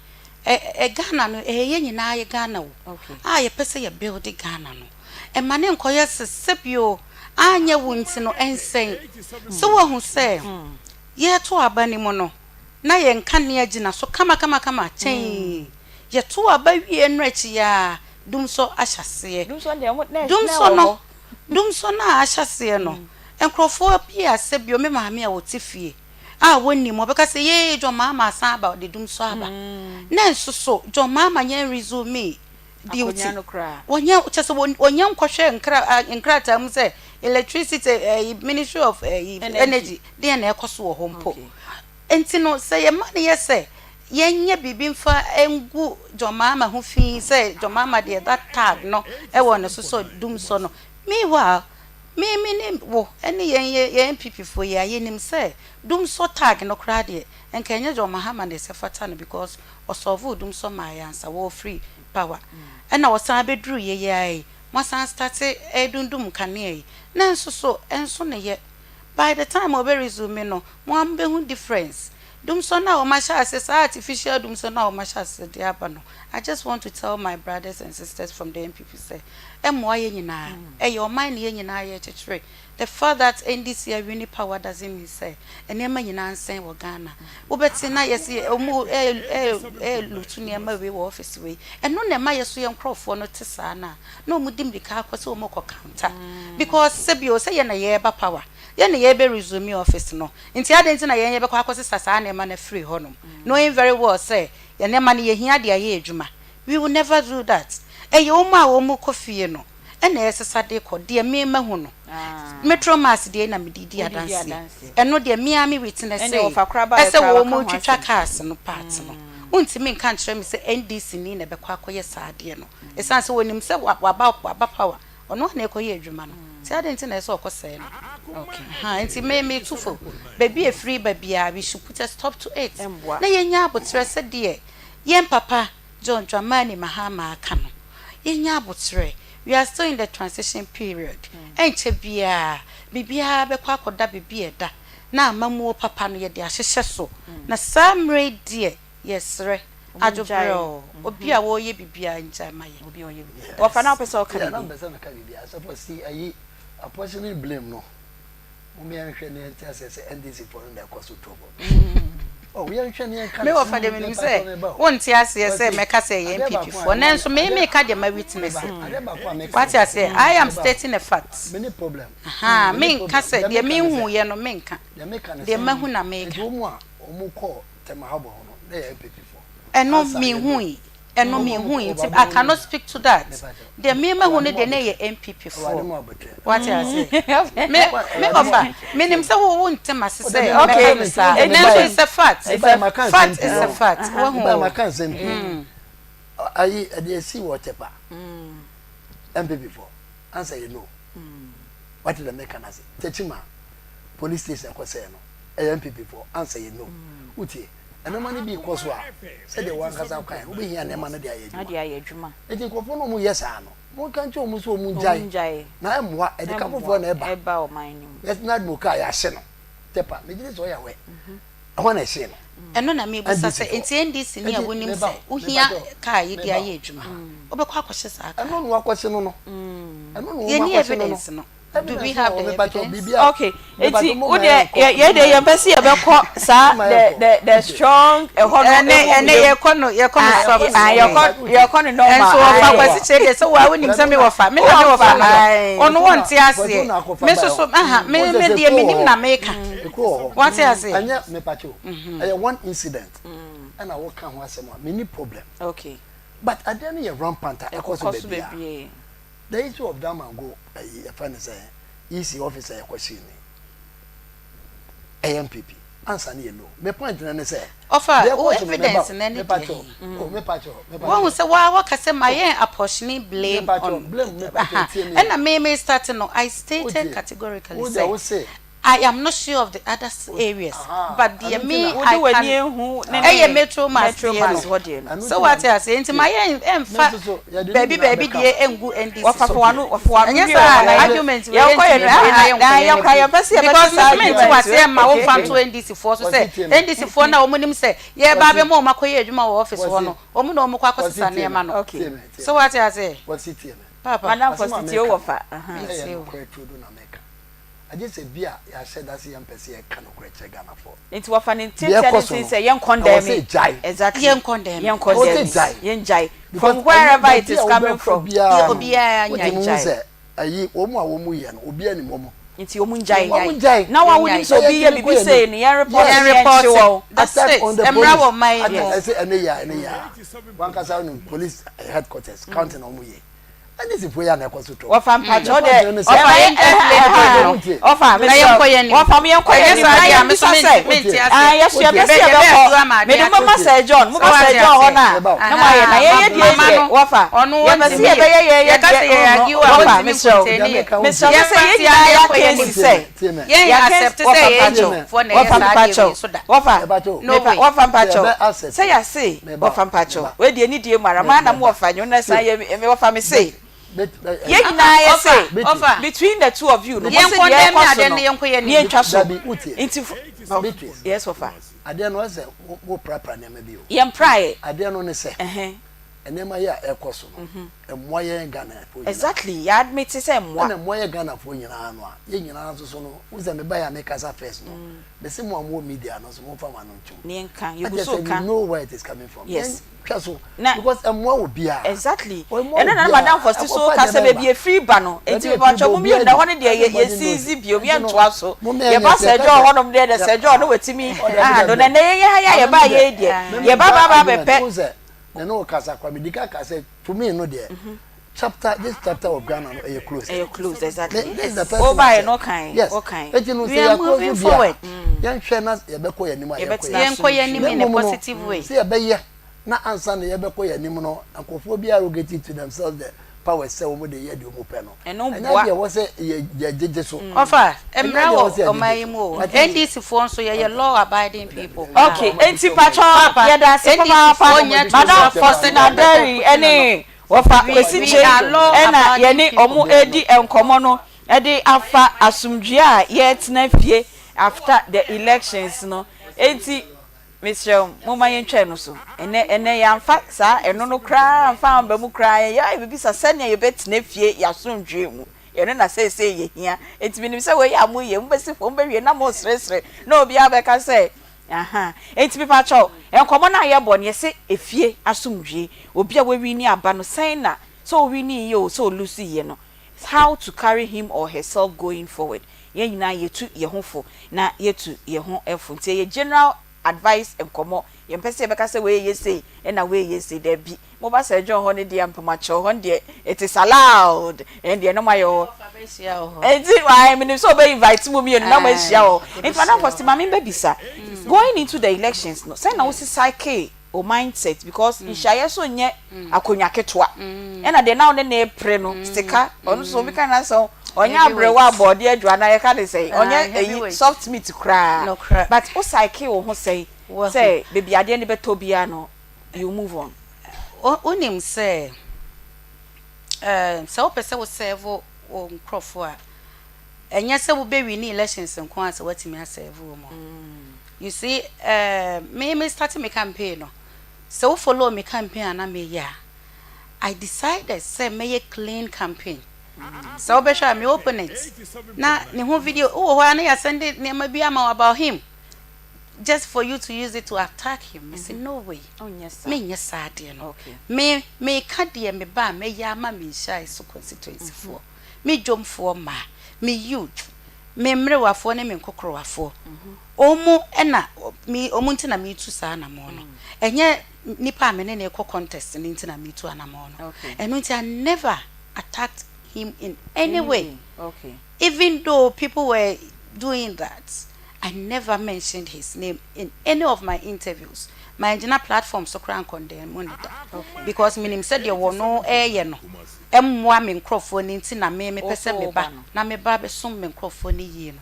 ɛ ɛ Ghana no ɛyɛ yɛn nyinaa yɛ Ghana o. A yɛpɛ sɛ yɛ build Ghana no. Ɛma ne nkɔyɛ sɛ sɛbio anyɛ wo nti no ɛnsɛn. Sɛ woahu sɛ yɛreto aba no mu no na yɛn nkanea gyina so kamakamakama kyɛn yɛto aba wie no akyi yi ara dumsɔ ahyɛ aseɛ. Dumsɔ deɛ mo na na Dumsɔ ɛwɔ no hɔ. dumsɔ no a ahyɛ aseɛ no nkurɔfoɔ bi a sɛbio me maame a ɔte fie a wɔnnim ɔbɛka sɛ yee John Mahama asan aba ɔde dumsɔ aba. Na nso so John Mahama nyɛ resume duty. Akonnwa no koraa. Wɔnyɛ kyɛ sɛ wɔnyɛ nkɔhwɛ nkra nkrataa mu sɛ electricity ɛyi ministry of ɛyi Energy. energy deɛ na ɛkɔ so wɔ hɔ mpo. Okay. Nti no sɛ yɛma no yɛ sɛ yɛnyɛ biribi mfa ngu John Mahama ho fi sɛ John Mahama deɛ that tag no ɛwɔ ne so sɛ dumsɔ no. Meanwhile, me me ne wo ɛne yɛn yɛ yɛn NPP foɔ yi a yɛnim sɛ dumsɔ tag no koraa deɛ nka ɛnyɛ John Mahama na ɛsɛ fata no because ɔsolve dumsɔ maa yɛn ansa wɔfiri power. Ɛna ɔsan bɛduru yɛ yi ara yi, moasan start ɛredundum nkanea yi. Na nso so ɛnso ne yɛ. By the time ɔbɛ resume no, mo ara mobɛhu difference. Dumsɔ no a wɔahyɛ ase, saa artificial dumsɔ no a wɔahyɛ ase de aba no, I just want to tell my brothers and sisters from the NPP sɛ, ɛmmoa yɛn nyinaa. Ɛyɛ ɔman na yɛn nyinaa yɛrekyekyere. The fact that NDC awini power doesn't mean sɛ nneɛma nyinaa nsɛn wɔ Ghana. Wobɛte na yɛse wɔn ɛreloot nneɛma wei wɔ office wei. Ɛno na ɛma yɛso yɛn nkurɔfoɔ no te saa no a, na wɔn di mmirika akɔ sɛ wɔn rekɔ counter. Because sɛbio sɛ yɛn na yɛreba power, yɛn na yɛrebɛ resume office no, nti adɛn nti na yɛn yɛbɛkɔ akɔsesa saa nneɛma no afiri hɔnom, knowing very well sɛ yɛn nneɛma no yɛhia de ayɛ adwuma. We will never do that. Ɛyɛ wɔn a wɔrekɔ fie no na ɛresesa de kɔ. Deɛ me mahu no, Metro Mass deɛ na mede di adanseɛ. Ɛno deɛ me ara me witness ɛsɛ wɔn retwitwa cars no part no. Wontumi nka nkyerɛ me sɛ NDC ni na ɛbɛkɔ akɔyɛ saa adeɛ no. Ɛsiane sɛ wɔnim sɛ waba waba power, ɔno ara na ɛrekɔyɛ adwuma no. Nti adɛn nti na ɛsɛ sɛ ɔkɔsɛe no? Ahaa, nti me metu fo, baabi a ɛfiri ba biara, we should put a stop to it. Na yɛnya aboterɛ sɛdeɛ yɛn papa John Dramani Mahama aka no. Yɛnya aboterɛ. We are still in the transition period. Ɛnkyɛ biara, biribiara bɛkɔ akɔda baabi a ɛda, na amammuo papa no yɛde ahyehyɛ so. Na saa mmerɛ yi deɛ, yɛsrɛ, adwobrɛoo, obi a ɔreyɛ biribiara ngyae ma yɛn. Wɔfa na wopɛ sɛ ɔka Yeah, na biribi. mpɛ sɛ meka biribi. Asafo si ayi apportioning blame no. Mo yɛnhwɛ ne yɛnte aseɛ sɛ NDC foɔ no na ɛkɔ so trouble. Oh, yɛnhwɛ ne yɛnka Me no. wɔfa deɛ menim Mepa sɛ kyɛw meba o. wonte aseɛ sɛ Kwasi, mɛka sɛ ɛyɛ adeɛ NPP baako a foɔ ɛma me nanso me adeɛ meka deɛ ma witness. meba adeɛ baako a meka Wate ne sɛ aseɛ? I am meba o. stating a fact. Meni problem. Ahaa, Meni menka problem. sɛ Deɛ deɛ meka ne sɛ menhuiɛ no menka. deɛ meka ne Deɛ sɛ mahu na nti meka. wɔn a wɔn kɔɔ Tema Harbour hɔ no na ɛyɛ NPP foɔ. Ɛno Ansa yɛ no. menhui. Ɛno menhui nti I cannot speak to that. Deɛ me mahu no deɛ na ɛyɛ NPP foɔ. Wate aseɛ? Me me ɔfa menim sɛ wo wo nte m'ase sɛ mɛka no saa. Nanso it's a fact. Fact is a fact. Wahu o. Ayi ɛde esi wɔ Tepa. NPP foɔ ansa yɛ no. Wate deɛ meka no ase? Tekyima police station ɛkɔ sɛɛ no ɛyɛ NPP foɔ ansa yɛ no. Wotie? Nneɛma no bi rekɔ so a, sɛdeɛ w'ankasa wokaeɛ no, wobɛhia nneɛma no de ayɛ adwuma. Enti nkurɔfoɔ no a wɔyɛ saa no, monka nkyerɛ wɔn sɛ wɔngyae, na ɛmmoa, ɛde ka foforɔ na ɛba. Bernard Moka a yɛahye no, Tepa, megye di sɛ ɔyɛ aware, ɛhɔ na ɛhyee no. Ɛno na mebisa sɛ, enti NDC ni a wonim sɛ wohia kaa yi de ayɛ adwuma, wobɛkɔ akɔhye saa kaa no? Ɛno na wɔakɔhye no no. Ɛno na Yɛnni wɔakɔhye no no. evidence no. Do we have the evidence? Okay, eti wo deɛ yɛ deɛ yɛn pɛ si yɛ bɛ kɔ saa the the the strong ɛhɔ no ɛnɛ ɛnɛ yɛ kɔ no yɛ kɔ no soft ah yɛ kɔ yɛ kɔ no normal ɛnso wɔfa kwasi kyerɛ deɛ sɛ wa wonim sɛ me wɔfa me na me wɔfa no ɔno wɔn te aseɛ me nso so aha me me deɛ me nim na me ka wɔn te aseɛ. Ɛnyɛ me pakyɛ o ɛyɛ one incident ɛna wɔka ho asɛm a me ni problem. Okay. But adeɛ no yɛ rampant a ɛkɔ so baabiara. The issue of Damango ɛyi yɛfrɛ no sɛn EC office a yɛkɔhyee no yi ɛyɛ NPP ansa ne yɛ no me point no ne sɛ Ɔfa deɛ wo ɛkɔ so no meba evidence o no ne mepa deɛ kyɛw he? o mepa kyɛw mepa Woahu kyɛw sɛ woa woaka sɛ ma yɛn apportioning blame mepa kyɛw on blame mepa kyɛw aha tie me ɛna me me start no I stated wotie categorically wo deɛ sɛ wo se I am not sure of the other areas but deɛ me Wode I w'ani can ehu ne ɛyɛ ne metro mass metro deɛ mass no hɔ deɛ no. Ɛno sɛ nti na wate aseɛ nti ma yɛn me ɛmfa nso so yɛde ne baabi nyinaa baabi bɛka deɛ ho. ɛngu NDC Wɔfa so fa w'ano wɔfa w'ano ɛnyɛ wie saa wɔ na argument wei yɛnkɔ yɛntumi yɛn nwie na yɛnkɔ na yɛn yɛkora yɛmpɛ sɛ yɛbɛte because saa me nso mente argument waseɛ mma wei. womfa nto NDC foɔ so Kwasi sɛ tie me. NDC foɔ no a wɔn nim sɛ yɛreba Kwasi abɛma wɔn akɔyɛ adwuma wɔ office hɔ Kwasi no wɔn na wɔn kɔ Kwasi akɔsesa tie me nneɛma no Okay. tie me tie so me wate aseɛ Kwasi tie me. papa Madam Asɛm a Fosti tie meka wo no wɔfa. Aha. ɛyɛ metie wo. nokorɛ turodoo na meka. Agye sɛ bi a yɛahyɛ da sɛ yɛmpɛ sɛ yɛka nokorɛ kyerɛ Ghanafoɔ. Nti wɔfa ne Deɛ ntiatia ɛkɔ ne so nti no, sɛ yɛn ɛwɔ condemn sɛ ɛgyae. Exactly. Yɛn condemn. Yɛn Ɛwɔ sɛ condemn. ɛgyae. Yɛn gyae. Because From wherever ɛnyɛ it baabi is a coming wobɛkɔ from. Yɛ biara no, obiara wotumi nyae. hu Yɛn gyae. sɛ ayi wɔn a wɔn yɛ no, obiara nim wɔn. Nti wɔn ngyae. Wɔn ngyae. Na wɔn a wonim Yɛn sɛ Na obi yɛ yɛntumi nkɔ biribi yɛn sei anim. no, yɛn report Yes. Yɛn ne yɛn report. kye wɔn. That's Attack it. on the Mmra police. wɔ man yi Attack mu. ɛsɛ ɛne yɛ ɛne yɛ a. Wankasa wonim police headquarters counting a wɔn yɛ. NDC foɔ yi a na ɛkɔ so tɔ. Wɔfa mpakyɛw Mepa dɛ kyɛw ne sɛ. ɔfa yɛn Wotie. ɔfa Na yɛnkɔ yɛn anim. wɔfa mo yɛnkɔ yɛn Ɛnyɛ anim saa na deɛ a yɛn me bisa nso sɛ mente ah aseɛ. yɛso yɛpɛ sɛ Yɛbɛ yɛbɛkɔ yɛbɛadu ama adeɛ mede mo ma akye. Sir John mo Sɛ ba Sir wate John hɔ aseɛ. no a Meba o. na mo ayɛ na yɛyɛ deɛ Mama deɛ no wɔfa ɔno yɛpɛ sɛ wɔntumi yɛ. yɛbɛyɛ yɛyɛ Yɛka deɛ sɛ yɛ argue a wɔfa wɔntumi mesrɛ wo ncontain Deɛ yɛ. meka mesrɛ wo wotie. sɛ Yɛmfa yɛn ntia nyinaa na yɛnkɔ yɛaka yɛn asi anim. sɛ Tie me. Yɛn yɛaka accept sɛ wɔfa yɛyɛ mpakyɛw foɔ na ɛyɛ wɔfa saa adeɛ wei mpakyɛw so da. wɔfa Meba kyɛw. No mepa way. wɔfa Sɛ mpakyɛw yɛbɛ accept. sɛ yɛase Meba o. wɔfa mpakyɛw Meba. wei deɛ ne die mu ara maa na mo Meba. wɔfa nyɛ na san Tie. yɛ me wɔfa me se Bet yɛn nyinaa yɛ Ɔfa se ɔfa. between the two of you no mo Yɛn se deɛ condemn ɛkɔ so adeɛ no no yɛnkɔ yɛn ne anim. yɛntwa so Dabi wotie. nti fo Beatrice. yes wɔfa Adeɛ no ɛsɛ wo wo prapra nneɛma bi o. yɛn praeɛ Adeɛ no ne sɛ ɛhɛn nneɛma yi a ɛkɔ so no ɛmmoa yɛn Ghanafoɔ nyinaa. exactly yɛ admit sɛ mmoa Ɛna ɛmmoa yɛ Ghanafoɔ nyinaa no a yɛn nyinaa nso so no wo sɛ mebaeɛ a mekasa first no mese mo a mowɔ media no nso momfa mo ano ntom. ne yɛnka Na yɛgu kyerɛ so sɛ ka we know where it is coming from. Yes. Yɛntwa so Na- because ɛmmoa obiara. Exactly. Ɛmmoa Ɛno na na obiara. madam Fosti so Ɛkɔfa ka sɛ nneɛma baabi ba. efiri ba no. Baabi Nti efiri mepakyɛw ba mo mmienu obiara na nim. ɛhɔ no deɛ yɛ Everybody knows. yɛsiizi bio Nti no yɛntoa so. momma Yɛba yɛnyɛ sɛ Sir yɛka John sɛ hɔnom deɛ deɛ yɛ Sir John no watumi ɔdabi aha do dabi na dabi. ɛnɛ yɛn ha yɛ a Ano yɛbaa no deɛ yɛ yi deɛ me yɛba megyae ba ba argument. abɛpɛ Wohu sɛ me ne wo kasa koraa medi kan kaa sɛ to me no deɛ chapter this chapter of Ghana no ɛyɛ closed. ɛyɛ closed Me exactly. this is the first thing I Wobaeɛ said. no wokae Yes. wokae. Eti no We sɛ are yɛ close moving bi a forward. yɛnhwɛ na yɛbɛkɔ yɛn anim a yɛnkɔ Yɛbɛtena yɛn anim. Yɛnkɔ yɛn anim Na in a mmom no positive way. sɛ yɛbɛyɛ na ansa na yɛbɛkɔ yɛn anim no nkurɔfoɔ bi arrogate to themselves the powers sɛ wɔn de yɛ deɛ wɔn pɛ no. Ɛno Ɛnyɛ boa. adeɛ ɛwɔ sɛ yɛ yɛgyegye so. Ɔfa, Ɛnyɛ mmara adeɛ ɛwɔ wɔ sɛ ɔman yɛgyegye yi so. mu o. Wate aseɛ? NDC foɔ nso yɛyɛ law abiding people paa. Okay, enti pakyɛ Papa, yɛda ase NDC papaapa. foɔ nyɛ Madam to Faustina Derry ɛne wɔfa Kwesi We Kyei are law ɛna abiding yɛne people. ɔmo redi nkɔmɔ no ɛde afa asomdwie a yɛretena fie after the elections no. Enti mesrɛ wo momma yɛntwa ɛno so. Ɛnɛ ɛnɛ yɛamfa saa ɛno no koraa amfa amba mu koraa yɛyɛ yɛbɛbisa sɛnea yɛbɛtena fie yɛasomdwie mu. Ɛno na seesei yɛhia. Enti menim sɛ wei a moyɛ, mobɛsi fam bɛwie na moreseresere na obiara bɛka sɛ ahaa. Enti mepakyɛw, nkɔmmɔ no a yɛbɔ no, yɛse efie asomdwie, obi a wawini aba no, sɛn na, sɛ ɔwiniiɛ o, sɛ ɔluusiiɛ no, how to carry him or herself going forward. Yɛn nyinaa yɛtu yɛn ho fo na yɛtu yɛn ho fo. Nti ɛyɛ general advice nkɔmmɔ. Yɛmpɛ sɛ yɛbɛka sɛ wei yɛ sei ɛna wei yɛ sei, dabi. Moba Sir John hɔ no deɛ mpamakyɛw, hɔ no deɛ it is allowed, ɛno deɛ na moayɛ hɔ. Nti ae menim sɛ ɔbɛ invite mo mmienu na moahyia wɔ hɔ. Nti Madam Fausty ma membɛbisa, going into the elections no, sɛn na wosi psyche wo mindset because nhyiaeɛ so nyɛ akonnwa ketewa, ɛna deɛ na wo ne no repere no sika, ɔno nso obi ka n'asɛm, ɔnyɛ aberewa abɔɔdeɛ adwo anaa yɛka ne sɛn, ɔnyɛ ɛyi soft meat koraa, but wo psyche wo ho sɛn sɛ baabi adeɛ no bɛtɔ biara no you move on? Wonim sɛ sɛ wopɛ sɛ wo serve wo nkurɔfoɔ a, ɛnyɛ sɛ wobɛ wini elections nko ara sɛ woatumi a serve wɔn. You see, me me start me campaign no, sɛ wo follow me campaign a na meyɛ a, I decided sɛ mɛyɛ clean campaign. Sɛ wobɛhwɛ a me opponent na ne ho video wowɔ hɔ a na yɛasɛnde nneɛma bi ama wo about him just for you to use it to attack him. Mese no way, menyɛ saa adeɛ no. Me meka deɛ meba a mɛyɛ ama me Nhyiaeso constituency foɔ, me dwomfoɔ mmaa, me youth, me mmerewafoɔ ne me nkokorowafoɔ. Wɔn na me wɔn nti na meretu saa anamɔn no. Ɛnyɛ nipa a me ne no rekɔ contest no nti na meretu anamɔn no. Ɛno nti I never attacked him in any way. Even though people were doing that, I never mentioned his name in any of my interviews. Mangyina platform so koraa ankɔndɛɛmo no da. Because menim sɛ deɛ wɔno reyɛ no mmoa me nkorɔfoɔ no nti na me mepɛ sɛ meba na meba bɛsom me nkorɔfoɔ no yie no.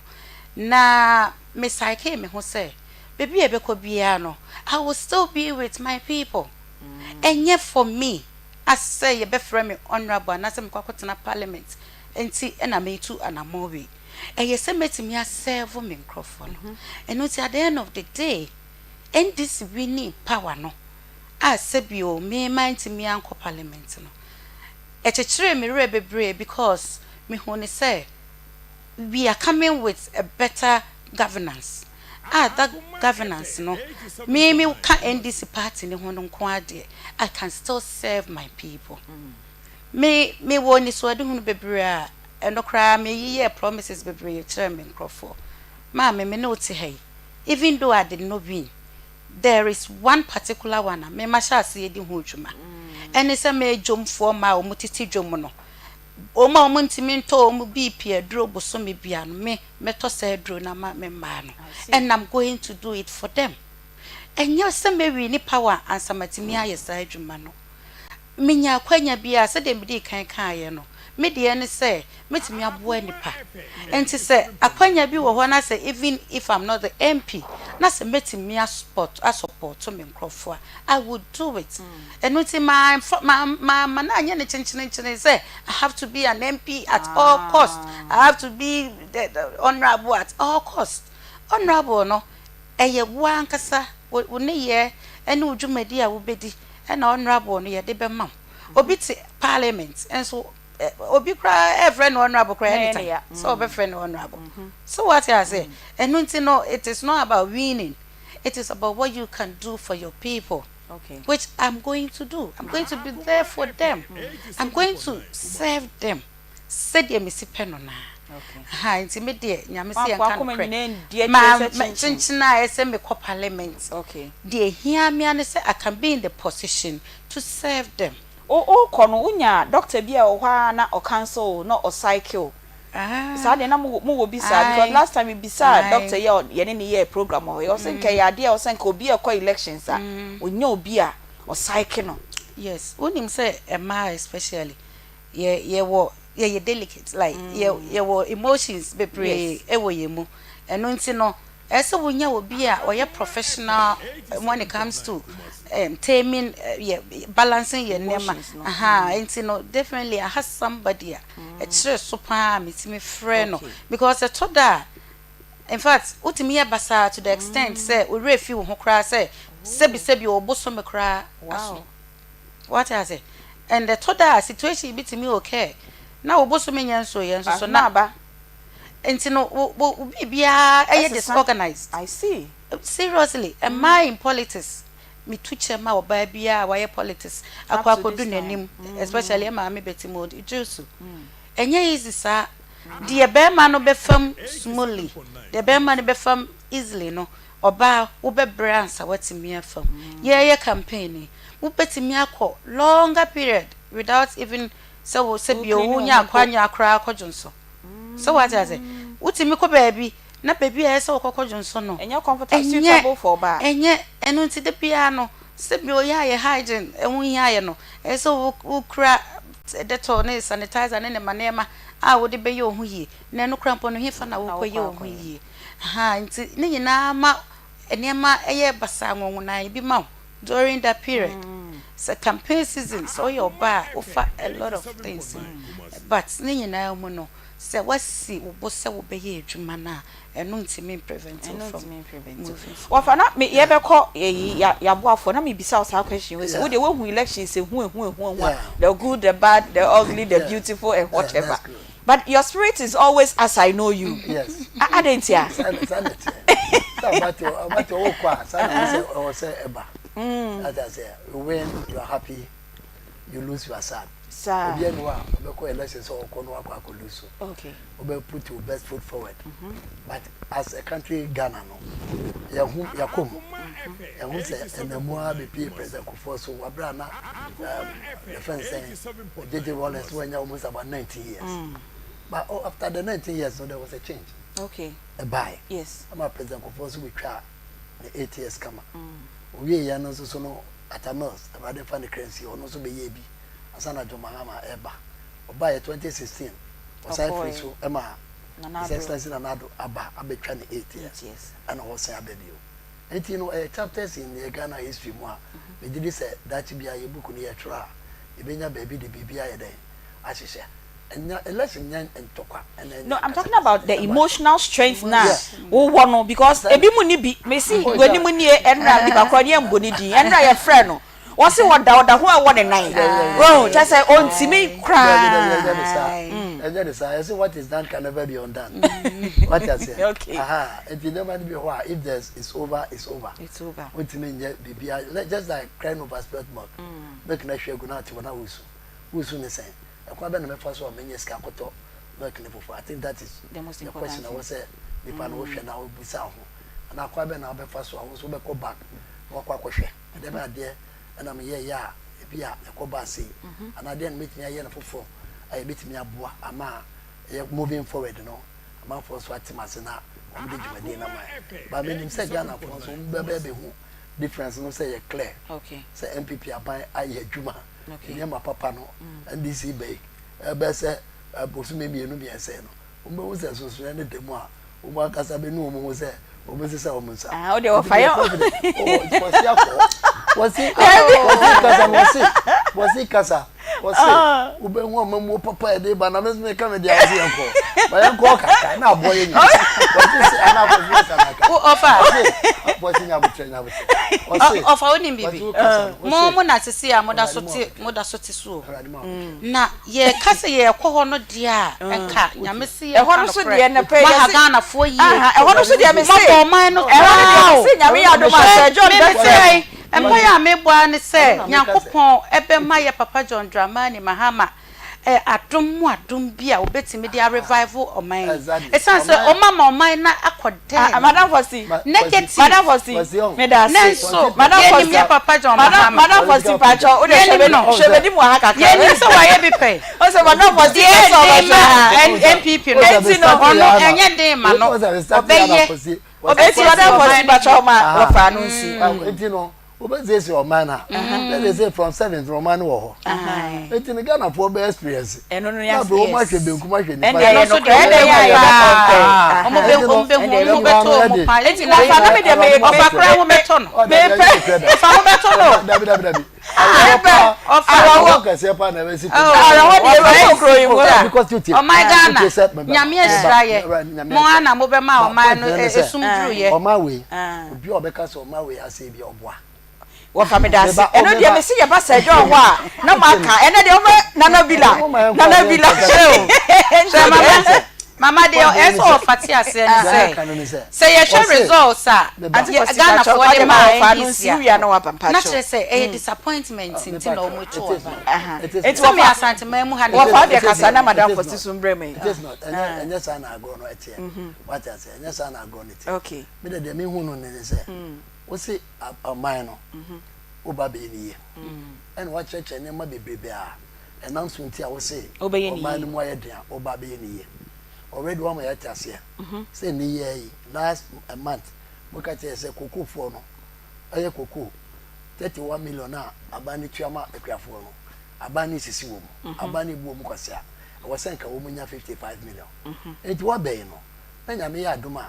Na me psychee me ho sɛ baabi a yɛbɛkɔ biara no, I will still be with my people. Ɛnyɛ for me as sɛ yɛbɛfrɛ me honourable anaasɛ mekɔ akɔtena parliament nti na meretu anammɔn wei. Ɛyɛ sɛ mɛtumi a serve me nkorɔfoɔ no. Ɛno nti at the end of the day, NDC winning power no a sɛbio me mantumi ankɔ parliament no, ɛkyekyeree me werɛ bebree because mehuu no sɛ we are coming with a better governance a that governance no me me ka NDC party no ho no nko ara deɛ I can still serve my people. Me me wɔ anisoadehunu bebree a ɛno koraa me yeyɛɛ promises bebree kyerɛɛ me nkorɔfoɔ. Maame me ne wo te ha yi even though I did not win there is one particular one a me mahyɛ aseɛ di ho dwuma ɛne sɛ me dwomfoɔ mmaa a wɔn tete dwom no wɔn a wɔn ntumi ntɔ wɔn BP aduro bosome bia no me mɛtɔ saa aduro no ama me mmaa no and I'm going to do it for them. Ɛnyɛ sɛ mɛ wini power ansa matumi ayɛ saa adwuma no. Menya akwanya bi a, sɛdeɛ medii kan kaeɛ no, me deɛ ne sɛ mɛtumi aboa nnipa. Nti sɛ akwanya bi wɔ hɔ na sɛ even if I'm not the MP, na sɛ mɛtumi asupɔɔto me nkorɔfoɔ a, I will do it. Ɛno nti mamfa, mamma no anyɛ no kyenkyerenkyeren sɛ I have to be an MP at all cost, I have to be the honourable at all cost. Honourable no, ɛyɛ wo ankasa wo nneyɛɛ ne wo dwumadi a wobɛdi na honourable no yɛde bɛma wo. Obi te parliament nso obi koraa ɛfrɛ no honourable koraa anytime sɛ ɔbɛfrɛ no honourable. So wate aseɛ? Ɛno nti no it is not about winning, it is about what you can do for your people which I'm going to do. I'm going to be there for them. I'm going to serve them. Sɛdeɛ mesi pɛ no no ara. Ahaa nti me deɛ Nyame se yɛnka nokorɛ. Ma kyenkyen a ɛsɛ mekɔ parliament. Deɛ ɛhia me ara ne sɛ I can be in the position to serve them. Wo wokɔ no wonya doctor bi a ɛwɔ hɔ ara na ɔ counsel wo na ɔ psyche wo. Saa deɛ na mo wɔ bi saa because last time me bisaa doctor yi a yɛne no yɛɛ program wɔ hɔ yi ɔse nka ɛyɛ adeɛ a ɛwɔ sɛ nka obi a ɛkɔ elections a ɔnya obi a ɔ psyche no. Yes, wonim sɛ mmaa especially. Yɛ yɛwɔ yɛyɛ delicate like yɛ yɛwɔ emotions bebree wɔ yɛn mu. Ɛno nti no ɛsɛ sɛ wonya obi a ɔyɛ professional when it comes to um, taming yɛ balancing yɛ nneɛma. Aha, nti no definitely I have somebody a ɛkyerɛ so paa a metumi frɛ no because ɛtɔ da a in fact wotumi yɛ basaa to the extent sɛ wo werɛ fi wo ho koraa sɛ sɛbi sɛbi wɔ bosome koraa aso. Wate ase? And ɛtɔ da a situation bi tumi occur na wo bosome nyɛ nsoeɛ nso so na aba. Nti no wo wo wo biribiara ɛyɛ Ɛsesa. disorganized. I see. Seriously, mmaa in politics, metu kyɛ ma ɔbaa biara a wayɛ politics akɔ Up to akɔdu this time. n'anim, especially maame Betty Mould Iddrisu. Ɛnyɛ easy saa. Deɛ bɛrima no bɛfam smoothly, deɛ bɛrima no bɛfam easily no, ɔbaa wobɛbrɛ ansa woatumi afam. Yɛreyɛ campaign yi, wobɛtumi akɔ longer period without even sɛ wo sɛ bio wonya akwanya koraa akɔ dwonso. So wate ase? Wotumi kɔ baabi na baabi a ɛyɛ sɛ wokɔkɔ dwonso no, Ɛnyɛ comfortable, ɛnyɛ suitable for ɔbaa. ɛnyɛ ɛno nti da biara no sɛ bio yɛ a yɛ hygiene ɛho hia yɛ no, ɛyɛ sɛ wo wokura Dettol ne sanitizer ne nneɛma nneɛma a wode bɛyɛ wo ho yie. Na ɛno koraa mpo no, hefa na Na wokɔyɛ wokɔ wo ho akɔyɛ. yie? Ahaa, nti ne nyinaa ma nneɛma yɛ basaa nwonwonae bi ma wo during that period. Sɛ campaign season, sɛ woyɛ ɔbaa a, wofa a lot of things mu. But ne nyinaa mu no, sɛ woasi wo bo sɛ wobɛyɛ adwuma no a, ɛno ntumi mprevent wo Ɛno from ntumi mprevent wo. moving forward. Wɔfa na me yɛbɛkɔ yɛyi ya yaboafoɔ na mebisa wo saa question wei sɛ Yeah. wo deɛ woahu elections ehu ehu ehu ehu a Yeah. the good the bad the ugly the Yeah. beautiful and Yeah, whatever that's good. but your spirit is always as I know you. Yes. A adɛn ntia? Saa na saa na ɛteɛ. Sɛ abatoɔ abatoɔ wokɔ a saa na ɛwɔ sɛ ɛwɔ sɛ ɛba. Ate aseɛ you win you are happy you lose you are sad. Saa. Obiara ni hɔ a ɔbɛkɔ election sɛ ɔkɔ no wakɔ akɔ lose. Okay. Wobɛ put your best foot forward. But as a country Ghana no yɛho yɛakɔ mu. Yɛho sɛ ɛnam mu ara bɛpie President Kufuor so wabrɛ a na um, yɛfrɛ no sɛn JJ Rawlings wanya almost about 19 years. But oh, after the 19 years no there was a change. Okay. Ɛbae. Yes. Ama President Kufuor nso bɛtwaa ne 8 years kama. Owieɛ no nso so no Atta Mills, Awurade mfa ne kra nsie, ɔno nso bɛyɛɛ bi ansa na John Mahama ɛreba. Ɔbaeɛ 2016, ɔsan firi Ɔkɔɔɛ. so ma Nana His Addo. Excellency Nana Addo aba abɛtwa ne 8 years 8 years. ɛna ɔresan aba bio. Nti no ɛyɛ chapters in yɛ Ghana history mu a megye di sɛ daakye biara yɛ book no yɛtwerɛ a yɛbɛnya baabi de biribi ayɛ dɛn ahyehyɛ. Ɛnya election nyɛ ntɔkwa ɛna ɛnyɛ No, I'm talking kasakasa. about the emotional strength na Yeah. wowɔ no because ebi mu ni bi mesi Oh, w'anim nie ɛnra nipa korɔ ne yɛmbɔ ne din ɛnra yɛfrɛ no wɔse wɔda ɔda ho a ɛwɔ ne nan wɔn kyɛ sɛ ɔntumi koraa Ɛnyɛ ne saa yɛsɛ what is done can never be undone wate aseɛ Okay. aha nti nneɛma no bi wɔ hɔ a if there's it's over it's over It's over. wontumi nyɛ biribiara just like crying over spilt milk milk na ahwie agu na ate hɔ na wosu wosu ne sɛn ɛkwan bɛn na mɛfa so a mɛnya sika akɔtɔ milk ne foforɔ I think that is The most the important question a thing. wɔ sɛ nipa no wohwɛ na wobisa ho anaa kwan bɛn na wobɛfa so a wo nso wobɛkɔ back na wakɔ akɔhwɛ ɛdɛ bɛn adeɛ ɛna meyɛɛyɛ a ebi a ɛkɔ baa sei anaa adeɛ na mɛtumi ayɛ no foforɔ a yɛbɛtumi aboa ama a ɛyɛ moving forward no amanfoɔ nso ate ase na wɔn de dwumadie no ama yɛ but menim sɛ Ghanafoɔ nso wɔn bɛbɛ bɛhu difference no sɛ yɛ clear Okay. sɛ NPP aban ayɛ adwuma Okay. nneɛma papa no NDC bɛyi ɛbɛ sɛ bosome mmienu mmiɛnsa yi no wɔn bɛhu sɛ nsonsonoeɛ no da mu a wɔn ankasa bɛnu wɔn ho sɛ wɔn bɛsesa wɔn nsa. Ah, wo deɛ wɔfa yɛ- wɔsi akɔ wɔsi wɔsi kasa wɔsi wɔsi kasa wɔsi wobɛhu ɔmamuo papa yɛde ba na mɛsɛ meka me deɛ wɔsi yɛn kɔ ba yɛn kɔ kakra na aboɔ yɛ nyina wɔsi sɛ ana akɔsi kasa na aka Wo ɔfa. wɔsi wɔsi nyabotrɛ nyabotrɛ wɔsi Ɔfa wonim wɔsi biribi. wo kasa no Mo wɔsi mo na sisi a moda so Awurade te mu moda so te so o. Awurade mu abotire. Na yɛka sɛ yɛkɔ hɔ no deɛ a ɛnka Nyame se Ɛhɔ yɛnka no so nokorɛ. deɛ nɛpɛ Moaha yɛse Ghanafoɔ yie. Aha, ɛhɔ no so deɛ mese Moabɔ ɔman no ɛhɔ no deɛ paa o. mese Nyame yɛ adom a Sir John Me bɛfrɛ mesrɛ mpaeɛ a mebɔ ara ne sɛ Ɛno na meka sɛ. Nyankopɔn ɛbɛma yɛ papa John Dramani Mahama ɛ adom mu adom bi a obetumi de arevive ɔman yi. Exactly. Ɛsiane sɛ Ɔman- ɔma ma ɔman no akɔ Ah, dɛn Madam Fosi Ma- negative. Madam Fosi Kwasi, ɔn. meda ase Nanso Madam yɛnim Fosi yɛ papa John Madam Mahama. Madam Fosi pakyɛ wo deɛ hwɛ Yɛnim m'anim no. hwɛ m'anim wɔ ha kakra Yɛnim sɛ wayɛ bi pɛ. Ɔsɛ Madam Fosi Deɛ pɛ sɛ ɛden ɔbɛhwɛ ma ha N- NPP no Enti no, ɔno ɛnyɛ den ma no ɔbɛyɛ Enti Madam Fosi pakyɛ ɔma Aha. wɔfa ano nsi Nti no Wobɛsiesie ɔman no a, na sɛ sɛ from seventh no ɔman no wɔ hɔ. Eti no Ghanafoɔ bɛ experience. Ɛno no Na yɛ afei wɔn ahwɛ benkum ahwɛ nifa. Ɛnna ɛyɛ nokorɛ, ɛnna ɛyɛ a yɛbɛ compare. Wɔn bɛ wɔn bɛ hu wɔn bɛ tɔ wɔn pa. Eti wɔfa na mi deɛ me ɔfa kura ho bɛtɔ no. Mepɛ ɔfa ho bɛtɔ no. Dabi dabi dabi. Mepɛ Awerɛhoɔ kɛseɛ paa na ɛbɛsi kurom. Awerɛhoɔ deɛ ɛbɛsi kuro yi mu a. Because you tie. Ɔman Ghana, Nyame ahyira yɛ. Mo ara na mobɛma ɔman no esum duru yɛ. Ɔman wei, obi a ɔbɛka sɛ ɔman wei asɛe bi ɔboa. Wɔfa me da ase. Ɛno deɛ mesi yɛ ba sɛ ɛdɔn hɔ a na maka. Ɛnɛ deɛ wɔbɛ Nana Bila. Nana Bila. Hwɛ mama mama deɛ ɛsɛ ɔfa te aseɛ ne sɛ sɛ yɛhwɛ results a Ghanafoɔ de maa NDC a na kyerɛ sɛ ɛyɛ disappointment nti na wɔn tu aba. Nti wɔfa Asanteman mu ha na wɔfa deɛ kasa na madam Fosi so mbrɛ mu. It is not. Ɛnyɛ saa na agorɔ no ɛteɛ. Wate aseɛ ɛnyɛ saa na agorɔ no teɛ. Okay. Me de deɛ mehu no ne sɛ wose ɔman no woba bɛyɛ ne yie ɛna wakyerɛkyerɛ nneɛma bebrebe a ɛnam so nti a wose ɔman no mu ayɛ den a woba bɛyɛ ne yie. Already wama yɛate aseɛ sɛ ne yɛ yi last month moka kyerɛ sɛ kokofoɔ no ɛyɛ koko 31 million a aban no tua ma akuafoɔ no aban no sisi wɔ mu aban no ebu wɔ mu kwasea ɛwɔ sɛ nka wɔn nya 55 million nti wabɛn no na nyame yɛ adom a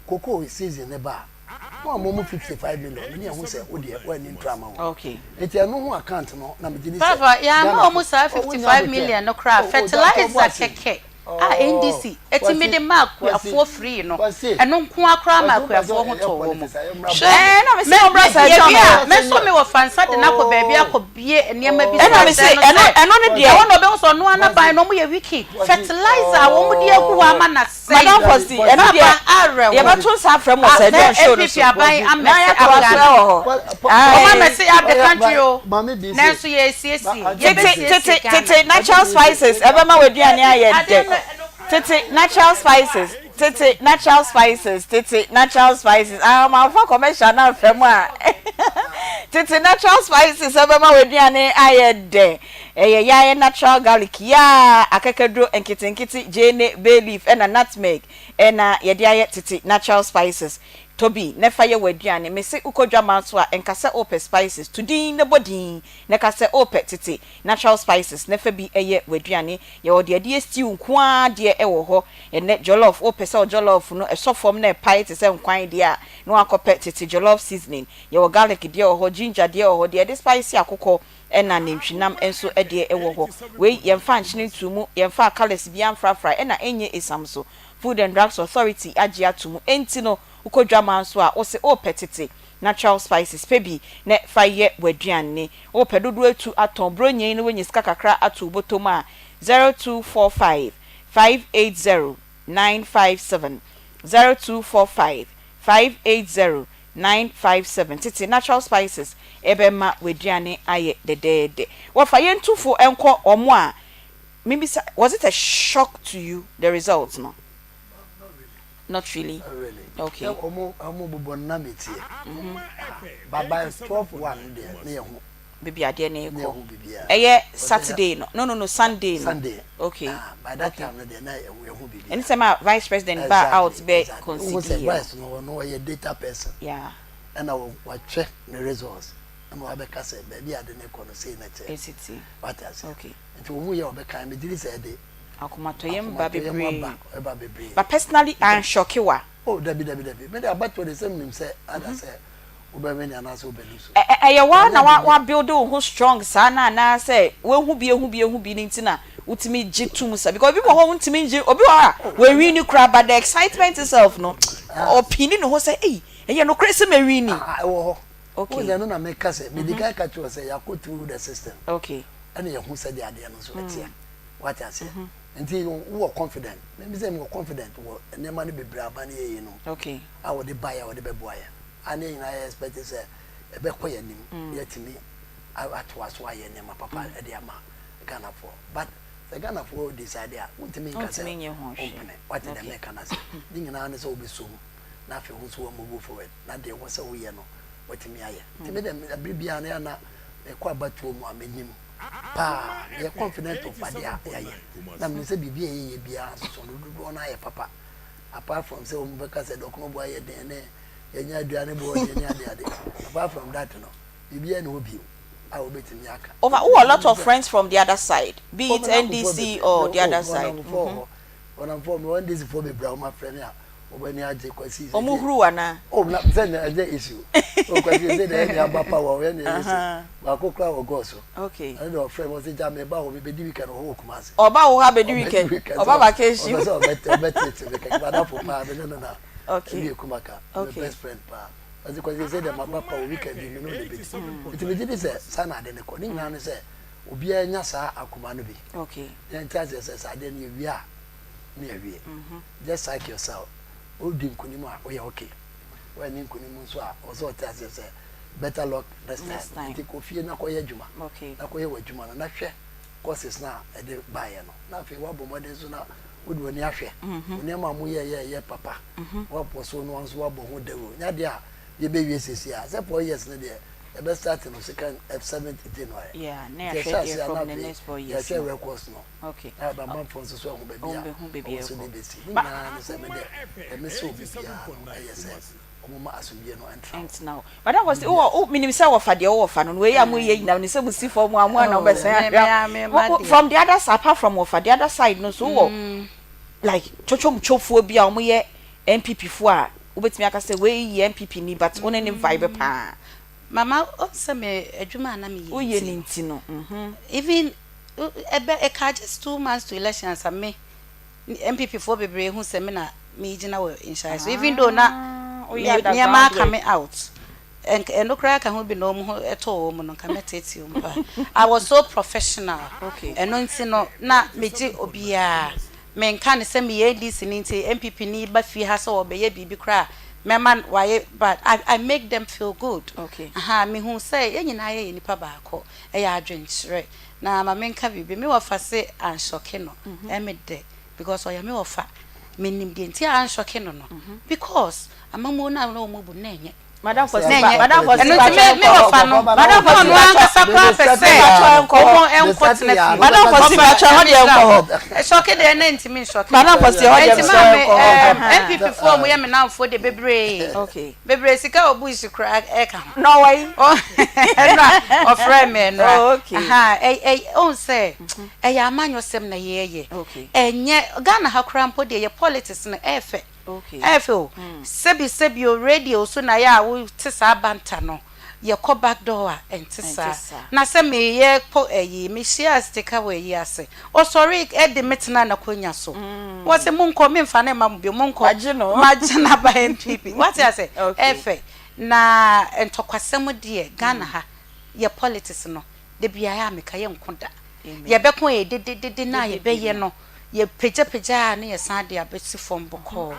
koko season ne ba a na wɔn mu 55 million no ne ɛho sɛ wodeɛ wɔanni ntura ama wɔn nti ɛno ho account no na megye di sɛ Papa, yɛama wɔn saa 55 million no koraa, fertilizer kɛkɛ a NDC tumi de maa akuafoɔ free no, ɛno nko ara koraa ma akuafoɔ ho tɔɔ wɔn. Hwɛ, me, yɛwie a, me nso mewɔ fansa de no akɔ baabi akɔbie nneɛma bi so akyerɛ no sɛ, ɛhɔ na ɔbɛhu sɛ ɔno ara n'aban no wɔyɛ wicked, fertilizer a wɔde agu hɔ ama no asɛe. Madam Fosti, ɛno deɛ Papa, awerɛhoɔ. yɛbɛto nsa afrɛ mo wɔ Sir John show no NPP so. aban Na amɛse yɛatoa up so Ghana. wɔ hɔ. Wɔn Aye. amɛse up the country o. Nanso yɛresiesie. Tete Yɛbɛsiesie tete Ghana. tete natural spices ɛbɛma w'aduane ayɛ Adeɛ dɛ. no ɛnokorɛ. Tete natural spices tete natural spices tete natural spices ah mamfa commercial no amfrɛ mo a tete natural spices ɛbɛma w'aduane ayɛ dɛ. Ɛyɛ yaayɛ natural garlic yaa akakaduro nketenkete gyeene bay leaf ɛna nutmeg ɛna yɛde ayɛ tete natural spices. Tɔ bi na fa yɛ w'aduane. Mese wokɔ dwaman so a nka sɛ wopɛ spices. To din na bɔ din na ka sɛ wopɛ tete natural spices na fa bi yɛ w'aduane. Yɛwɔ deɛ yɛde yɛ stew nko ara deɛ wɔ hɔ. Ɛnnɛ jollof, wopɛ sɛ wo jollof no ɛsɔ fam na ɛpae te sɛ nkwan deɛ a na woakɔpɛ tete jollof seasoning. Yɛwɔ garlic deɛ wɔ hɔ, ginger deɛ wɔ hɔ, deɛ yɛde spice akokɔ ɛna nantwinam nso deɛ wɔ hɔ. Wei yɛmfa nkyene ntoo mu, yɛmfaa colours biara mfrafrae ɛna ɛnyɛ esiam nso. Food and Drugs Authority agye ato mu. Enti no, wokɔ dwamaa nso a, wose wopɛ tete natural spices, pɛ bi na fa yɛ w'aduane. Wopɛ dodoɔ atu atɔn Buronya yi na woanya sika kakra ato wo bɔtɔ mu a, 0245 580 957, 0245 580 957. Tete natural spices ɛbɛma w'aduane ayɛ dɛdɛɛdɛ. Wɔfa yɛn tu fo nkɔ wɔn a Mebisa, was it a shock to you the result no? Not really. Not really. Not really. Okay. Sɛ ɔmo ɔmo bobɔ no na me tie. But by 12:01 deɛ ne yɛ ho. Baabi adeɛ no Ne yɛ rekɔ. ho biribiara. Ɛyɛ Ɔsɛ Saturday no. No no no Sunday no. Sunday. Okay. Ah, by that Okay. time no deɛ na yɛ ho biribiara. Ɛne sɛ ma vice president baa out Exactly, bɛ exactly. Wohu sɛ concede yɛ no. vice no ɔno ɔyɛ data person. Yeah. Ɛna watwɛ ne results ɛna wabɛka sɛ baabi a ade no rekɔ no sei na ɛteɛ. Ɛsi ti. Wate aseɛ? Okay. Nti wɔn yɛ ɔbɛkan megye di sɛ ɛde Akomatɔyam ba akomatɔyam bebree. aba ɛba bebree. But personally anshɔke wa? Oh dabi dabi dabi me de abatoɔ de sɛ menim sɛ ada sɛ wobɛ win anaasɛ wobɛ lose. Ɛ ɛ ɛyɛ woa Nyame na wa adom wa ni. build wo ho strong saa no anaasɛ woahu bi ahu bi ahu bi no nti na wotumi gye tom sa because obi wɔ hɔ wontumi ngye obi wɔ hɔ a Oh wa ɛnyɛ wini koraa but the excitement itself no ah ɔpini ne ho sɛ ei ɛyɛ nokorɛ sɛ ma wini. ah ɛwɔ hɔ. Wohu Okay. sɛ ɛno na meka sɛ medi kan ka kyerɛ wo sɛ yɛakɔ through the system. Okay. Ɛna yɛhu sɛdeɛ adeɛ no nso ɛteɛ. Wate aseɛ? Nti no wowɔ confident. Me sɛ mewɔ confident wɔ nneɛma no bebree a aba no yɛyɛ no Okay. a wɔde baeɛ a wɔde bɛboa yɛn. A ne yɛn nyinaa yɛ expect sɛ ɛbɛkɔ yɛn anim na yɛatumi atoa so ayɛ nneɛma papa de ama Ghanafoɔ. But sɛ Ghanafoɔ decide a, wontumi nka sɛ Wontumi nyɛ ho hwee. wompene. Wate deɛ Okay. meka no ase? Ne nyinaa ne sɛ wobɛsɔ mu na afei wo nso woa move forward na deɛ ɛwɔ sɛ woyɛ no woatumi ayɛ. Nti me deɛ bere biara no yɛ a na mekɔ abatoɔ mu a menim paa, meyɛ confident of adeɛ a yɛayɛ na menim sɛ biribi a yɛyɛ biara nso so no dodoɔ no ara yɛ papa apart from sɛ wɔn bɛka sɛ dɔkono bo ayɛ den ne Yɛnya aduane boɔ den ne adeade. Apart from that no, biribiara nni hɔ bio a wobɛtumi aka. Over, wowɔ lot of friends from the other side, be it NDC or the other side. Ɔnamfoɔ wɔ hɔ. Ɔnamfoɔ, mewɔ NDC foɔ bebree a wɔafrɛ me a wɔn ani agye Kwasi. Wɔn huru wo anaa? Oh, na sɛ na ɛnyɛ issue. Oh, Kwasi sɛ deɛ ɛne aba power, ɔyɛ ne ɛyɛ sɛ. Baako koraa wɔ gɔɔ so. Okay. Ɛno deɛ ɔfrɛ me, ɔsɛ gya meba hɔ, mebɛdi weekend wɔ hɔ wɔ Kumasi. Ɔba wo hɔ abɛdi weekend? Ɔba vacation? Ɔpɛ sɛ ɔbɛtete me kɛkɛ, madamfo paa, me ne no na. Okay. Ebi Kumaka, my best friend paa. Ɔsɛ Kwasi sɛ deɛ maba power weekend bi me ne wo na ɛbɛdi. Nti megye di sɛ saa na ade no kɔ. Ne nyinaa ne sɛ obiara nya saa akoma no bi. Okay. Yɛnte aseɛ sɛ saa adeɛ no yɛwie a ne yɛawie. Just psych yourself. Wodi nkunim a woyɛ okay. Woanni nkunim nso a ɛwɔ sɛ ɔte aseɛ sɛ better luck next time. Nti kɔ fie na kɔyɛ adwuma. Na kɔyɛ w'adwuma no na hwɛ courses no a ɛde baeɛ no. Na afei woabɔ mmɔden nso na wode w'ani ahwɛ wo nneɛma a moyɛeɛ a ɛyɛ papa. Woapɔ so no nso woabɔ ho dawuro. Nyɛ adeɛ a yɛbɛwie seesei a. Sɛ 4 years no deɛ yɛbɛ start no second, 7th January. Nti ɛhyɛ aseɛ a na afei yɛhwɛ records no. Na amanfoɔ nso so ahu baabi a wɔn nso de bɛsi. Ne nyinaa ne sɛ me deɛ, deɛ mesrɛ obi biara no yɛ sɛ wɔmma asomdwoeɛ no ntra hɔ. Ntena hɔ. Madam Kwasi, wowɔ, wo, menim sɛ wɔfa deɛ wowɔ fa no no, wei a moyɛ nyinaa, menim sɛ mosi fam a, mo a na mobɛsan ahwɛ. From the other side, apart from wɔfa, the other side no nso, wowɔ like twotwomtwofoɔ bi a wɔyɛ NPP foɔ a, wobɛtumi aka sɛ wei yɛ NPP ni but wo ne ne vibe paa. Mama, wohu sɛ me adwuma a na meyɛ Woyɛ no nti no, mhm. Even ɛbɛ ɛkaa just 2 months to election ansa me NPP foɔ bebree hu sɛ me na megyina wɔ nhyɛn so, even though na me nneɛma aka me out. Ɛno koraa ka ho bi na wɔn ho ɛtɔɔ wɔn no, nka mɛteetee wɔn paa. I was so professional. Ɛno nti no na megye obiara. Menka no sɛ meyɛ NDC ni nti NPP ni ba fie ha sɛ ɔrebɛyɛ biribi koraa a mɛma wayɛ, but I make them feel good. Ahaa, mehu sɛ yɛn nyinaa yɛyɛ nipa baako. Ɛyɛ adwenkyerɛ. Na ma menka biribi, me wɔfa se anshɔke no, ɛyɛ me dɛ because ɔyɛ me wɔfa. Menim deɛ nti a anshɔke no no, because amammuo no a na wɔbu no na ɛnyɛ. Madam Na Kwasi, ɛnyɛ. Madam Kwasi, Ɛno nti me me wɔfa no, Madam na Kwasi, ɔno ankasa koraa pɛ sɛ wɔn nkɔtena fie. Madam Kwasi, Wɔfa patro ɛhɔ deɛ nkɔ hɔ. Ɛshɔke deɛ na ntumi nshɔke. Madam Kwasi, ɛhɔ deɛ Nti mesrɛ maame, nkɔ hɔ. ɛɛ NPP foɔ a wɔyɛ me nnamfoɔ deɛ bebree. Okay. Bebree sika a ɔbu nsu koraa ɛka ho. Na ɔwɔ yi? Ɛnora ɔfrɛ me ɛnora. Oh, okay. Aha, ɛ ɛ ohun sɛ ɛyɛ amanyɔsɛm na yɛyɛ. Okay. Ɛnyɛ Ghana ha koraa mpo deɛ yɛ politics no ɛɛfɛ. Okay. Ɛɛfɛ o. Sɛbi sɛbi o, radio so na yɛ a wote saa banta no. Yɛkɔ back door a ɛnte saa. Na sɛ meyɛ kɔ ɛyi, mehyiaa Stika wɔ ayi ase. Ɔsɔre de me tenaa n'akonwa so. Wɔse monkɔ, memfa no mma mo bio, monkɔ. Magye no. Magye no aba NPP. Wate ase? Okay. Ɛfɛ. Na ntɔkwasɛm deɛ, Ghana ha, yɛ politics no, da biara a meka yɛnko da. Yɛbɛko a ɛyɛ dededede no a yɛbɛyɛ no, yɛpagyapagya a na yɛsan de abɛsi fam bɔkɔɔ.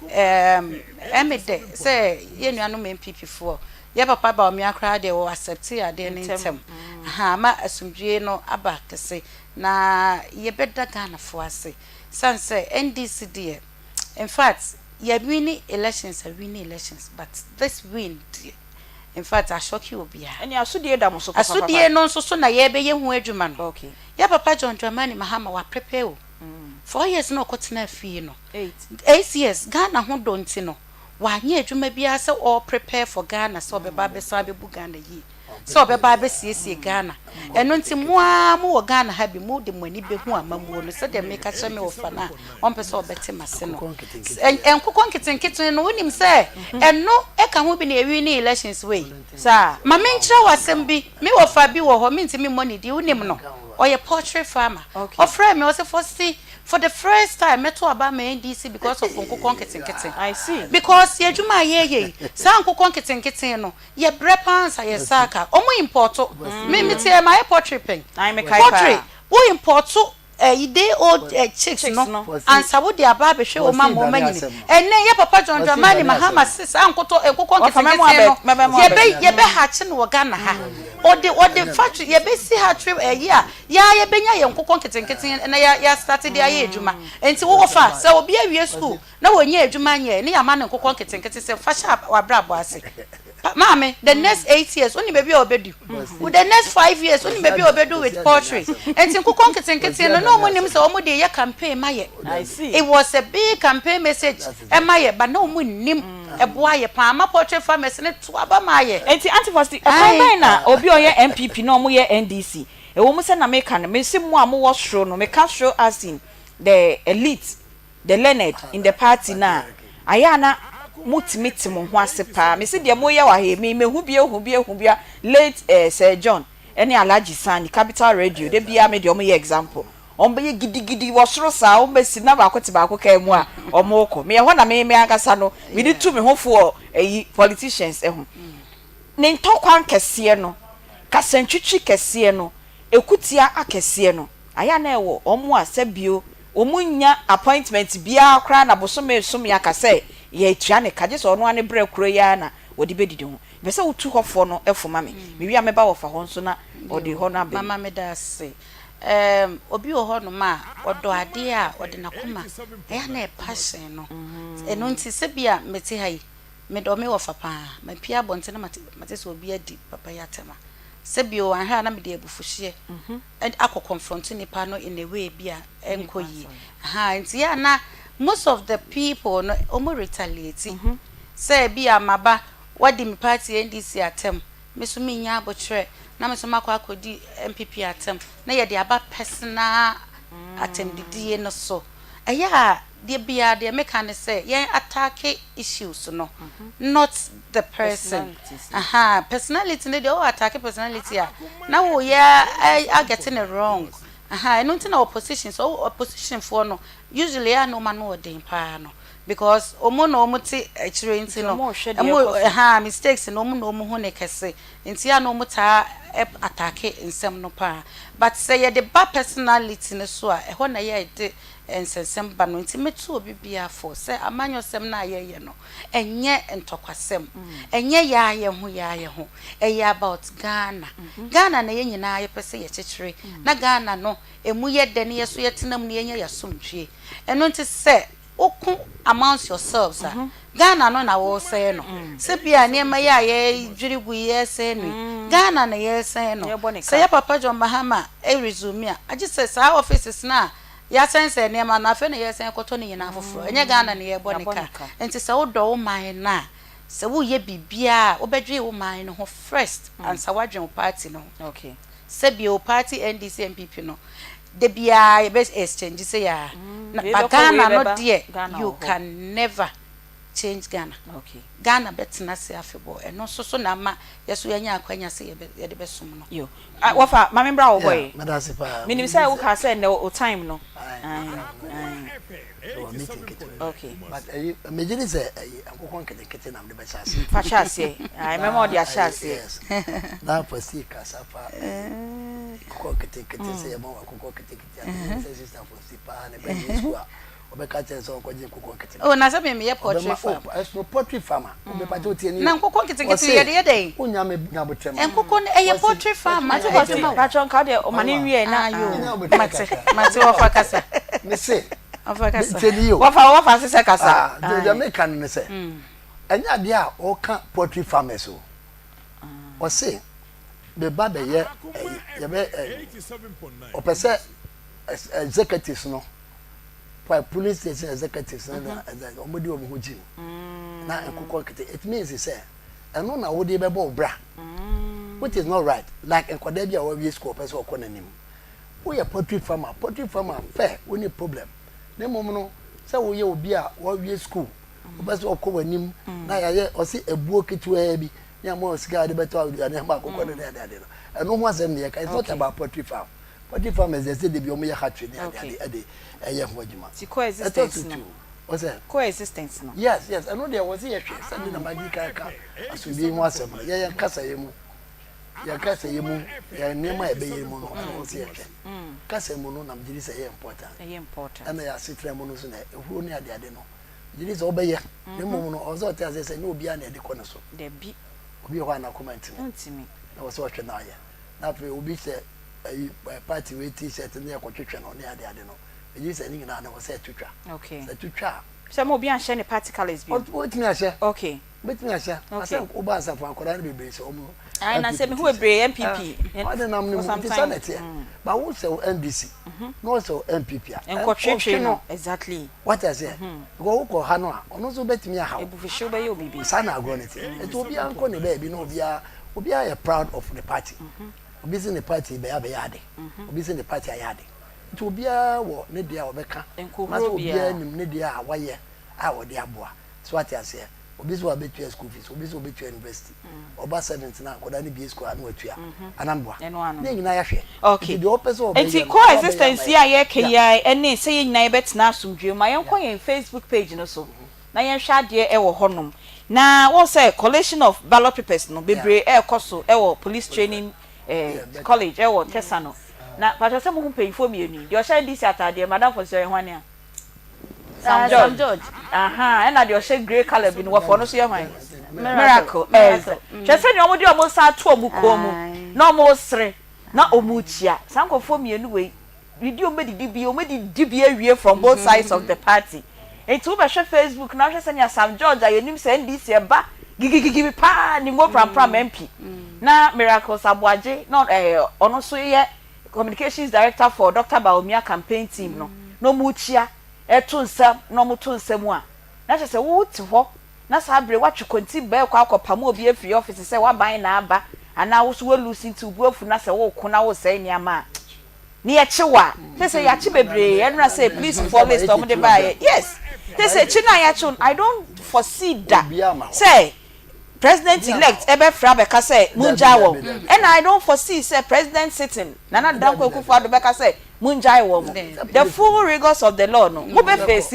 Ɛɛm, ɛme dɛ sɛ yɛn nuanom NPP foɔ, yɛ papa Bawumia koraa deɛ wɔ accept adeɛ no ntɛm. Ahaa, ama asomdwie no aba kɛse. Na yɛbɛda Ghanafoɔ ase. Sane sɛ NDC deɛ, in fact, yɛ winni elections a winni elections but this win deɛ, in fact, ashocki obiara. Ɛne asodie da mo so papapapa. Asodie no nso so na yɛrebɛyɛ ho adwuma no. Okay. Yɛ papa John Dramani Mahama wa prepare o. 4 years na ɔkɔtenaa fie no. 8. 8 years, Ghana ho dɔ nti no, wanyɛ adwuma biara sɛ ɔre prepare for Ghana sɛ ɔbɛba abɛsan abɛbu Ghana yie, sɛ ɔbɛba abɛsiesie Ghana. Ɛno nti mo ara mowɔ Ghana ha bi, mode mo ani bɛhu amammuo no sɛdeɛ meka kyerɛ me wɔfa no a ɔmpɛ sɛ ɔbɛte m'ase no. Nkokɔ nketenkete no, wonim sɛ ɛno ka ho bi na yɛwini elections wei. Saa. Ma menkyerɛ wo asɛm bi, me wɔfa bi wɔ hɔ, mentumi mmɔ ne din, wonim no, ɔyɛ poultry farmer. Okay. Ɔfrɛɛ me, ɔse Fosti, for the first time mɛto aba ama NDC because of nkokɔ nketenkete. I see. Because yɛn adwuma a yɛreyɛ yi, saa nkokɔ nketenkete no, yɛbrɛ paa ansa yɛn nsa aka. Wɔn import. Me mete ɛ mayɛ poultry pɛn. Ae mekae Poultry, paa. wo import ɛyi day old chicks Chicks no no. ansa wode aba abɛhwɛ wɔn ama wɔn anyini. Ɛnnɛ yɛ papa John Dramani Mahama se saa nkotɔ nkokɔ Wɔfa mɛmo nketenkete abɛ no mɛbɛmo abɛ. yɛbɛ yɛbɛ hatche no wɔ Ghana ha. Ɔde ɔde factory yɛbɛsi hatchery ɛyi a yɛa yɛbɛnya yɛn nkokɔ nketenkete na yɛ yɛ start de ayɛ adwuma. Nti wo wɔfa sɛ obi awie school na wɔnyɛ adwuma nyɛ ne yɛama no nkokɔ nketenkete sɛ fa hyɛ w'abrabɔ ase. Maame, the next 8 years wonim baabi a ɔbɛdu. With the next 5 years wonim baabi a ɔbɛdu with poultry. Nti nkokɔ nketenkete no na wɔn nim sɛ wɔn de yɛ campaign ma yɛ. I see. It was a big campaign message ɛma yɛ, but na wɔn nnim. Ɛboa yɛ paa ma poultry farmers no to aba ma yɛ. Enti Aunty Fosti, ɛkwan bɛn na obi a ɔyɛ NPP na wɔyɛ NDC, ɛwɔ mu sɛ na meka no, mese mo a mowɔ soro no, meka soro as in the elite, the learned in the party no a, ayɛ a na motumi te mo ho ase paa. Mese deɛ moyɛ wɔ ha yi, me mehu bi ahu bi ahu bi a, late eh, Sir John ne Alhaji Sani, Capital Radio, da biara me deɛ wɔyɛ example. Wɔbɛyɛ gidigidi wɔ soro saa, wɔbɛsi na baako te baako kaa mu a wɔrekɔ. Me ɛhɔ na me me ankasa no mede tu me ho fo wɔ ayi politicians ho. Ne ntɔkwa nkɛseɛ no, kasantwitwi kɛseɛ no, ɛkutia akɛseɛ no, ayɛ a na ɛwɔ wɔn a sɛbio wɔn nnya appointment biara koraa na bosome resom yɛaka sɛ yɛretua ne ka, gye sɛ ɔno ara ne berɛ korɔ yi ara na wɔde bɛdidi ho. Mepɛ sɛ wotu hɔfoɔ no fo ma me. Mewie a mɛba wɔfa hɔ nso na ɔde hɔ no aba mu. Mama meda ase. Erm obi wɔ hɔ nom a ɔdɔ adeɛ a ɔde n'akoma ɛyɛ a na ɛyɛ passion no ɛno nti sɛ bi a mete ha yi medɔ me wɔfa paa mapue abɔnten na mate mate sɛ obi adi papa yi atɛm a sɛ bi o anhwɛ a na mede abufuhyeɛ akɔ confront nipa no in a way bi a ɛnkɔ yie ahaa nti yɛ a na most of the people no wɔn retaliate sɛ bi a maba wadi me party NDC atɛm me nso mennya aboterɛ na me nso makɔ akɔdi NPP atɛm na yɛde aba personal atɛmdidie no so. Ɛyɛ a deɛ biara deɛ meka ne sɛ yɛn attack issues no not the person. Aha, personality no deɛ wo attack personality a na woyɛ a getting it wrong. Aha, ɛno nti na opposition so opposition foɔ no usually ɛyɛ a na wɔn ano ɔden paa no. Because ɔmo na ɔmo te akyire nti no ɔmo ɛhaa mistakes no ɔmo na ɔmo hu no kɛse nti a na ɔmo taa attacke nsɛm no paa but sɛ yɛde ba personality no so a ɛhɔ na yɛde nsɛnsɛm ba no nti mɛtu obi biara fo sɛ amanyɔsɛm no a yɛyɛ no ɛnyɛ ntɔkwasɛm ɛnyɛ yaa yɛn ho yaa yɛn ho ɛyɛ about Ghana Ghana na yɛn nyinaa yɛpɛ sɛ yɛkyekyere na Ghana no ɛmu yɛ dɛ na yɛso yɛtena mu na yɛnya yɛasomdwie ɛno nti sɛ Woko amongst yourselves a, Ghana no na woresɛe no. Sɛ bi a nneɛma yi a yɛredwiri gu yi yɛresɛe no yi, Ghana na yɛresɛe no. Sɛ yɛ papa John Mahama resume a, agye sɛ saa offices no a yɛasɛnsɛn nneɛma no, afei na yɛresan kɔtɔ ne nyinaa foforɔ. Ɛnyɛ Ghana na yɛrebɔ ne ka. Nti sɛ wodɔ wo man no a, sɛ woreyɛ biribiara a, wobɛdwene wo man no ho first ansa woadwene wo party no ho. Sɛ bio party NDC NPP no da biara yɛbɛ exchange sei aa na but Ghana no deɛ you can never change Ghana Ghana bɛtena ase afebɔɔ ɛno nso so na ama yɛso yɛanya akwanya sɛ yɛde bɛsom no. Yo ah wɔfa ma me mbra wo hɔ Yeah, meda ase paa. Menim sɛ wo kaa sɛ nnɛ wo time no. Aye, Aye, time no. aye. Mewɔ meeting ketewa bi. Okay. But ɛyi, megye di sɛ ɛyi, nkokɔ nketenkete na mede bɛhyɛ aseɛ. Fa hyɛ aseɛ. Aye, mɛma Na ɔde ahyɛ ɛyi, aseɛ. yes. Na Fosti kasa fa ɛyi, nkokɔ nketenkete sɛ yɛma wo akokɔ nketenkete a, menim sɛ sister Fosti paa ne ba nni sukuu a, ɔbɛka kyerɛ sɛ ɔnkɔgye nkokɔ nketenkete. Oh, na sɛ me meyɛ poultry Ɔbɛma, farm. oh, ɛsono poultry farmer. Mepa kyɛw tie ni Na o. nkokɔ nketenkete Ɔse, yɛde yɛ dɛn? wonya me nyabotrɛ ma me. Nkokɔ no, ɛyɛ Ɔse, poultry farm Auntie Fosti, adwuma o. patrɔ nka wo deɛ ɔma no nwie na. Ah, yo, Wonya abotrɛ mate, kakra. mate, wɔfa kasa. Mese, Ɔfa kasa. tie ni o. Wɔfa, wɔfa sesɛ kasa. Ah, deɛ deɛ meka no ne sɛ, ɛnyɛ adeɛ a ɔka poultry farmers o. Ɔse, me ba bɛyɛ ɛyi, yɛbɛ ɛyi, ɔpɛ sɛ executives no, police station executives no na ɛdɛ wɔn de wɔn ho gyi mu. Na nkokɔ nkete, it means sɛ ɛno na wode bɛbɔ wo bra, which is not right. Like nkwadaa bi a wɔawie school ɔpɛ sɛ ɔkɔ n'anim. Woyɛ poultry farmer, poultry farmer fɛ, wonni problem. Na mmom no, sɛ woyɛ obi a wawie school, wopɛ sɛ ɔkɔ w'anim na yɛayɛ ɔse abuo ketewaa bi ne ama wo sika a wode bɛtɔ aduane ama akokɔ no ne ade ade no, ɛno ho asɛm na yɛka. It's not about poultry farm. Poultry farmers deɛ sɛ dabi wɔyɛ hatchery ne ade ade ɛde ɛyɛ ho adwuma. Ti Ɛtɔ coexistence so no. two, ɔsɛ. Coexistence no. Yes, yes, ɛno deɛ wɔ sɛ yɛhwɛ sɛde na madi kan ka asomdwie ho asɛm no, yɛyɛ nkasayɛ mu. Yɛn kasa yi mu, yɛn nneɛma a yɛbɛyɛ mu no, ɛna wɔn sɛ yɛhwɛ. Kasa mu no na megye di sɛ ɛyɛ important. Ɛyɛ important. Ɛna yɛn asetena mu no nso na ehuro ne adeade no, megye di sɛ wobɛyɛ. Na mmom no, ɔwɔ sɛ ɔte aseɛ sɛ ɛnyɛ obiara na yɛde kɔ ne so. Dabi. Obi wɔ hɔ a n'akoma ntumi. Ntumi. Na wɔ sɛ ɔhwɛ na ayɛ. Na afei obi hyɛ ɛyi party wei t-shirt ne yɛkɔtwetwe no ne adeade no, megye di sɛ ne nyinaa no wɔ sɛ ɛto twa. Okay. Sɛ ɛto twa a. Sɛ mo obi anhyɛ ne party colours bio. Wotumi ahyɛ. Okay. Wobɛtumi ahyɛ. Okay. Asɛ woba asafo akwadaa no bebree sɛ wɔn. Ayi na sɛ mehu bebree NPP. Ɔde nam ne mu nti sɛ na ɛteɛ. Mm. Ba wo sɛ wo NDC na ɔsɛ wo NPP a. Nkɔtwetwe no. Exactly. Wate aseɛ? Because wokɔ ha no a ɔno nso bɛtumi aha wo. Ebufuhyew bɛyɛ obi bi. Saa na agorɔ no teɛ. Nti obiara nkɔ ne baabi na obiara obiara yɛ proud of ne party. Obi se ne party bɛyɛ abɛyɛ ade. Obi se ne party ayɛ ade. Nti obiara wɔ ne deɛ a ɔbɛka. Anaasɛ obiara nim ne deɛ a wayɛ a ɔde aboa. So wate aseɛ? Obi sɛ wabetua school fees, obi sɛ obetua university. Ɔba seventh na akwadaa no bie school a na watua. Anaa mboa? Ɛno ano. Ne yɛn nyinaa yɛahwɛ. Okay. Nti deɛ ɔpɛ sɛ ɔbɛyɛ Nti no, na wabɛyɛ ama co-existence yi yɛn. a yɛreka yi Yeah. ara ɛne sɛ yɛn nyinaa yɛbɛtena asomdwoeɛ mu. Ma yɛnkɔ yɛn Facebook page no so na yɛnhwɛ adeɛ ɛwɔ hɔnom. Na wohu sɛ collation of ballot papers no Yeah. bebree ɛrekɔ so ɛwɔ police training eh, Yeah, better. college ɛwɔ Tesano. Na pakyɛ sɛ mohu mpanyinfoɔ mmienu yi, deɛ ɔhyɛ NDC ataadeɛ, Madam Fonsi ɔyɛ hwan a? Sam Ah, Sam George. George. Aha, ɛna deɛ ɔhyɛ grey colour bi no wɔfɔ ɔno nso yɛ hwan? Miracle. Miracle. Ɛz. Hwɛ sɛnea wɔde wɔn nsa ato wɔn kɔn mu Aye. na wɔresere na wɔrekyia. Saa nkurɔfoɔ mmienu wei, didi wɔn bɛdidi bi, wɔn adidi bi awie from both sides of the party. Nti wobɛhwɛ Facebook na wohwɛ sɛnea Sam George a yɛnim sɛ NDC ɛba gigigigi paa ne ngo prampram MP na Miracles Aboagye na ɛɛ ɔno nso yɛ communications director for Doctor Bawumia campaign team no na wɔrekyia ɛto nsa na wɔto nsa mu a, na kyerɛ sɛ wote hɔ na saa bere woatwe kɔnti bɛɛ kɔ akɔpam obi afiri office sɛ w'aban na aba anaa wo so woalusi nti wo bo afu na sɛ woreko na woresɛe nneɛma a ne yɛkye wo a, kyerɛ sɛ yɛakye bebree ɛnora sɛ policefoɔ list a wɔde baeɛ yes kyerɛ sɛ kye no a yɛakye wo no I don't foresee da sɛ President elect ɛbɛfrɛ abɛka sɛ mongyae wɔn ɛna I don't foresee sɛ president sitting Nana Addo Dankwa Akufo Addo bɛka sɛ mongyae wɔn. The full rigours of the law no mobɛ face.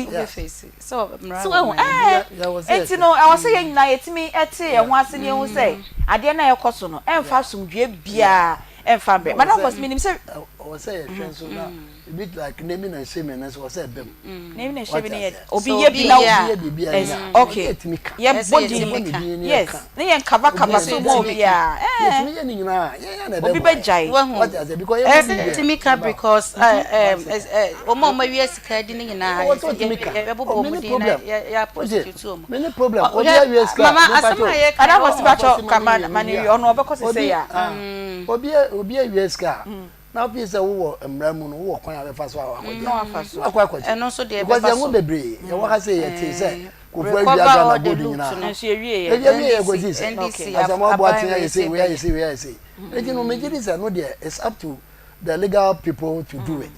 So wahu ɛɛ enti no ɛwɔ sɛ yɛn nyinaa yɛtumi te yɛn ho ase na yɛhu sɛ adeɛ no a ɛkɔ so no ɛmfa asomdwoeɛ biara ɛmfa mbrɛ. Madam Foss menim sɛ. Ɛwɔ sɛ yɛhwɛ nso na ebi like naming and shaming no nso ɛwɔ sɛ ɛba mu. Naming and Wate shaming no yɛ aseɛ? obi Sɛ yɛ obi bi na yɛ a, Obi yɛ biribi a ɛs ɛnyɛ a, ɛwɔ sɛ okay yɛtumi ka. yɛbɔ Ɛsɛ din Yɛbɔ yɛtumi ne ka. din na yes yɛka. ne yɛn cover Obi cover yɛ so biribi ma a Yɛtumi ka. obiara ɛɛ yɛtumi yɛ ne nyinaa a, yɛn a na obi ɛbɛboa yɛn. bɛgyae. Wahu. Wate aseɛ? Because yɛn Ɛs mu bi deɛ, Yɛtumi ka meba because one ɛɛ second. ɛɛ wɔn a wɔawia sika adi no nyinaa Ɔwɔ sɛ ɔtumi ka. yɛbɛbobɔ Oh, wɔn me ne din na problem. yɛ yɛ Wote, prosecute wɔn. me ne problem. Obi Hwɛ awie sika a, mama mepa asɛm kyɛw. a yɛka Madam yi Foss wɔn. pakyɛ Ɔsi ka ma ma ne ma ne wie wie a. ɔno ɔbɛkɔ sesei Obi a. ah, obi obi awie sika a, na afei sɛ wowɔ mmara mu no wowɔ kwan a bɛfa so a wakɔgye Na wafa so. wakɔ akɔgye Ɛno nso deɛ because ɛbɛba yɛn ho so. bebree yɛwɔ ha sɛ yɛte sɛ Kufuor awia Recover Ghana all the gold loot nyinaa no. Nso yɛwie yɛ. ebi ebi yɛ kɔsi sɛ NDC Asamoah aban Boateng wei ayɛ sei sɛ wei ayɛ bɛyɛ. sei wei ayɛ sei eti no megye di sɛ no deɛ it's up to the legal people to do it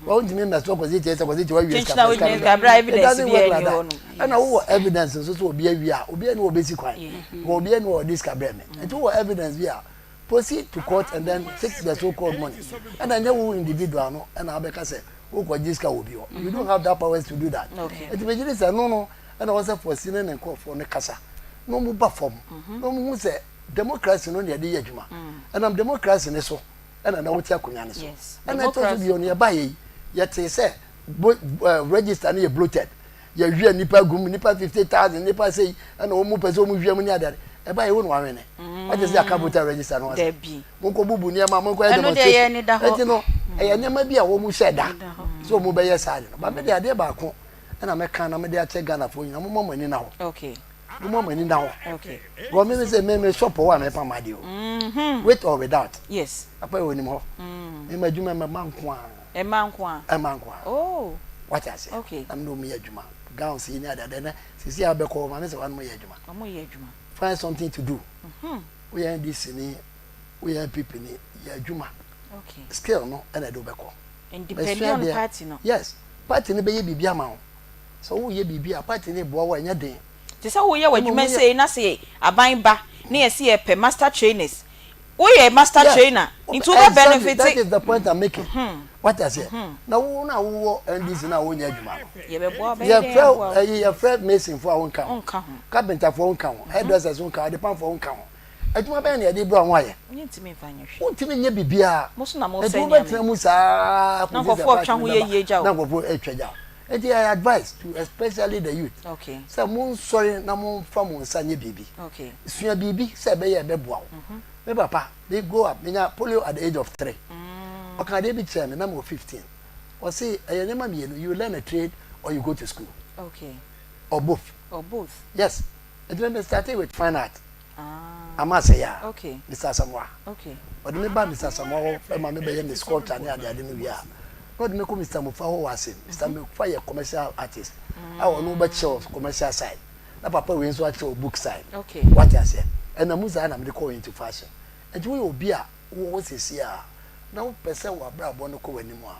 wɔn ntumi mmɛsɔ kɔsi kyerɛ sɛ kɔsi kyerɛ wawie sika Kyenkyen a fɛ sika wogyina no sika bere a it evidence doesn't biara work like nni that hɔ no. ɛna wowɔ evidence nso sɛ obi awie a obi ani wɔ bɛsi kwan wɔ obi ani wɔ ɔde sika brɛ me nti wowɔ evidence bi a proceed to court and then take the so called money ɛna nyɛ wo individual no ɛna abɛka sɛ wokɔ gye sika wɔ bi hɔ you don't have that powers to do that nti megye di sɛ no no ɛna wɔ sɛ fɔsi ne ne nkurɔfoɔ no kasa na wɔn ba fam na wɔn hu sɛ democracy no na yɛde yɛ adwuma ɛnam democracy ne so ɛna na wote akonnwa no so ɛna ɛtɔ so bio no yɛba yɛ yi yɛte sɛ bo ɛɛ register no yɛ bloated yɛhwɛ nipa gum nipa 50,000 nipa sei ɛna wɔn mu pɛ sɛ wɔn hwɛ mu ne adeade ɛba yɛ wɔn wawene wɔte sɛ aka voter register no ase monkɔ bubu nneɛma monkɔ yɛ demonstration ɛti no ɛyɛ nneɛma bi a wɔn hyɛ da sɛ wɔn bɛyɛ saa de no ba mi de adeɛ baako ɛna mɛka na mɛde akyɛ Ghana foɔ nyinaa mo mɔ mo ani na hɔ mo mɔ mo ani na hɔ wɔn mi sɛ mi mi shop wɔ a mɛpa ma adeɛ o with or without yes apa yɛ onim hɔ mi ma adwuma mɛ ma nko a ɛma nko a ɛma nko a oh wate ase okay na mi na wɔn yɛ adwuma gowns yi ne adeade na sisi a bɛkɔ maame sɛ wɔn yɛ adwuma wɔn yɛ adwuma find something to do woyɛ NDC ni woyɛ NPP ni yɛ adwuma okay skill no ɛna ɛde wobɛkɔ independent on party no yes party no bɛyɛ biribi ama wo sɛ woyɛ biribi a party no boa wo a ɛnyɛ den te sɛ woyɛ w'adwuma sei na sɛ aban ba ne yɛsi yɛpɛ master trainers woyɛ master trainer nti wobɛ exactly benefit that is the point i'm making wate aseɛ na wo na wowɔ NDC na wonyɛ adwuma no yɛbɛboa bɛyɛ dɛn yɛfrɛ aboa wo ɛyi yɛfrɛ mason fo a wonka ho wonka ho carpenter fo wonka ho hairdressers wonka ho adepamfo wonka ho adwuma bɛyɛ na yɛde brɛ wɔn ayɛ yɛntumi mfa nyɛ hwee wontumi nyɛ biribiara mo so na mo nti sɛ wobɛtena nneɛma mu saa Na kɔsi sɛ nkurɔfoɔ party twa no ho bɛba yɛ yie gya o. na nkurɔfoɔ atwa gya o nti I advise to especially the youth okay sɛ monsɔre na momfa mo nsa nyɛ biribi okay sua biribi sɛ ɛbɛyɛ ɛbɛboa wo me papa me grow up menya polio at the age of 3 ɔka adeɛ bi kyerɛ me na mewɔ 15 ɔse ɛyɛ nneɛma mmienu you learn a trade or you go to school okay or both or both yes. Nti me me started with fine art. Ama sɛ yɛ a, Mister Asamoah. Ɔde me ba Mister Asamoah hɔ ma me bɛyɛ me sculpture ne ade ade no wie a, na ɔde me kɔ Mister Mufa hɔ wɔ Asen. Mister Mufa yɛ commercial artist a ɔno bɛkyerɛ wo commercial side na papa wei nso akyerɛ wo book side. Wate aseɛ? Ɛnam mu saa na mede kɔɔ into fashion. Nti woyɛ obi a wowɔ hɔ seesei a na wopɛ sɛ w'abrabɔ no kɔ w'anim a,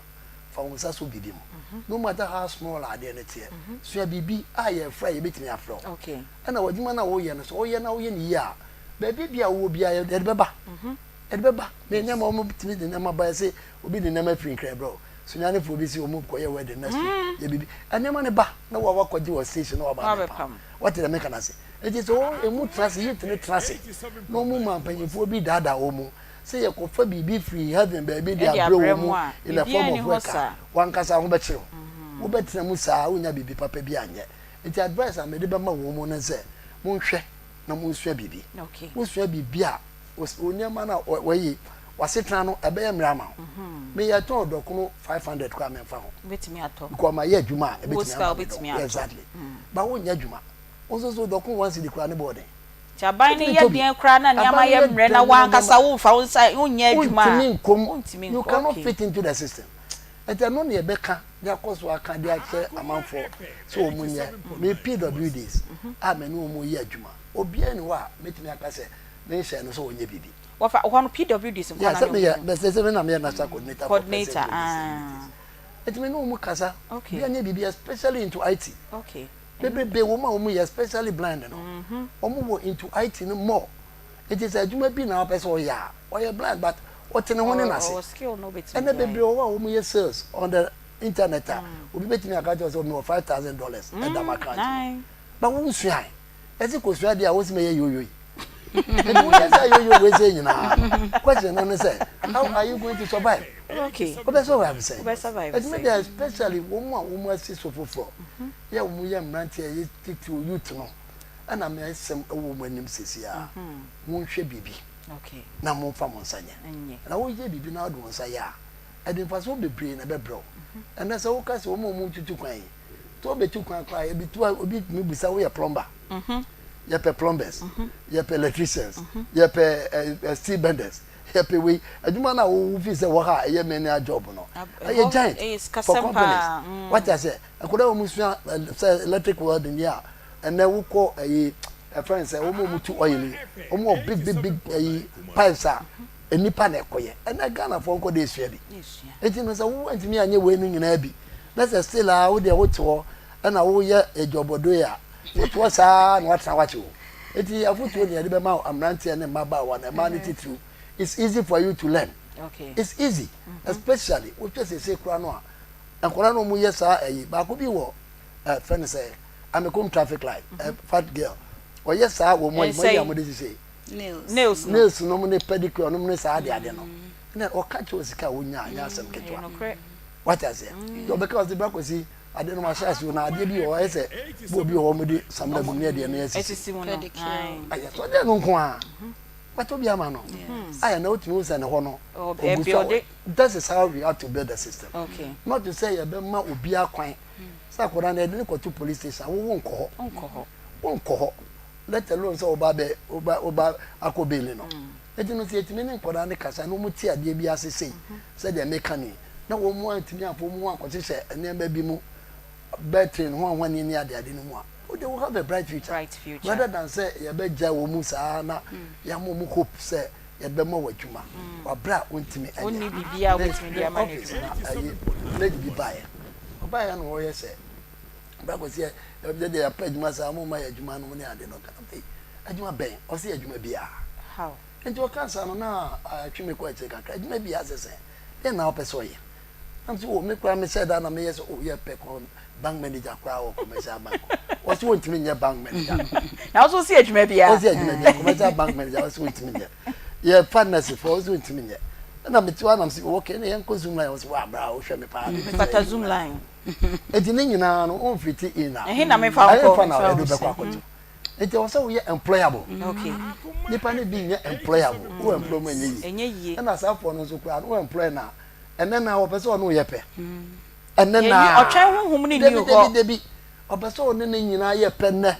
fa wo nsa sɔ biribi mu. No matter how small a adeɛ no teɛ, sua biribi a yɛfrɛ a yɛbɛtumi afrɛ wo. Ɛna w'adwuma no a woyɛ no, sɛ woyɛ na woyɛ no yie a, baabi biara a wowɔ biara yɛde bɛba. Yɛde bɛba. Me nneɛma wɔtumi de nneɛma ba yɛse obi de nneɛma firi Nkran brɛ wo. Sunyanifoɔ bi se wɔn kɔyɛ wedding next week yɛ biribi. Nneɛma no ba na wa wakɔgye wɔ station na waba abɛpam. Wate deɛ meka no ase? Nti sɛ wɔn emu tena ase, youth no tena ase na wɔn ma mpanyinfoɔ bi daadaa wɔn sɛ yɛkɔfa biribi firi heaven baabi de abrɛ wɔn mu in the form of work a, wankasa ho bɛkyere wo. Wobɛtena mu saa wonnya biribi papa bi anyɛ. Nti advice a mede bɛma wɔn mu ne sɛ, monhwɛ na monsua biribi. Wosua biribi a, wo nneɛma no a wɔyi, w'asetena no ɛbɛyɛ mmerɛ ama wo. Me yɛtɔn dɔkono 500 koraa memfa ho. Because mayɛ adwuma a ɛbɛtumi ama me dɔkono. Exactly. But wonyɛ adwuma. Wo nso so dɔkono one cedi koraa ne bɔɔ den. Nti aban no yɛ deɛn koraa na nneɛma yɛ mmerɛ na w'ankasa womfa wo nsa wonyɛ adwuma a, wontumi nkɔ mu. You cannot fit into the system. Nti ɛno na yɛbɛka de akɔ so aka de akyerɛ amanfoɔ sɛ wɔn nyɛ. Me PWDs a me ne wɔn yɛ adwuma, obiara nni hɔ a mɛtumi aka sɛ menhyɛɛ no sɛ ɔnyɛ biribi. Wɔfa hɔ no PWDs nko Yeah, na sɛ ne meyɛ, wɔn mɛ sɛ me na meyɛ national coordinator for persons coordinator with ah. disabilities. Nti me ne wɔn kasa, Okay. obiara nyɛ biribi especially into IT. Okay. Bebrebe wɔ mu a wɔn yɛ especially blind no, wɔn wɔ into IT no more. Nti sɛ adwuma bi na ɔpɛ sɛ ɔyɛ a, ɔyɛ blind but ɔte ne ho ne n'ase. Ɔwɔ skill na obetumi Ɛnɛ de ayɛ. bebree wɔ hɔ a wɔn yɛ sales on the internet a, obi betumi aka kyerɛ wo sɛ mewɔ $5,000 ɛda m'account mu. Nine. But wo nsuae. Ɛsɛ kosua deɛ a wosi mɛyɛ yoyo yi. Nti woyɛ sɛ yoyo wei sɛ nyinaa no, question no ne sɛ, how are you going to survive? Okay. Wobɛ survive sɛn? Wobɛ survive Ɛtumi sɛn? deɛ especially wɔn a wɔn asi so foforɔ, yɛ wɔn yɛ mmeranteɛ yɛ titiriw youth no, ɛna me asɛm ɛwɔ wɔn anim seesei a, monhwɛ biribi Okay. na momfa mo nsa nyɛ. Nyɛ. Na woyɛ biribi na wode wo nsa yɛ a, ɛde mfasoɔ bebree na ɛbɛbrɛ wo. Ɛnnɛ sɛ woka sɛ wɔn a wɔtutu kwan yi, sɛ wobɛtu kwan koraa ebi tu a obi tumi bisa woyɛ plumber yɛpɛ plumbers yɛpɛ electricians yɛpɛ eh, eh, steel benders yɛpɛ wei adwuma no a wowo fi sɛ wɔ ha a ɛyɛ menial job no ɛyɛ giant for companies wate aseɛ akwadaa wɔn sua eh, sɛ electric welding yi a ɛnɛ wokɔ ɛyi ɛfɛn sɛ wɔn a wɔn tu oil yi wɔn wɔ big big big ɛyi pipes a nnipa na ɛkɔyɛ ɛnɛ Ghanafoɔ nkɔ de esua bi eti no sɛ wo ntumi anyɛ wei no nyinaa bi na sɛ still a wo deɛ wote hɔ ɛna woyɛ adwabɔdoe a wote hɔ saa na watena wakye o eti afotuo na yɛde bɛma mmeranteɛ ne mmabaawa na mmaa no titiriw it's easy for you to learn okay. it's easy mm -hmm. especially wohwɛ sese kora no a nkwadaa no wɔn yɛ saa ɛyi baako bi wɔ ɛɛ fɛn sɛ amekom traffic light mm -hmm. fat girl ɔyɛ saa wɔn mu ayi mo ayi a mo de sise nails no nails nom ne pedicure nom ne saa ade ade no ɛna ɔka kyerɛ sika a wonya anyɛ asɛm ketewa wate aseɛ nti ɔbɛka ɔsɛ bra kwasi ade no mahyɛ ase na adeɛ bi wɔ hɔ ayɛ sɛ bɔ obi wɔ hɔ wɔde samina gum ne adeɛ no asisi ayɛ sɛ ɔdeɛ no nko a watɔ bi ama no ayɛ na wotumi sɛ ne hɔ no ogu so that is how we have to build the system okay. not to say yɛbɛma obi akwan sɛ akwadaa no yɛde no kɔto police station wowo nkɔ hɔ wonkɔ hɔ let alone sɛ woba bɛ woba woba akɔ bail no eti no sɛ yɛtumi ne nkwadaa no kasa na wɔn te adeɛ bi ase sei sɛdeɛ meka no yi na wɔn antumi amfa wɔn ho ankɔhyehyɛ nneɛma bi mu betting ho ahwane ne adeade no mu a they will have a bright future, bright future. rather than sɛ yɛbɛgya wɔn mu saa na yɛama wɔn hope sɛ yɛbɛma wɔ adwuma wabrɛ a wɔntumi ɛnyɛ wonni biribiara wobɛtumi de ama no office na ayi lady bi baeɛ ɔbaeɛ na ɔyɛ sɛ Bible sɛ yɛ deɛ yɛapɛ adwuma saa mo ma yɛ adwuma no ne ade no ɔka ei adwuma bɛn ɔsɛ yɛ adwuma biara nti ɔka saa no na atwe me kɔ akyire kakra adwuma biara sɛ sɛn dɛn na wopɛ sɛ ɔyɛ nam sɛ o me koraa mesɛ da na meyɛ sɛ o yɛ pɛ kɔ bank manager koraa wɔ commercial bank ɔsɛ wɔntumi nyɛ bank manager na ɔsɛ ɔsɛ adwuma biara ɔsɛ adwuma biara commercial bank manager ɔsɛ wɔntumi nyɛ yɛ fa nurse foɔ ɔsɛ wɔntumi nyɛ ɛna mete hɔ anam sɛ okay ne yɛnkɔ zoom line ɔsɛ wɔ abra wohwɛ me paa mefata zoom line Enti ne nyinaa no wo mfiti in a Ɛhe na memfa wo nkɔ? ɛhefa na yɛde wo bɛkɔ akɔto? Enti ɛwɔ sɛ woyɛ employable. Okay. Nipa no bi nyɛ employable. Wo employ mu ɛnyɛ yie. Ɛnyɛ yie. Ɛna saa foɔ no nso koraa no wo employ no a ɛnɛ naa wɔpɛ sɛ ɔne wo yɛ pɛ. Ɛnɛ Yɛnni naa. ɔtwɛn honhom no nni Dabi hɔ. dabi dabi. Ɔpɛ sɛ ɔne ne nyinaa yɛ pɛ nnɛ.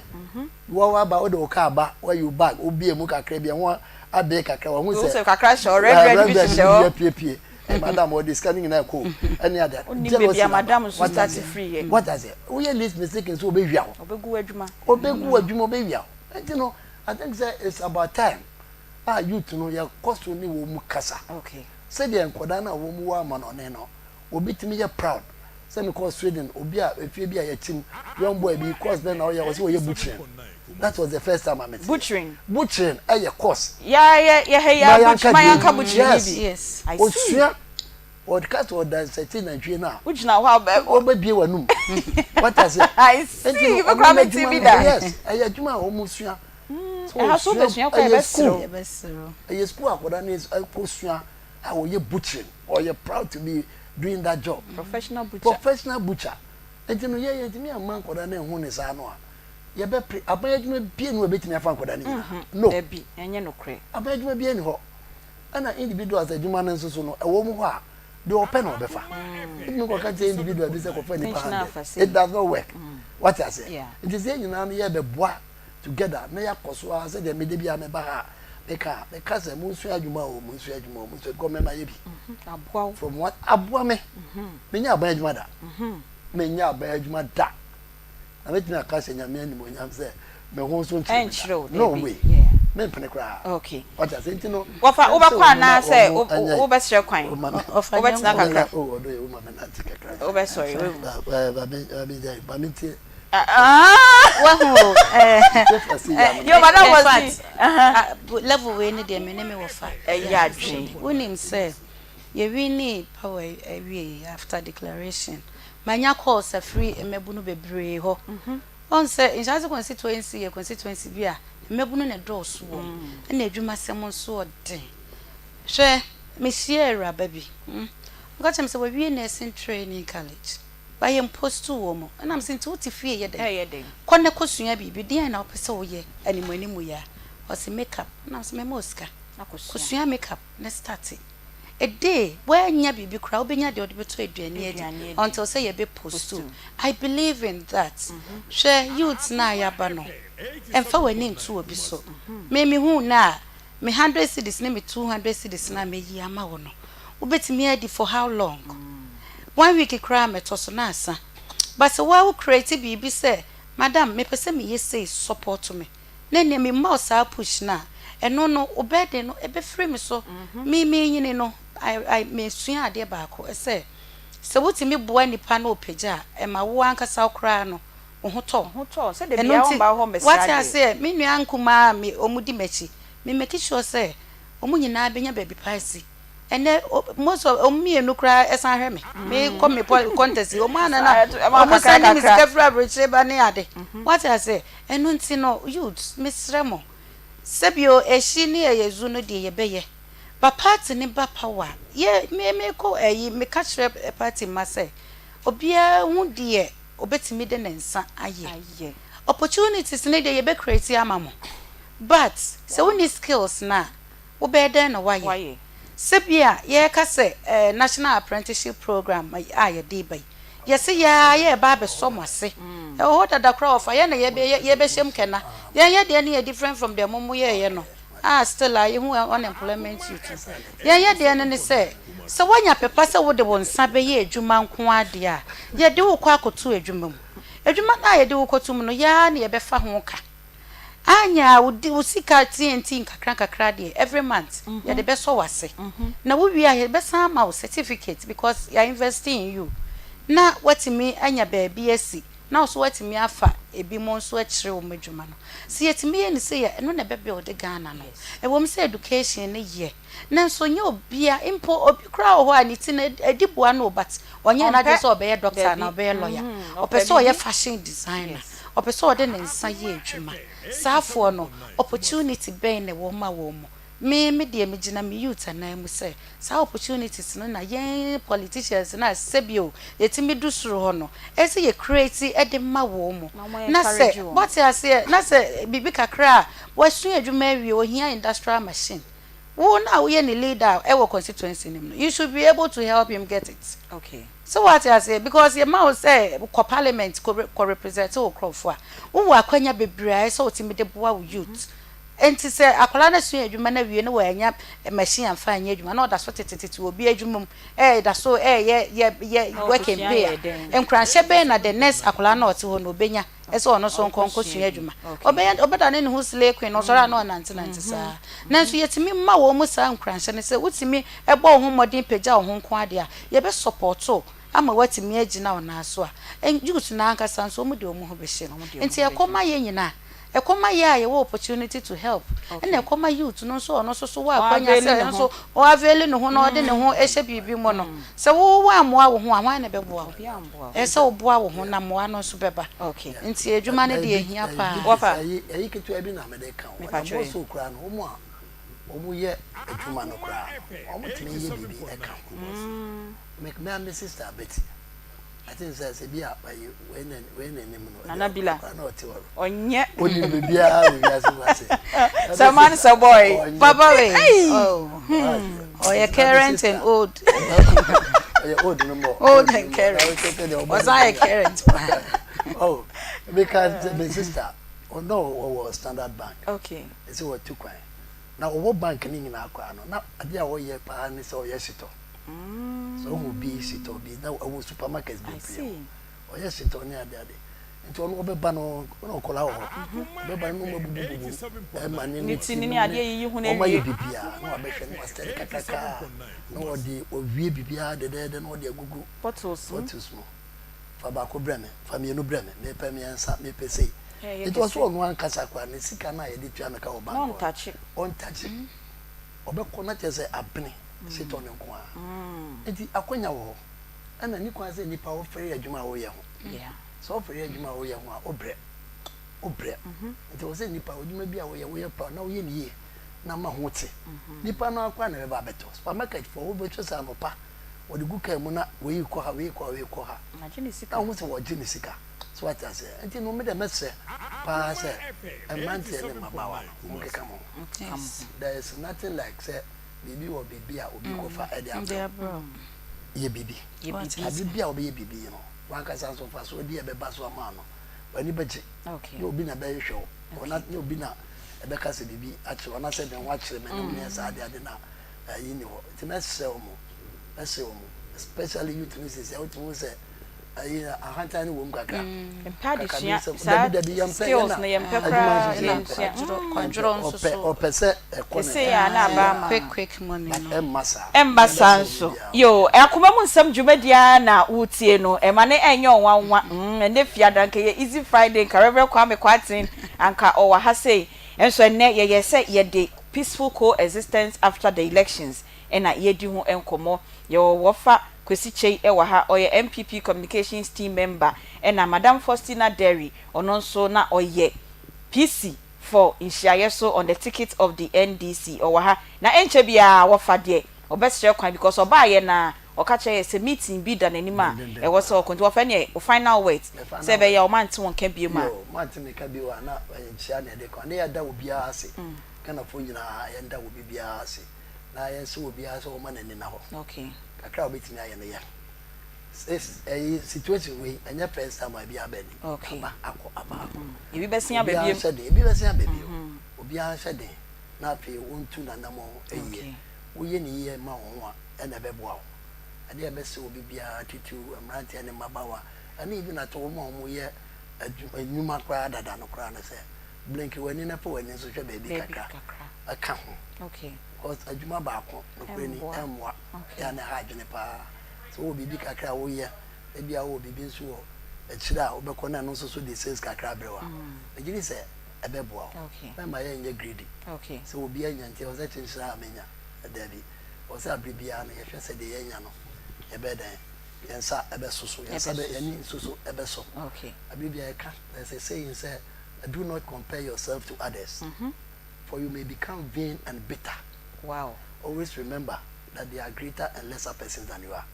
Wo waba wode wo car ba wayi wo bag wobie mu kakra bi ɛho abee kakra wahu sɛ kakra hyɛ hɔ red red bi hyehyɛ hɔ apiepie ɛ madam ɔde sika no nyinaa kɔ ɛne ade wonim baabi a madam nso start firi yɛ. What I say woyɛ least mistake nso obɛwia wo, ɔbɛgu w'adwuma, ɔbɛgu w'adwuma, ɔbɛwia wo. Nti no I think sɛ it's about time a youth no yɛkɔ so ne wɔn mu kasa sɛdeɛ nkwadaa no a wɔn wɔ amanɔne no obi tumi yɛ proud sɛ mekɔɔ Sweden obi a efie bi a yɛte mu young boy bi course bɛn na ɔyɛ ɔsɛ ɔyɛ butchering that was the first time I met butchering butchering ɛyɛ course ya yɛ yɛ hɛ ya butch ma yanka butchering yes. Bi yes I see osua ɔka sɛ ɔdansɛte nantwie no a wogyina hɔ a wɔbɛbie w'anum wata sɛ I see bɛkora mɛti bi da. Yes, ɛyɛ adwuma a wɔn sua. Ɛha so wobɛsua kɔ ɛbɛserew. Ɛyɛ school akwadaa no ɛkɔ sua a ɔyɛ butchering, ɔyɛ proud to be doing that job. Professional butcher. Professional butcher. Nti no yɛ yɛntumi amma nkwadaa no anhu ne saa no a, yɛbɛpere. Aban adwuma bie ni hɔ a ɛbɛtumi afa nkwadaa no nyinaa. No. Dabi, ɛnyɛ nokorɛ. Aban adwuma bie ni hɔ. Ɛna individuals adwuma no nso so no, ɛwɔ mu hɔ a, deɛ ɔpɛ na ɔbɛfa. Wotumi kɔka kyerɛ individual bi sɛ kɔfa nipa 100. It does not work. Wate aseɛ? Nti sɛ yɛn nyinaa no yɛbɛboa together na yɛakɔ so ara sɛdeɛ me da biara meba ha a meka a, meka sɛ monsua adwuma o, monsua adwuma o, monsua because me mayɛ bi. Aboa wo. From what aboa me. Menyɛ aban adwuma da. Menyɛ aban adwuma da. Na mɛtumi aka sɛ Nyame animuonyam sɛ me ho nso nkyere me da. No way. Mempene koraa. Okay. Wate ase nti no. Wɔfa wobɛkɔ anaa sɛ wobɛsrɛ kwan? Wobɛtena kakra. Oh, ɔdɔ yɛ woma me nante kakra. Wobɛsɔre wawu. Ba me ntie. Wahu o eh, Yo, madam in was fact, uh-huh. level wei ne deɛ me ne me wɔfa Ɛyɛ adwene. Wonim sɛ yɛ winnie power awie after declaration, manya calls afiri mmabunu bebree hɔ. Woahu sɛ Nhyɛase constituency yɛ constituency bi a mmabunu na ɛdɔɔso wɔ mu, ɛna adwumasɛm nso ɔden. Hwɛ, mehyiaa awuraba bi, ɔka kyerɛɛ me sɛ wawie nursing training college. Ba yɛn post wɔ mu. Ɛna mese nti wote fie yɛ dɛn? Kɔ na kɔ sua biribi. Deɛn na wopɛ sɛ woyɛ animuanimu yi a? Ɔse make up. Ɛna mese mɛma wo sika. Kɔsua make up na starte. A day woannya biribi koraa wobɛnya deɛ wode bɛtɔ aduane adi until sɛ yɛbɛ post wo. I believe in that. Hwɛ youths no a yɛaba no, mfa w'ani nto obi so. Me mehu wo nnɛ a, me hundred cedis ne me 200 cedis no a mɛyi ama wo no, wobɛtumi adi for how long? One week koraa mɛtɔ so na asa. But sɛ woa wo create biribi sɛ madam mepɛ sɛ meyɛ sei support me na ɛneɛ me ma wo saa push no a, ɛno no wo burden no ɛbɛfiri me so. Me menyini no I I mesua adeɛ baako sɛ, sɛ wotumi boa nipa na ɔpagya a, ɛma wo ankasa wo koraa no wo ho tɔ wo. Ɛno nti woate aseɛ me nua nkumaa a me wɔn di m'akyi me make sure sɛ wɔn nyinaa bɛnya baabi pa asi. Ɛnɛ most of wɔn mmienu koraa san hwɛ me. Me kɔ me contest yi wɔn ana na wɔn send me sika firi aburokyire ba ne ade. Woate aseɛ ɛno nti no youths mesrɛ mo sɛbio ehyi ne ɛyɛ zu no deɛ yɛbɛyɛ but party ne ba power yɛ me me kɔ ɛyi meka kyerɛ party mma sɛ obiara hu deɛ obetumi de ne nsa ayɛ. Opportunities no deɛ yɛbɛ create ama mo but sɛ wonni skills no a wobɛyɛ dɛn na woayɛ? Sɛ bi a yɛreka sɛ National Apprenticeship Programme a yɛde reba yi, yɛse yɛ ara yɛreba abɛsɔ mo ase. Ɛwɔ hɔ dada koraa wɔfa yɛn na yɛbɛhyɛ mu kɛna. Yɛn yɛ deɛ no yɛ different from deɛ mo mo yɛɛyɛ no a still a yɛhu unemployment youth no. Yɛn yɛ deɛ no ne sɛ, sɛ woanya pɛ pa sɛ wode wo nsa bɛyɛ adwuma nko ara deɛ a, yɛde wo kɔ akɔto adwuma mu. Adwuma no a yɛde wo kɔto mu no, yɛn ara na yɛbɛfa ho ka. Anyɛ a wo wo sika TNT nkakra nkakra deɛ every month yɛde bɛsɔ w'ase. Na wo wie a yɛbɛsan ama wo certificate because yɛ invest in you na woatumi anya baabi asi na wo nso woatumi afa ebinom nso akyerɛ wɔn adwuma no. Sɛ yɛtumi yɛ no sei a, ɛno na ɛbɛ build Ghana no. Ɛwɔ mu sɛ education no yɛ nanso nyɛ obia, mpo obi koraa wɔ hɔ a ne ti no adi boa no o but ɔnyɛɛ n'adwene sɛ ɔbɛyɛ doctor anaa ɔbɛyɛ lawyer. Ɔpɛ sɛ ɔyɛ fashion designer. Ɔpɛ sɛ ɔde ne nsa yɛ adwuma. Saa foɔ no, opportunity bɛn na ɛwɔ ma wɔn? Me, me deɛ megyina me youth anan mu sɛ, saa opportunities no na yɛn politicians no a sɛbi o, yɛtumi du soro hɔ no, ɛsɛ sɛ yɛ create de ma wɔn. Na sɛ, woate aseɛ, na sɛ biribi kakra a, wasua adwuma awie, ɔhia industrial machine. Wo no a woyɛ ne leader wɔ constituency no mu no, you should be able to help him get it. Okay. So wate aseɛ? Because yɛma wo sɛ kɔ parliament kɔ kɔ represent wo nkorɔfoɔ a, wowɔ akwanya bebree a ɛsɛ sɛ wotumi de boa wo youth. Enti sɛ akwadaa no asua adwuma no awie na wannya machine amfa anyɛ adwuma na ɔda so tetetete wɔ obi adwuma mu, ɛda so ɛyɛ yɛ yɛ work and pay a, nkuranhyɛ bɛn na the next akwadaa no a ɔte hɔ no ɔbɛnya sɛ ɔno nso nkɔ nkɔsua adwuma? Ɔbɛyɛ ɔbɛdane ne ho slay queen, ɔsɔre a na ɔnantenante saa. Nanso yɛtumi ma wɔn saa nkuranhyɛ no sɛ wotumi bɔ wo ho mmɔden pagya wo ho nko ara deɛ a, yɛbɛ support wo ama woatumi agyina wo nan so a, youth no ankasa nso wɔde wɔn ho bɛhyɛ mu. Nti ɛkɔ ma yɛn nyinaa. Ɛkɔ ma yɛn a yɛwɔ opportunity to help, ɛna ɛkɔ ma youth no nso a ɔno nso so wɔ akwanya sɛ ɔno nso ɔ avail ne ho na ɔde ne ho hyɛ biribi mu no. Sɛ wo woammoa wo ho a, hwan na ɛbɛboa wo? Ɛsɛ sɛ woboa wo ho na mmoa no nso bɛba. Nti adwuma no deɛ ɛhia paa. Ɛyi ɛyi ketewa bi na mede ka ho. Ɛna more so koraa no, wɔn a wɔyɛ adwuma no koraa no, wɔtumi yɛ biribi ɛka ho. Me me ara me sister Betty. I think sɛ sɛ bi a ayi wei na wei na anim no. Nana Bila. Akora na ɔte hɔ no. Ɔnyɛ. Onim biribiara wɔ wiase mu ase. Sɛ man sɛ boy. Papa wei. Oh. Ɔyɛ current and old. Ɔyɛ old no mɔ. Old and current. Ɔsan yɛ current paa. Oh, because my sister, ɔno ɔwɔ Standard Bank. Okay. Ɛsɛ wɔtu kwan. Na ɔwɔ bank ne nyinaa koraa no, na adeɛ a ɔyɛ paa ne sɛ ɔyɛ sitɔ. Sɛ ɔhu obi sitɔ bi na ɛwɔ supermarket bebree hɔ. Ɔyɛ sitɔ ne ade ade. Nti ɔno ɔbɛba no na ɔkɔla wɔ hɔ. Ɔbɛba no na ɔma bubububu ɛma ne ne ti ne ɔma yɛ biribiara na wabɛhwɛ na wasɛre kakraka na ɔde ɔwie biribiara dɛdɛɛdɛ na ɔde agugu bottles mu. Fa baako brɛ me, fa mmienu brɛ me, mepɛ mmiɛnsa, mepɛ sei. Nti ɔsɛ ɔno ankasa koraa ne sika no a yɛde tua no ka wɔ bank hɔ no ɔntakye. Ɔbɛkɔ na kyerɛ sɛ abene setɔ no nko ara. Nti akwanya wɔ hɔ. Ɛna nni kwan sɛ nnipa wofɛre adwuma a woyɛ ho. Sɛ wofɛre adwuma a woyɛ ho a, wobrɛ. Wobrɛ. Nti ɛwɔ sɛ nnipa adwuma bi a woyɛ, woyɛ proud na woyɛ no yie na ama ho te. Nnipa no ara koraa na ɛbɛba abɛtɔ. Supermarket foɔ wobɛhwɛ sɛ anɔpa wɔde gu kaa mu na wei rekɔ ha, wei rekɔ ha, wei rekɔ ha. Na wohu sɛ wɔgye ne sika. So wate aseɛ? Nti no me deɛ mɛsrɛ paa sɛ mmeranteɛ ne mmabaawa no monkeka mo ho. There is nothing like sɛ biribi wɔ baabi a obi kɔfa de abrɛ wo. Yɛ biribi. Ade bi a wobɛyɛ biribi no, w'ankasa nso mfasoɔ bi a ɛbɛba so ama wo no, w'ani bɛgye. Nyɛ obi na ɛbɛhwehwɛ wo, nyɛ obi na ɛbɛka sɛ biribi akyere wo anaasɛ me ho akyere me nom ne saa adeade no a ayi nni hɔ. Nti mɛsrɛ wɔn, mɛsrɛ wɔn, especially youth no seesei a wotumi hu sɛ ayi ahantan no wɔ mu kakra. Mpɛ adesua saa skills no yɛmpɛ koraa yɛnsua. Kwadworɔ nso so. Ɔpɛ sɛ ɛkɔ ne Sesei a na aba ama. Quick quick money no. Ɛmma saa. Ɛmma saa nso. Yoo, akoma mu nsɛm dwumadie ara na woretie no, ɛma no ɛnyɛ ɔnwanwa. Mm, ɛnnɛ Fiada anka ɛyɛ Easy Friday, nka Rev. Kwame Kwarteng anka ɔwɔ ha sei. Nso ɛnnɛ yɛyɛ sɛ yɛde peaceful co-existence after the elections na yɛredi ho nkɔmmɔ. Yɛwɔ Wɔfa Kwesi Kyei wɔ ha, ɔyɛ NPP Communications Team member, ɛna Madam Faustina Derry, ɔno nso na ɔyɛ PC for nhyiaeɛ so on the ticket of the NDC, ɔwɔ ha. Na ɛnkyɛ biara wɔfa deɛ ɔbɛsrɛ kwan because ɔbaeɛ no ara ɔka kyerɛɛ yɛ sɛ meeting bi da n'anim a ɛwɔ sɛ ɔkɔ, nti wɔfa ɛneɛ wo final words sɛ ɛbɛyɛ a wɔante wo nka biom a. Yoo, moante me nka bio a na nkyea na ɛde kɔ. Ne yɛda obiara ase, Ghanafoɔ nyinaa yɛnda obi biara ase. na yɛnsrɛ obiara sɛ ɔmma n'ani nna hɔ. Okay. Kakra a wobɛtumi ayɛ no yɛ. Ɛyi situation wei ɛnyɛ first time a ebi aba ni. Okay. Aba akɔ aba akɔ. Mm. Ebi bɛsen aba Obiara biem. nhyɛ den. Ebi bɛsen aba bio. Mm-hmm. Obiara nhyɛ den na afei wɔntu n'anamɔn yie. Okay. Woyɛ ne yie ma wo ho a ɛna ɛbɛboa wo. Adeɛ a ɛbɛsɛ obi biara titiriw mmeranteɛ ne mmabaawa ɛne even ato wɔn a wɔyɛ nnwuma koraa dada no koraa no sɛ blink w'ani na fa w'ani nso hwɛ baabi kakra ɛka ho because adwuma baako nokorɛ ni ɛmmoa yɛ a na ɛha adwene paa sɛ wowɔ biribi kakra a woyɛ ebi a wowɔ biribi nso wɔ akyire a wobɛkɔ na ɛno nso so de sales kakra abrɛ wo a megye di sɛ ɛbɛboa wo. Mɛma yɛnyɛ greedy sɛ obi anya nti ɛwɔ sɛ kyenkyere a menya daabi ɛwɔ sɛ abere biara no yɛhwɛ sɛ deɛ yɛanya no yɛbɛyɛ dɛn yɛn nsa ɛbɛsoso yɛn nsa bɛ yɛn ani nso so ɛbɛsɔ abere biara yɛka there's a saying sɛ do not compare yourself to others for you may become vain and bitter. Wow. Always remember that there are greater and lesser persons than you are.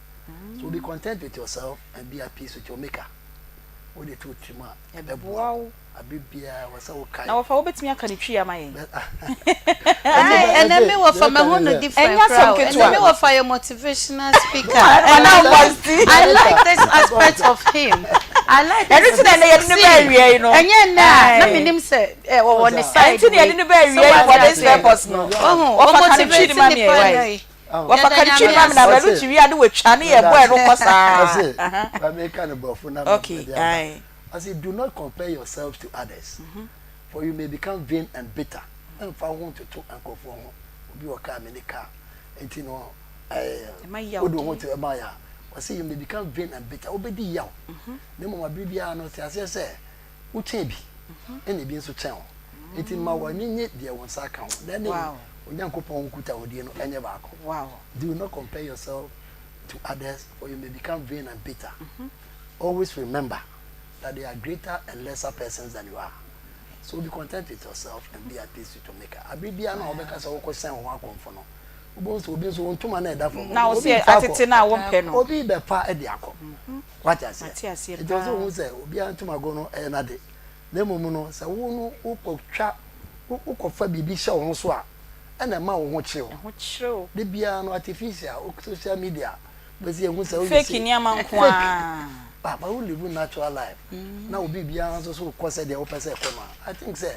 So be content with yourself and be at peace with your maker. Wode to wo tirim a, ɛbɛboa wo. Bere biara ɛwɔ sɛ wokae. Na wɔfa wobɛtumi aka ne Twi ama yɛn? Ɛnɛ me wɔfa mahu no different Ɛnyɛ asɛm koraa o. ketewa. Ɛnɛ me wɔfa yɛ motivational speaker and I like I like this aspect of him. I like Ɛno this nti na ɛnɛ yɛde no baa see awia yi no. ɛnyɛ nnɛ a na Ae. menim sɛ ɛ, wɔwɔ ne Ɛno side nti na wei. yɛde no baa So awia yi wate for this aseɛ. purpose no. Wohu, Wɔfa ka ne Twi ɔmotivate no ma me nipa ɛ, wai. nnɛ yi. Wɔfa Yɛda ka ne Twi no Nyame ma me na ase. bɛno twi wie a ne watwa ne yɛbɔ ɛno kɔ saa. Ɔse, Aha. ma meka no borɔfo na Okay, mede aba. ae. Ɔse, do not compare yourself to others, for you may become vain and bitter. Mfa wo ho ntoto nkurɔfoɔ ho. Obi wɔ car, menni car. Nti no, Ɛma wode wo ho yawdi. to ɛma yaw. Ɔse, you may become vain and bitter. Wobɛdi yaw. Na mmom abere biara no, te aseɛ sɛ wokyɛn bi, ɛna ebi nso kyɛn wo. Nti ma w'ani nye deɛ wo nsa aka ho, na ɛne Onyankopɔn nkutahodie no nyɛ baako. Do not compare yourself to others, for you may become vain and bitter. Always remember that there are greater and lesser persons than you are. So be content with yourself and be at peace with your maker. Abere biara no a wobɛka sɛ wokɔsɛn wo ho akɔmfo no, wobɛhu sɛ obi nso wo ntoma no a ɛda fam Na no, wo obi sɛ refa akɔ. atete no a wompɛ no. Obi rebɛfa de akɔ. Wate aseɛ? Mate aseɛ Nti ɛwɔ sɛ paa. wohu sɛ obiara ntomago no ɛyɛ n'ade. Na mmom no, sɛ wo no wokɔtwa, wokɔfa biribi hyɛ wo ho so a, ɛna ɛma wo ho kyere wo. Ɛho kyere wo. Da biara no artificial, social media, bɛsi ehu sɛ woyɛ Fake sei. nneɛma nko Fake. ara. But wo live natural life na wo biribiara nso so kɔ sɛdeɛ wopɛ sɛ ɛkɔ no a, I think sɛ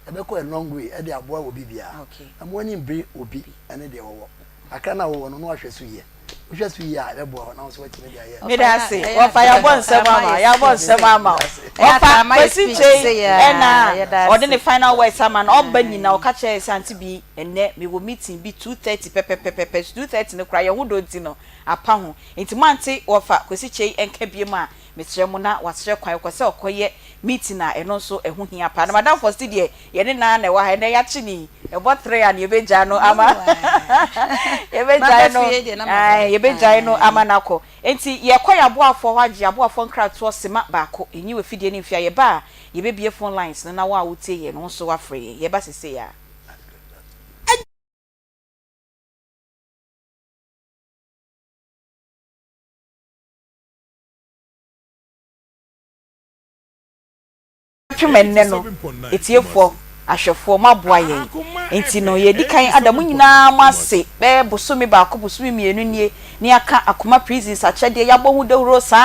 ɛbɛkɔ a long way ɛde aboa obi biara. Okay. Na mo ani mbere obi ɛne deɛ wɔwɔ. Kakra no a wowɔ no na wahwɛ so yie. Wohwɛ so yie a ɛbɛboa wo na wo nso woatumi de ayɛ. Meda ase. Wɔfa yɛabɔ nsɛm ama yɛabɔ nsɛm ama wo. Wɔfa Kwesi Kyei ɛna ɔde ne final words ama no ɔba nyina ɔka kyerɛ yɛ sɛ Aunty Bi ɛnɛ mewɔ meeting bi 2:30 pɛpɛpɛpɛpɛ 2:30 no koraa yɛn ho dɔ nti no apa ho nti moante wɔfa Kwesi Kyei nka biom a mesrɛ mo na wasrɛ kwan ɔkɔ sɛ ɔkɔyɛ meeting a ɛno nso ɛho hia paa na Madam Fosti deɛ yɛne no ara na ɛwɔ ha ɛnɛ yɛakye no yi ɛbɔ three a na yɛbɛgyae no ama yɛbɛgyae no ae yɛbɛgyae no ama no akɔ nti yɛkɔ yɛn aboafoɔ hɔ agye aboafoɔ nkratoɔ sema baako ɛnyi wɔ afidie no mfie a yɛba a yɛbɛbue phone lines no na wo a wotie yɛn no wo nso woafrɛ yɛn yɛba sesei ara. Twem ɛnnɛ no, atiefoɔ, ahwɛfoɔ, moaboa yɛn. Enti no, yɛredi kan ada mo nyinaa mo ase. Bɛyɛ bosome baako, bosome mmienu nie, na yɛaka Akoma Prisons akyɛdeɛ, yɛabɔ ho dawuro saa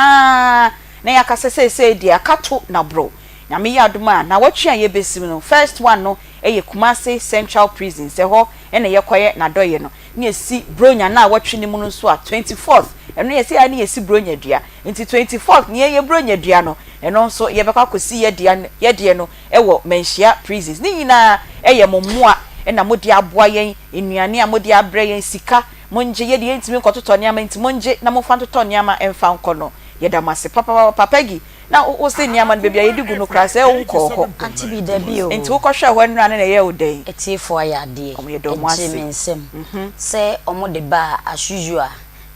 ara, na yɛaka sɛ seesei deɛ aka to na borɔ. Nyame yɛ adom a, nnawɔtwe a yɛbɛsim no, first one no yɛ Kumasi Central Prisons, ɛhɔ na yɛkɔyɛ n'adɔeɛ no. Na yɛsi Buronya nnawɔtwe no mu no nso a, 24th, ɛno yɛsɛ yɛa ne yɛsi Buronya dua. Nti 24th no yɛyɛ Buronya dua no, Ɛno nso yɛbɛkɔ akɔsi yɛn deɛ no wɔ Manhyia Prisons. Ne nyinaa yɛ mo mmoa na mode aboa yɛn, nnuane a mode abrɛ yɛn, sika, mongye, yɛn deɛ yɛntumi nkɔtotɔ nneɛma nti mongye na momfa ntotɔ nneɛma mfa nkɔ no. Yɛda mo ase papapapa. Peggy, na wo se nneɛma no baabi a yɛde gu no koraa sɛ wonkɔɔ hɔ. Auntie bi, dabi o. Nti wokɔhwɛɛ hɔ nnora no na ɛyɛɛ wo dɛn? Atiefoɔ ayɛ adeɛ. Wɔn yɛda wɔn Ɛgye ase. me nsam sɛ wɔde ba a, as usual,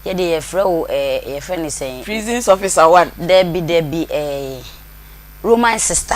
Yɛ deɛ yɛfrɛ wo ɛɛ yɛfrɛ no sɛn. Prisons officer one. Dabi dabi ɛɛ Roman sister.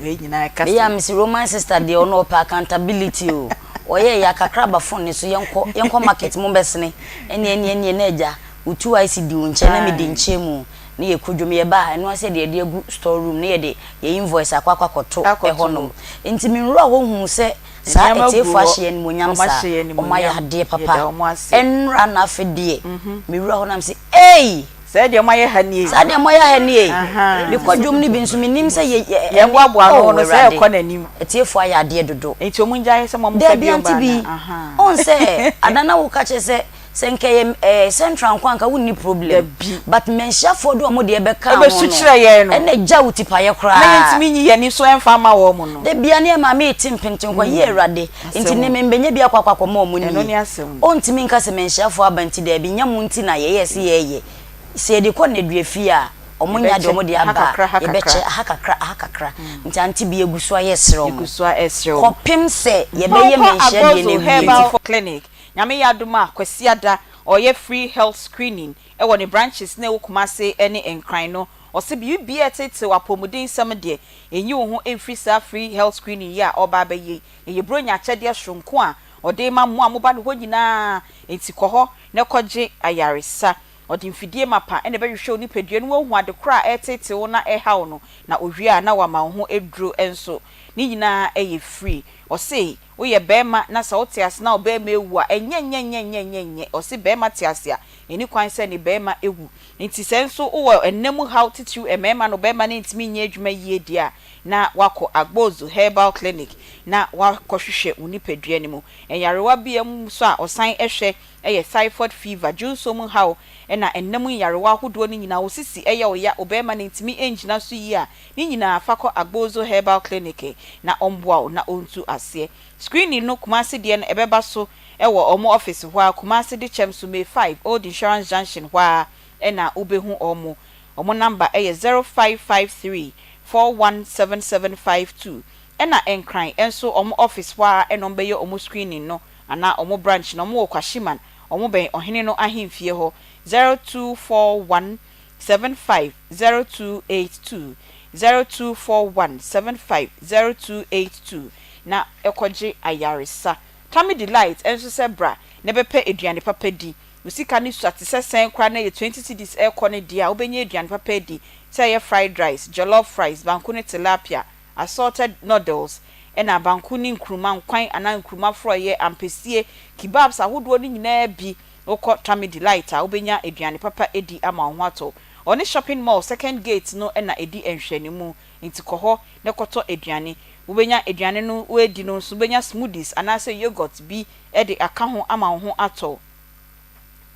Wei nyinaa ɛka Meyɛ a sɛn. mese Roman sister deɛ ɔno ɔpɛ accountability o. Ɔyɛ yɛ a kakra ba phone ne so yɛnkɔ yɛnkɔ market mo bɛsene ɛneɛ ɛneɛ ɛneɛ na agya wo 2IC di wo nkyɛn na medi nkyɛn mu na yɛkɔ dwom yɛba a ɛno ara sɛ yɛde yɛde agu store room na yɛde yɛ invoice akɔ akɔ akɔto ɛhɔ nom. Nti me nwura hɔ huu sɛ Saa Nneɛma gu atiefo hɔ. ahyɛ yɛn animuonyam Wɔn saa. ahyɛ yɛn Wɔn ayɛ animuonyam. adeɛ papa. Yɛda wɔn ase. Ɛnora na afe deɛ, me wura hɔ na me se, Ei! Sɛɛ deɛ moayɛ ha nie. Saa deɛ moayɛ ha nie. Ahaa. Me kɔ dwom no bi nso, me nim sɛ yɛ, yɛ, Yɛn ɛne, boaboa ano oh, no, sɛ Awurade. ɛkɔ n'anim. Atiefo ayɛ adeɛ dodo. Nti wɔn ngyae sɛ mo mfa Dabi, bio Auntie mma Bi, anaa? Ahaa. wohu sɛ, ada na woka kyerɛ sɛ, Sɛ nka ɛyɛ eh, central nko a nka wonni problem. Dabi. But mmanhyiafoɔ de wɔn deɛ bɛkaa ho Ɛbɛsu no, kyerɛ yɛn no. ɛna ɛgya wo tipaeɛ koraa. Na yɛntumi nyi yɛn ani so ɛmfa mma wɔn no. Da biara ne yɛn maame rete mpentenkwa, yie Awurade, nti Asɛm nnɛ o. membɛnya bi akɔ akɔ akɔma wɔn Ɛno nie. ne asɛm no. Ɔntumi nka sɛ mmanhyiafoɔ aba nti daabi, nyɛ mo nti na yɛyɛɛ sɛ yɛreyɛ. Sɛ yɛde kɔ nneduafie a, wɔn nya deɛ Yɛbɛkyɛ, wɔn de ha aba a, kakra, ha yɛbɛkyɛ, kakra. aha kakra, aha kakra. Nti Auntie Bea gu so ara yɛsrɛ wɔn. Yɛgu so ara ɛresrɛ wɔn. Kɔpem sɛ yɛbɛyɛ Monkɔ mmanhyia deɛ no Agozo awie Herbal no. Clinic Nyame yɛ adom a Kwasiada ɔyɛ free health screening wɔ ne branches no a ɛwɔ Kumase ne Nkran no. Ɔse biribiara a ɛtetew apɔmuden nsɛm deɛ, nyi wo ho mfiri saa free health screening yi a ɔreba abɛyɛ yi. Ɛyɛ Buronya akyɛdeɛ soronko a ɔde rema mo a moba ne hɔ nyinaa. Enti kɔ hɔ na kɔgye ayaresa. Ɔde mfidie mapa na ɛbɛhwehwɛ wo nipadua no wahu ade korɔ a ɛreteetee wo na ɛreha wo no, na owie a na wama wo ho aduro nso. Ne nyinaa yɛ free. Ɔse woyɛ barima na sɛ wote ase na wo barima awu a, ɛnyɛ nyɛ nyɛ nyɛ nyɛ nyɛ. Ɔse barima te ase a, ɛnni kwan sɛ ne barima wu. Nti sɛ nso wowɔ nna mu haw titiriw mmarima no barima no ntumi nyɛ adwuma yie deɛ a, na woakɔ Agbozu Herbal Clinic na woakɔhwehwɛ wo nipadua no mu. Nyarewa bi nso a ɔsan hwɛ yɛ thyphoid fever, dwonsɔ mu haw, ɛna nna mu nyarewa ahodoɔ no nyinaa, wo sisi yɛ wo ya, wo barima no ntumi ngyina so yie a, ne nyinaa fa kɔ Agbozo Herbal Clinic na ɔmboa wo na ɔntu aseɛ. Screening no Kumasi deɛ no ɛbɛba so wɔ wɔn office hɔ ara, Kumasi Dekyɛm so May 5, Old Insurance Junction hɔ ara na wobɛhu wɔn. Wɔn number yɛ 0553 417752. Ɛna Nkran nso wɔn office hɔ ara na wɔbɛyɛ wɔn screening no anaa wɔn branch no, wɔn wɔ Kwashiman, wɔn bɛn Ɔhene no ahemfie hɔ, 0241 75 0282, 0241 75 0282, na kɔgye ayaresa. Tummy Delight nso sɛ bra na bɛpɛ aduane papa di. Wo sika no sua te sɛ sɛn koraa na ɛyɛ 20 cedis rekɔ no deɛ a, wobɛnya aduane papa adi, sɛ ɛyɛ fried rice, jollof rice, banku ne tilapia, assorted noodles, ɛna banku ne nkruma nkwan anaa nkruma forɔeɛ, ampesie, kebabs ahodoɔ no nyinaa bi. Wokɔ Tummy Delight a, wobɛnya aduane papa adi ama wo ho atɔ wo. Ɔne Shopping Mall second gate no na ɛdi nhwɛanimu, nti kɔ hɔ na kɔtɔ aduane. Wobɛnya aduane no woadi no nso, wobɛnya smoothies anaasɛ yoghurt bi de aka ho ama wo ho atɔ wo.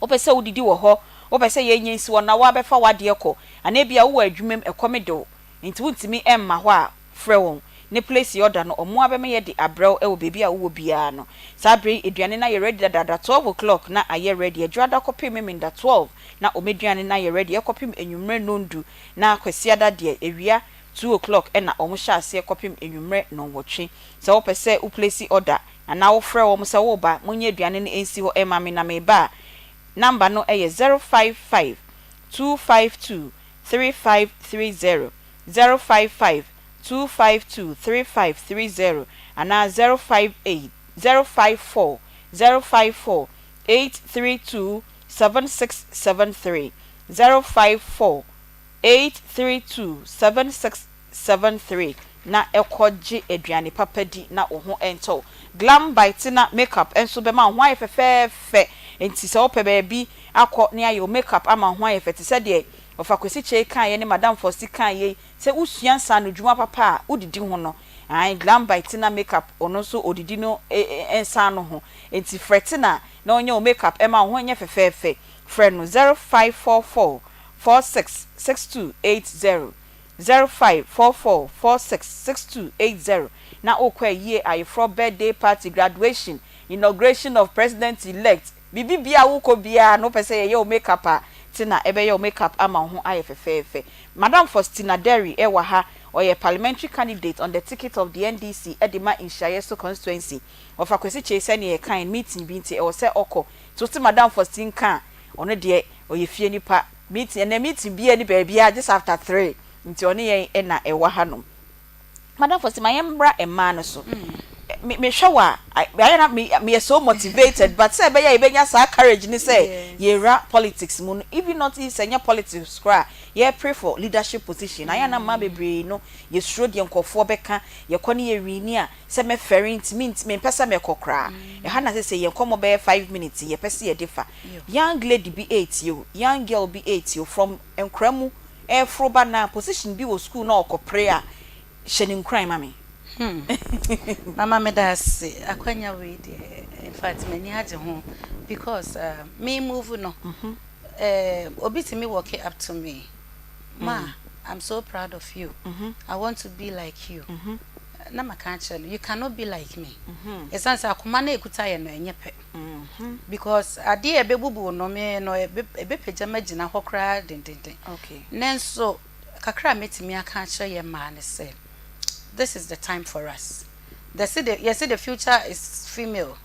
Wopɛ sɛ wodidi wɔ hɔ, wopɛ sɛ yɛnyɛ nsi hɔ na woabɛfa w'adeɛ kɔ, anaa ebia wowɔ adwuma mu, ɛkɔm de wo nti wontumi mma hɔ a, frɛ wɔn ne place order no, wɔn ara bɛma yɛde abrɛ wo wɔ baabi a wowɔ biara no. Saa berɛ yi aduane no ayɛ ready dadaada, 12 o'clock na ayɛ ready, Adwoada kɔpem Memenda 12 na wɔn aduane no ayɛ ready ɛkɔpem anwummerɛ nnɔndu, na Kwasiada deɛ awia 2 o'clock na wɔhyɛ aseɛ kɔpem anwummerɛ nnɔnwɔtwe. Sɛ wopɛ sɛ wo place order anaa wofrɛ wɔn sɛ woreba, monyɛ aduane no nsi hɔ mma me na mereba a, number no yɛ 055 252 3530, 055 252 3530 anaa 058 054 054 832 7673, 054 832 7673 na kɔ gye aduane papa di na wo ho ntɔ wo. Glam by Tina makeup nso bɛma wo ho ayɛ fɛfɛɛfɛ nti sɛ wopɛ baabi akɔ na yɛayɛ wo makeup ama wo ho ayɛ fɛ te sɛ deɛ Ɔfa Kwesi Kyei kaeɛ ne Madam Fosti kaeɛ yi sɛ wosua nsaanodwuma papa a wodidi ho no ae Glam by Tina makeup ɔno nso ɔdidi no nsaano ho nti frɛ Tina na ɔnyɛ wo makeup ɛma wo ho nyɛ fɛfɛɛfɛ frɛ no 0544 46 6280 0544 46 6280 na wokɔ ayie, ayeforɔ, birthday party, graduation, inauguration of president elect, biribi biara a wokɔ biara no wopɛ sɛ yɛyɛ wo makeup a, Tina bɛyɛ wo makeup ama wo ho ayɛ fɛfɛɛfɛ. Madam Faustina Derry wɔ ha, ɔyɛ parliamentary candidate on the ticket of the NDC de ma Nhyiaeɛso constituency. Wɔfa Kwasi Kyei sɛdeɛ yɛkae no, meeting bi nti ɛwɔ sɛ ɔkɔ. Nti wote Madam Faustine nka a, ɔno deɛ ɔyɛ fie nipa. Meeting, ɛnnɛ meeting biara nni baabiara gye sɛ after three, nti ɔne yɛn na ɛwɔ hanom. Madam Fosi, ma yɛmmra mmaa no so. Me mehwɛ wo a, ayɛ na me meyɛ so motivated, but sɛ ɛbɛyɛ a yɛbɛnya saa courage ne sɛ yɛwura politics mu no, even not if sɛ ɛnyɛ politics koraa a, yɛ pray for leadership position. Ayɛ a na mmaa bebree no, yɛsuro deɛ nkurɔfoɔ bɛka, yɛkɔ ne yɛwini a, sɛ mɛfɛre nti ment mempɛ sɛ mɛkɔ koraa. Ɛha na sesei yɛn nkɔmmɔ bɛyɛ 5 minutes yi yɛpɛ sɛ yɛde fa. Young lady bi retie wo, young girl bi retie wo from nkora mu ɛreforo ba na position bi wɔ school na ɔkɔpere a, hyɛ no nkuran ma me. Mama meda ase akwanya wei deɛ, in fact m'ani agye ho because me move no, obi tumi walk up to me, "Ma, I'm so proud of you, I want to be like you." Na maka akyerɛ no, "You cannot be like me," ɛsiane sɛ akoma no a ɛkuta yɛ no ɛnyɛ pɛ, because adeɛ a ɛbɛbubu no me no ɛbɛpagya ma gyina hɔ koraa dendenden. Nanso kakra a mɛtumi aka akyerɛ yɛ mmaa ne sɛ this is the time for us. The say the yɛsɛ the future is female.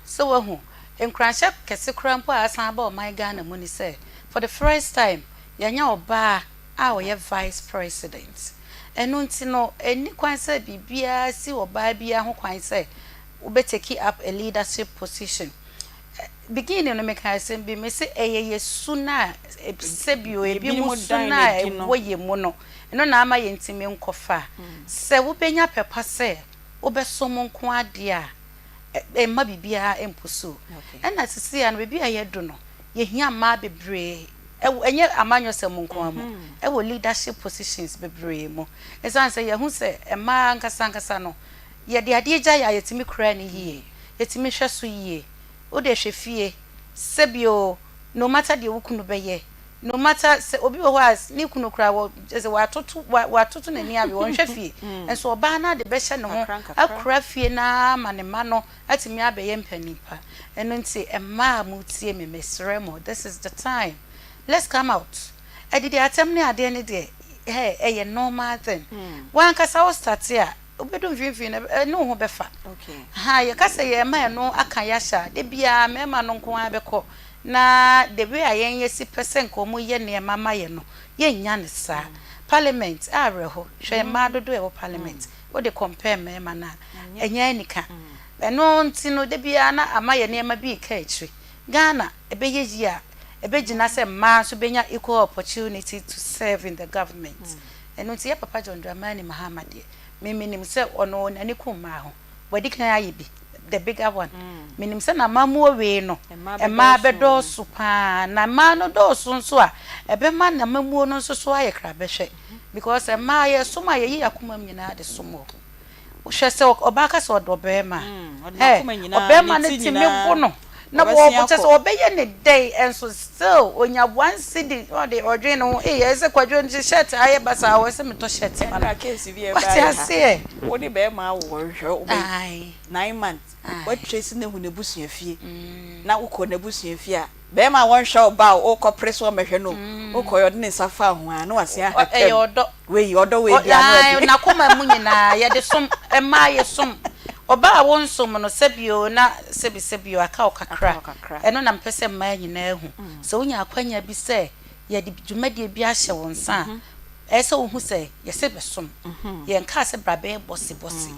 So wahu nkuranhyɛ kɛse koraa mpo a asan aba ɔman Ghana mu ni sɛ for the first time yɛanya ɔbaa a ɔyɛ vice president. Ɛno nti no ɛni kwan sɛ biribiara si ɔbaa biara ho kwan sɛ wobɛ take up a leadership position. Beginning no meka asɛm bi, mese ɛyɛ yɛ su no a, sɛbi o, ebinom su no a ɛwɔ yɛ mu no, ɛno na ama yɛntumi nkɔfa. Sɛ wobɛnya pɛ pa sɛ wobɛsom nko ara deɛ a, ɛmma biribiara mpusuw. Ɛna seesei ara no, baabi a yɛadu no, yɛhia mmaa bebree, ɛwɔ, ɛnyɛ amanyɔsɛm nko ara mu, ɛwɔ leadership positions bebree mu. Ɛsiane sɛ yɛahu sɛ mmaa ankasa ankasa no, yɛde adeɛ gya yɛn a, yɛtumi kura no yie, yɛtumi hwɛ so yie. Wo deɛ hwɛ fie, sɛbi o, no matter deɛ wo kunu bɛyɛ, no matter sɛ obi wɔ hɔ a ne kunu koraa wɔ kyerɛ sɛ watoto wa watoto n'ani awe ɔnhwɛ fie nso ɔbaa no ade bɛhyɛ ne ho akura fie no ara ma ne mma no atumi abɛyɛ mpanin pa. Ɛno nti mmaa a motie me mesrɛ mo, this is the time, let's come out. Adidi atɛm ne adeɛ no deɛ hɛ ɛyɛ normal thing. W'ankasa wo starte a Wobedu mfinimfini no, ɛne wo ho bɛfa. Ahaa, yɛka sɛ yɛrema ɛno aka yɛn ahyɛ a, da biara mmarima no nko ara bɛkɔ, na the way a yɛn yɛsi pɛ sɛ nka wɔyɛ nneɛma ma yɛn no, yɛnnya no saa. Parliament, awerɛho, hwɛ mmaa dodoɔ a ɛwɔ parliament, wode compare mmarima no a, ɛnyɛ anika. Ɛno nti no, da biara na ama yɛn nneɛma bi reka akyire. Ghana, ɛbɛyɛ yie a, ɛbɛgyina sɛ mmaa nso bɛnya equal opportunity to serve in the government. Ɛno nti yɛ papa John Dramani Mahama deɛ, me menim sɛ ɔno n'ani ku mmaa ho. Wadi kan ayɛ bi, the bigger one. Menim sɛ n'amammuo wei no, mmaa bɛdɔɔso pa ara. Na mmaa no dɔɔso nso a, ɛbɛma n'amammuo no nso so ayɛ krabɛhwɛ. Because mmaa yɛsom a, yɛyi yɛn akoma mu nyinaa de som wɔn. Hwɛ sɛ ɔbaa ka sɛ ɔdɔ ɔbarima a, ɛ, ɔbarima no tumi bo no na wɔ kyɛ sɛ ɔbɛyɛ ne dɛn nso still onya one cedi na ɔde ɔdwen ne ho, ei ɛyɛ sɛ Kwadwo nti shirt ayɛ basaa o, ɛsɛ sɛ metɔ shirt ma no. Ɛnna case bi a Wate ɛbaeɛ ha, aseɛ? wo ne barima awo ɔrehwɛ wo bɛyɛ Ae. 9 months, Ae. woatrace no ahu n'abusua fie, na wokɔ n'abusua fie a, barima a wɔnhwɛ wo ba a wokɔpere sɛ ɔmmɛhwɛ no o, wokɔeɛ ɔde ne nsa faa ho ara na wasen Ɛyɛ ahatam. ɔdɔ. Wei, ɔdɔ wei deɛ ano Ae, ɔden. n'akoma mu nyinaa, yɛde som, mmaa yɛsom. Ɔbaa a wonsom no, sɛbi o, na sɛbi sɛbi o, aka wo Aka kakra. wo kakra. Ɛno na mepɛ sɛ mmaa nyinaa hu. Sɛ wonya akwanya bi sɛ yɛde dwumadie bi ahyɛ wo nsa a, ɛyɛ sɛ wohu sɛ yɛse bɛsom. Yɛnkaa sɛ bra bɛyɛ bɔse bɔse.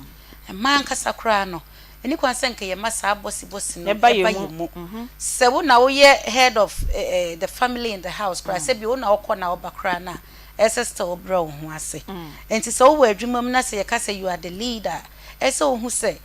Mmaa ankasa koraa no, ɛnni kwan sɛ nka yɛma saa bɔse bɔse no Ɛba ba yɛn yɛn mu. mu. Sɛ wo na woyɛ head of the family in the house koraa, sɛbi wo na wokɔ na woba koraa no a, ɛsɛ sɛ wobrɛ wo ho ase. Enti sɛ wowɔ adwuma mu na sɛ yɛka sɛ you are the leader a, ɛsɛ sɛ wohu sɛ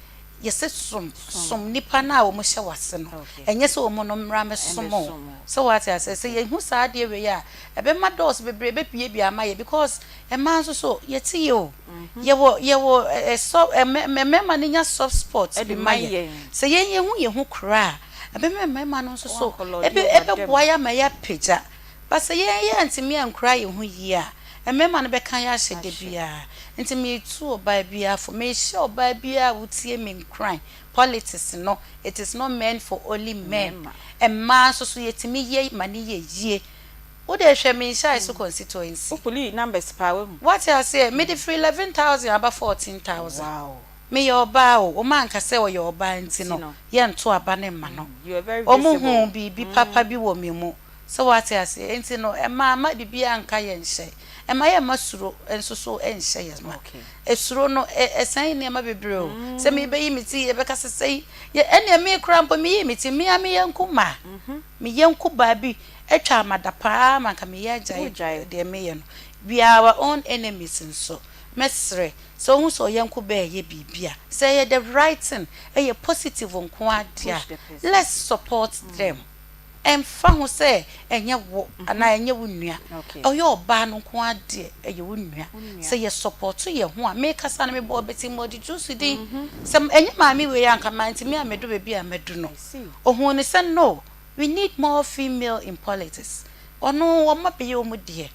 yɛsɛ som, som nnipa no a wɔhyɛ w'ase no. Ɛnyɛ sɛ wɔn no mmra mmɛsom wo. So woate aseɛ? Sɛ yɛhu saa adeɛ wei a, ɛbɛma doors bebree bɛbuebue ama yɛn because mmaa nso so, yɛte yie o. Yɛwɔ, yɛwɔ ɛ, sɔ, mmarima no nya soft spot bi ma yɛn. Sɛ yɛn yɛhu yɛn ho koraa a, ɛbɛma mmarima no nso so, ɛbɛ, ɛbɛboa yɛn ama yɛapagya. But sɛ yɛn yɛantumi ankura yɛn ho yie a, mmarima no bɛka yɛn ahyɛ da biara. Nti meretu ɔbaa biara fo, merehyɛ ɔbaa biara a wotie me nkuran, politics no, it is not meant for only men. Mmaa nso so yɛtumi yɛ ma no yɛ yie. Wo deɛ hwɛ me Nhyiaeso constituency. Wo pulii numbers paa wahu. Woate aseɛ? Mede firi 11,000 aba 14,000. Wow. Meyɛ ɔbaa o, wɔn anka sɛ ɔyɛ ɔbaa nti no yɛnto aba no mma no. You are very Wɔn visible. huu biribi papa bi wɔ me mu. So woate aseɛ? Enti no, ɛmma mma biribiara nka yɛn nhyɛ. Ɛmma yɛmma suro nso so nhyɛ yɛn ma. Suro no, ɛsɛe nneɛma bebree o. Sɛ merebɛyi me ti, yɛbɛka sɛ sɛi. Yɛ, ɛnneɛ me koraa mpo, meyii me ti, me ara me yɔnko mmaa, me yɔnko baa bi atwa ama da pa ara ma anka mereyɛ agyae deɛ mereyɛ no. We are our own enemies nso. Mɛsrɛ, sɛ wohu sɛ wo yɔnko baa reyɛ biribi a, sɛ ɛyɛ the right thing, ɛyɛ positive nko ara deɛ a, let's support them. Ɛmfa ho sɛ ɛnyɛ wo anaa ɛnyɛ wo nua, ɔyɛ ɔbaa no nko ara deɛ, ɛyɛ wo nua. Sɛ yɛ sɔpɔto yɛn ho a, mekasa no mebɔɔ Betty Modi Jusu din. Sɛ ɛnyɛ maame wei a anka mantumi ammɛdu baabi a madu no. Ɔhuu no sɛ no, we need more female in politics. Ɔno wɔn abɛyɛ wɔn deɛ.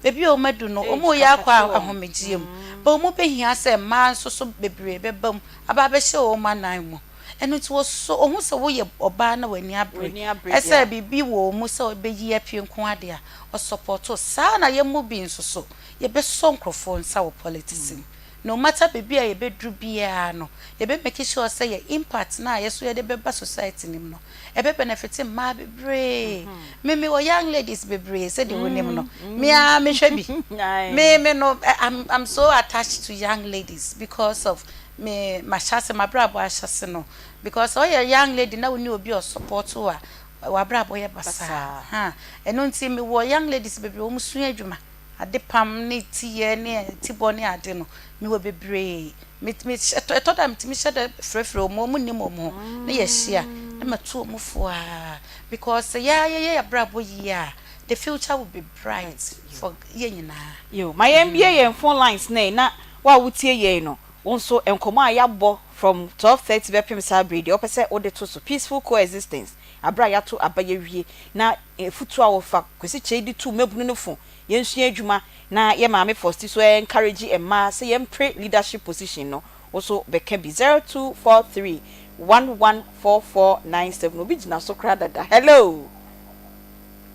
Baabi a wɔadu no, wɔreyɛ akɔ ahomegyeɛ mu. But wɔbɛhia sɛ mmaa nso so bebree bɛba mu aba abɛhyɛ wɔn anan mu. Ɛno nti wɔsɔ, wɔhu sɛ woyɛ ɔbaa na w'ani abere sɛ biribi wɔ wo mu sɛ wobɛyi apue nko ara deɛ a, wɔsɔpɔɔto wo. Saa ara na yɛn mu bi nso so, yɛbɛsɔ nkurɔfoɔ nsa wɔ politics mu. No matter baabi a yɛbɛduru biara no, yɛbɛ make sure sɛ yɛn impact no a yɛn nso yɛde bɛba society no mu no, ɛbɛ benefit mmaa bebree. Me mewɔ young ladies bebree sɛdeɛ wonim no, me ara mehwɛ bi. Me me no, I'm, I'm so attached to young ladies because of Me mahyɛase m'abrabɔ ahyɛse no. Because sɛ woyɛ young lady na wonni obi a ɔsupport wo a, w'abrabɔ yɛ basaa. Ahaa. Ɛno nti mewɔ young ladies bebree, wɔn sua adwuma, ade pam ne tiyɛ ne tibɔ ne ade no, mewɔ bebree. Me me ɛtɔ da a metumi hyɛ da frɛfrɛ wɔn, wɔn nnim wɔn ho, na yɛahyia na matu wɔn fo ara. Because sɛ yɛn ara yɛyɛ yɛn abrabɔ yie a, the future will be bright for yɛn nyinaa. Yo, ma yɛn bue yɛn phone lines no ɛ na wo a wotie yɛn no, wo nso nkɔmmɔ a yɛabɔ from 12:30 bɛpem saa bere yi deɛ wopɛ sɛ wode to so, peaceful coexistence, aberɛ a yɛato aba yɛawie, na afutuo a wɔfa Kwasi Kyei de tuu mmabunu no fo, yɛnsua adwuma na yɛ maame Fosti so encourage mmaa sɛ yɛmpere leadership position no, wo nso bɛka bi, 0243 114497, obi gyina so koraa dada, hello.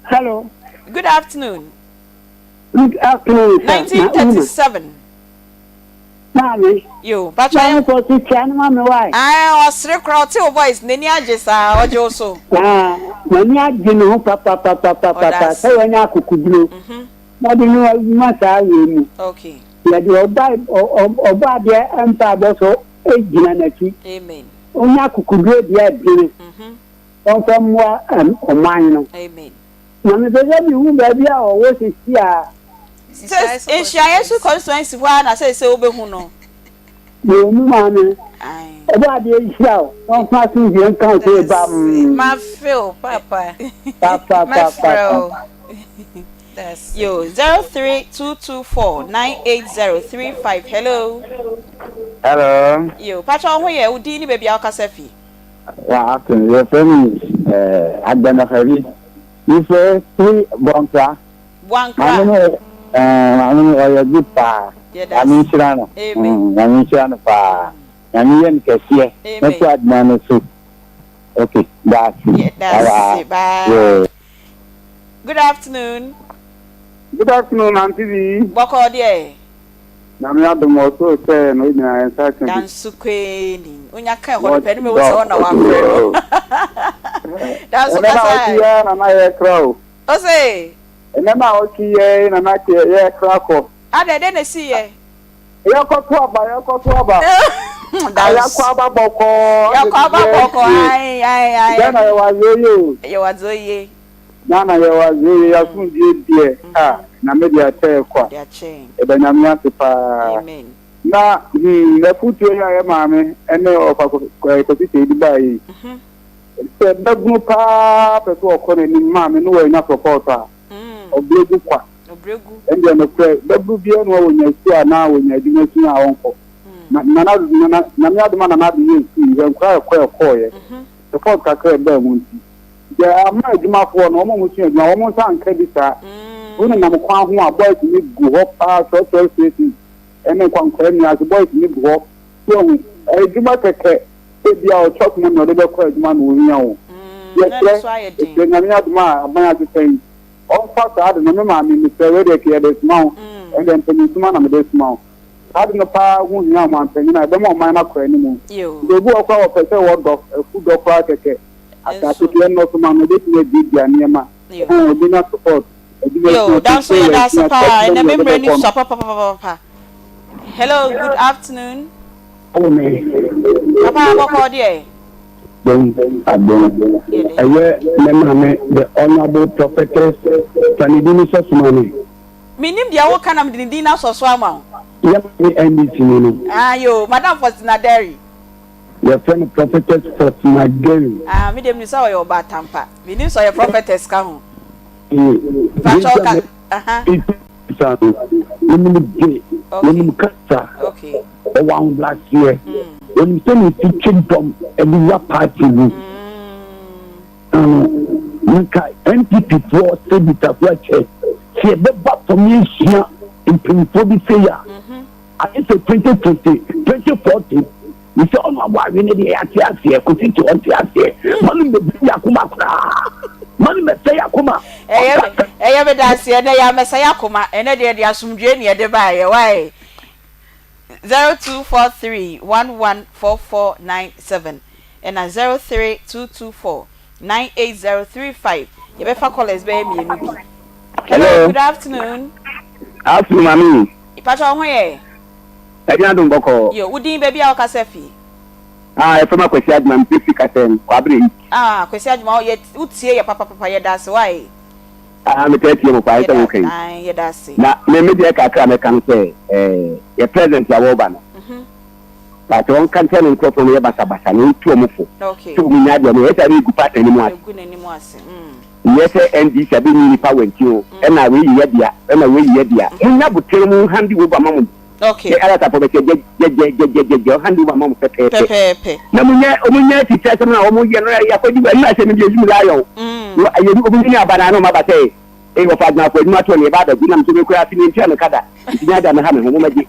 Hello. Good afternoon. Good afternoon, sir. 1937. Maame. Yo, patro. Maame kɔ so tia no ma me why? Ah, ɔsere kora ɔte wo voice n'ani agye saa ɔgye wo so. Ah, n'ani agye ne ho papapapapapa sɛ wanya akokoduro. Mhm. Na ɔde no adwuma saa wei mu. Okay. Yɛde ɔba ɔbɔ adeɛ mpaebɔ so gyina n'akyi. Amen. Onya akokoduro deɛ ɛdene. Mhm. Ɔmfa mmoa ɔman no. Amen. Na mepɛ sɛ mehu baabi a ɔwɔ sisi a. Sɛ nhyiaeɛ so constituency hɔ ara na sɛsɛ wobɛhu no. Yɛwɔ mu maame. Ɔbɔ adeɛ nhyira wo na ɔmfa asomdwoeɛ nka wo sɛ ba mm. Mafe wo papa. Papa Mɛfrɛ wo. papa. That's it. Yo, 03224 98035 hello. Hello. Yo, pakyɛ wo ho yɛ, wo din ne baabi a wokasa fi? Yeah, afternoon. Yɛfrɛ me eh, Agbanafari. Mefrɛ firi Bɔnkra. Bwankra. Maame no eh, maame no ɔyɛ good paa. Yɛda Nyame ase. nhyira no. Amen. Mm, Nyame nhyira no paa. Nyame yɛ no kɛseɛ. Amen. Mɛto adwuma no so. Okay, daase. Yɛda Bye bye. ase. Bye. Yeah. Good afternoon. Good afternoon, Auntie V. Bɔkɔɔ deɛ. Nyame adom ɔsoro sɛ na onyinaa yɛn nsa ka bi. Danso kwee ni. Onya ka ɛhɔ no pɛ ne me wo sɛ hɔ na wafrɛ no. Danso Ɛnɛ na kasa ɔtwe ɛ. yɛ na na yɛkra o. Ose. Ɛnɛ na ɔtwe yɛ na na yɛkra kɔ. Adɛ dɛn na esi yɛ? Yɛkɔto aba yɛkɔto aba. Danso. Yɛakɔ aba bɔkɔɔ. Yɛakɔ aba bɔkɔɔ ae ae ae. Ghana yɛwɔ adze oye o. Yɛwɔ adze oye. Ghana yɛwɔ adze oye yɛasomdwie deɛ a Nyame de akyɛ yɛ kwa. Yɛda Nyame ase paa. Amen. Na hmm afutuo yi a yɛ maame ne ɔfa Kwasi Kyei de baeɛ yi, sɛ babunu paa pɛ sɛ ɔkɔ n'anim maame ne wanya support a, ɔbrɛ gu kwa. Ɛndeɛ nokorɛ babunu biara nni hɔ a wɔnya sukuu anaa wɔnya adwuma sua a ɔnkɔ. Na Nana Nana Nyame adom a Nana Addo yɛɛ sukuu yi, hwɛ nkwadaa a ɛkɔ ɛkɔeɛ, support kakra a ɛbaa mu nti. Deɛ ama adwumafoɔ no, wɔn a wɔsua adwuma, wɔn nsa nka bi saa. Wonenam kwan ho a, boys no gu hɔ paa, trɔtrɔ stations. Ɛne nkwankora nni ase, boys no gu hɔ. So wahu? Adwuma kɛkɛ, ebia ɔkyɔk money a ɔde bɛkɔ adwuma na ohia o. Na Yɛsrɛ, ɛno nso ayɛ den. yɛsrɛ Nyame adom a aban asesa yi, ɔmfa saa ade no, me maame mesrɛ, wei deɛ yɛde resoma wo, ɛndeɛ mpanyin soma na mede resoma wo. Saa ade no paa ho hia ɔmanpanyin a ɛbɛma ɔman no akɔ anim. Yo. Nti obi wɔ hɔ koraa a ɔpɛ sɛ wɔdɔ, afu dɔ koraa kɛkɛ, asase Nso. deɛ ɛnnɔso ma no, obetumi aduadua nneɛma. Yo. Ɛhɛn, obenya support. Yo, Danso yɛda ase paa, ɛnɛ me mmerɛ ni sua papapapapa. Hello, good afternoon. Papa abɔkɔ deɛ. Dom adom. Ɛyɛ me maame the honourable prophetess fa ne din sɔ so ma me. Menim deɛ woka na mede ne din no asɔ so ama wo. Yɛ maame NDC ni no. Ah yo, Madam Faustina Derry. Yɛfrɛ no prophetess Faustina Derry. Ah me deɛ menim sɛ ɔyɛ ɔbaatampa. Menim sɛ ɔyɛ prophetess ka ho. Deɛ nti a mebisa no, onim de, onim kasa, ɔwɔ ahobrɛaseɛ, onim sɛdeɛ ɛsi twe dɔm de wura party mu. Ano, nka NPP foɔ sɛ Bitafo akyɛ, sɛ yɛbɛba fam yɛnsua mpanyinfoɔ bi sei a, ayɛ sɛ 2020, 2040, Ne sɛ ɔno abɔ awe ne deɛ yɛate aseɛ kɔsi te ɔnte aseɛ ma no mmɛbu yɛ akoma koraa ma no mmɛsɛ yɛ akoma. Ɛyɛ me ɛyɛ me danseɛ ɛnɛ yɛ amɛsɛ yɛ akoma ɛnɛ deɛ de asomdwoe ne ɛde baayɛ why 0243 114497 ɛna 03224 98035 yɛbɛfa callers bɛyɛ mmienu bi. Hello, good afternoon. Afternoon mami. Mpakyɛ wo ho yɛ? Ɛnyɛ adom bɔkɔɔ. Yo, wo din baabi a wokasa fi? Ah, yɛfrɛ me Akwasi Agyemang, mefiri firi Kasɛn, Kwabre East. Ah, Kwasi Agyemang, yɛ, wotie yɛ papapapa, yɛda ase, wai. Ah, metaa tie mo paa, ɛsɛ Yɛda, woka yi. ae, yɛda ase. Na me me deɛ kakra a mɛka no sɛ, eh, yɛ president a wɔreba no, paatɔ ɔnka nkyerɛ ne nkurɔfoɔ no yɛ basabasa na ɔntu wɔn fo Okay. sɛ wɔn nya deɛ wɔyɛ, ɛsɛ a ɛgu party anim ase. Ɛgu n'anim ase, mm. Nyɛ sɛ NDC abɛnyi nipa wɔ nti o, ɛna wei yɛ dea, ɛna wei yɛ dea. Monya abotere mo hande over ma mo. Okay. Yɛ Alasafo bɛkyɛ gyɛgyɛgyɛgyɛgyɛ ɔhande over ma mo pɛpɛɛpɛ. Pɛpɛɛpɛ. Na mo nyɛ ɔmo nyɛ titire asɛm na ɔmo yɛ no yɛ akɔdi wɔ ɛnu asɛm bi eyi lion. Yɛ obi nyini aba na ano ɔmo aba sɛ ee wɔfa adwumafo adwuma to ne ɛba abɛgye nam so mekura afi ne ntua me kada nti nya da me ha me ho mo mɛgye.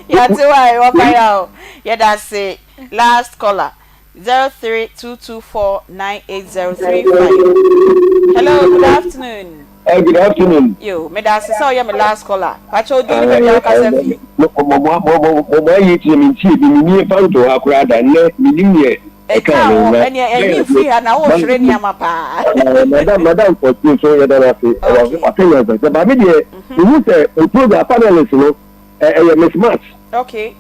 Yɛate wa wɔfa ya o. Yɛda ase. Last caller 0322498035. Hello, good afternoon. Good afternoon. Yo, meda ase sɛ ɔyɛ me last caller. Pakyɛ odin ne baabi a wokasa fi. Mo mo ayi tie me ntie bi me nie fa nto ha koraa da nnɛ menim neɛ Ɛka ɛkaa ho me na ɛneɛ ɛnyi mfiri ha na wohwere nneɛma paa. Madam madam Fortune so yɛda no ase Okay. waka nyansa sɛ ba me deɛ mehu sɛ mo program panelist no ɛyɛ mismatch. Okay.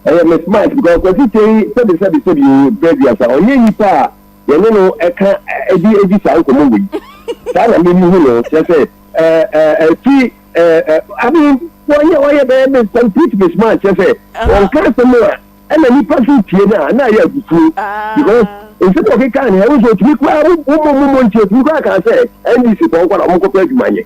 Ɛyɛ mismatch because Kwasi Kyei sɛbi sɛbi sɛbi o brɛ duasa ɔnyɛ nipa a yɛne no ɛka ɛdi ɛdi saa nkɔmɔ wei saa na me hu no kyerɛ sɛ ɛɛ ɛɛ ɛfi ɛɛ ɛ I mean wɔyɛ wɔyɛ bɛyɛ mis complete mismatch kyerɛ sɛ wɔnka asɛm a ɛna nipa so tie no a na ayɛ abufuo because nsɛm a ɔkeka ne ɛwo sɛ otumi koraa mo mo mo mo nti otumi koraa kan sɛ NDC fɔ nkɔ na wɔn nkɔpɛ adwuma nyɛ.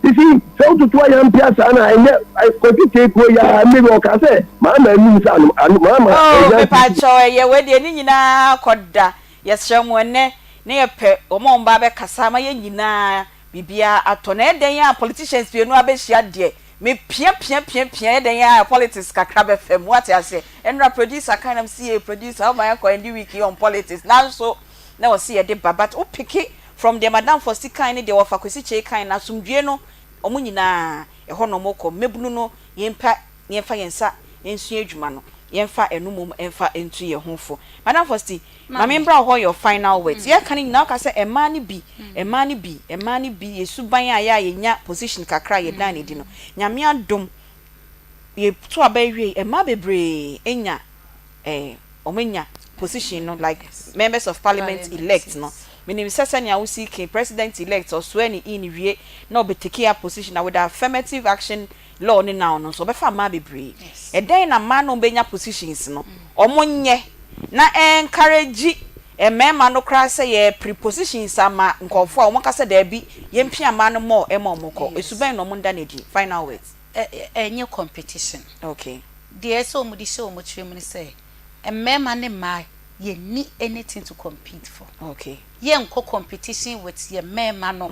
You see, sɛ wototo ayampea saa na ɛnyɛ Kwasi Kyei kuro yi ara maybe ɔkaa sɛ maama anum sɛ anom ano maama Oh ɛnya mepakyɛw ɛyɛ wei deɛ ne nyinaa kɔ da yɛsrɛ mo ɛnɛ na yɛpɛ wɔn a wɔn ba abɛkasa ama yɛn nyinaa biribiara atɔ na ɛdɛn a politicians mmienu abɛhyia deɛ me pia pia pia pia ɛdɛn a politics kakra bɛfam wate aseɛ ɛnora producer kan nam si yɛ producer ɔma yɛkɔ ɛndi week yi on politics nanso na wɔsi yɛde ba but wo pick from deɛ Madam Fosti kan ne deɛ wɔfa Kwesi Kyei kan na asomdwie no wɔn nyinaa ɛhɔ na wɔn kɔ mmɛbunu no yɛmpa yɛmfa yɛn nsa nsua adwuma no yɛmfa ɛno mmom ɛmfa ntu yɛn ho fo. Madam Fosti, maame mbra hɔ your final words. Yɛka no nyinaa woka sɛ mmaa no bi mmaa no bi mmaa no bi yɛ suban a yɛ a yɛnya position kakra a yɛdan ne di no Nyame adom yɛto aba awie mmaa bebree nya wɔn anya position no like members of parliament elect no menim sɛ sɛnea wosi ke president elect ɔsoɛ ne in wie na ɔbɛ take up position na with the affirmative action law ne now no nso ɔbɛfa mmaa bebree. Ɛdɛn na mmaa no bɛnya positions no ɔmo nyɛ na encourage mmarima no koraa sɛ yɛ pre-positions ama nkɔfoɔ a wɔn kasa daabi yɛmpia mmaa no mɔ ɛma ɔmo kɔ esubɛn na ɔmo nda n'adi? Final words. Ɛnyɛ competition. Okay. Deɛ ɛsɛ ɔmo de hyɛ ɔmo tirim ne sɛ mmarima ne mmaa yɛnni anything to compete for. Yɛnkɔ competition with yɛ mmarima no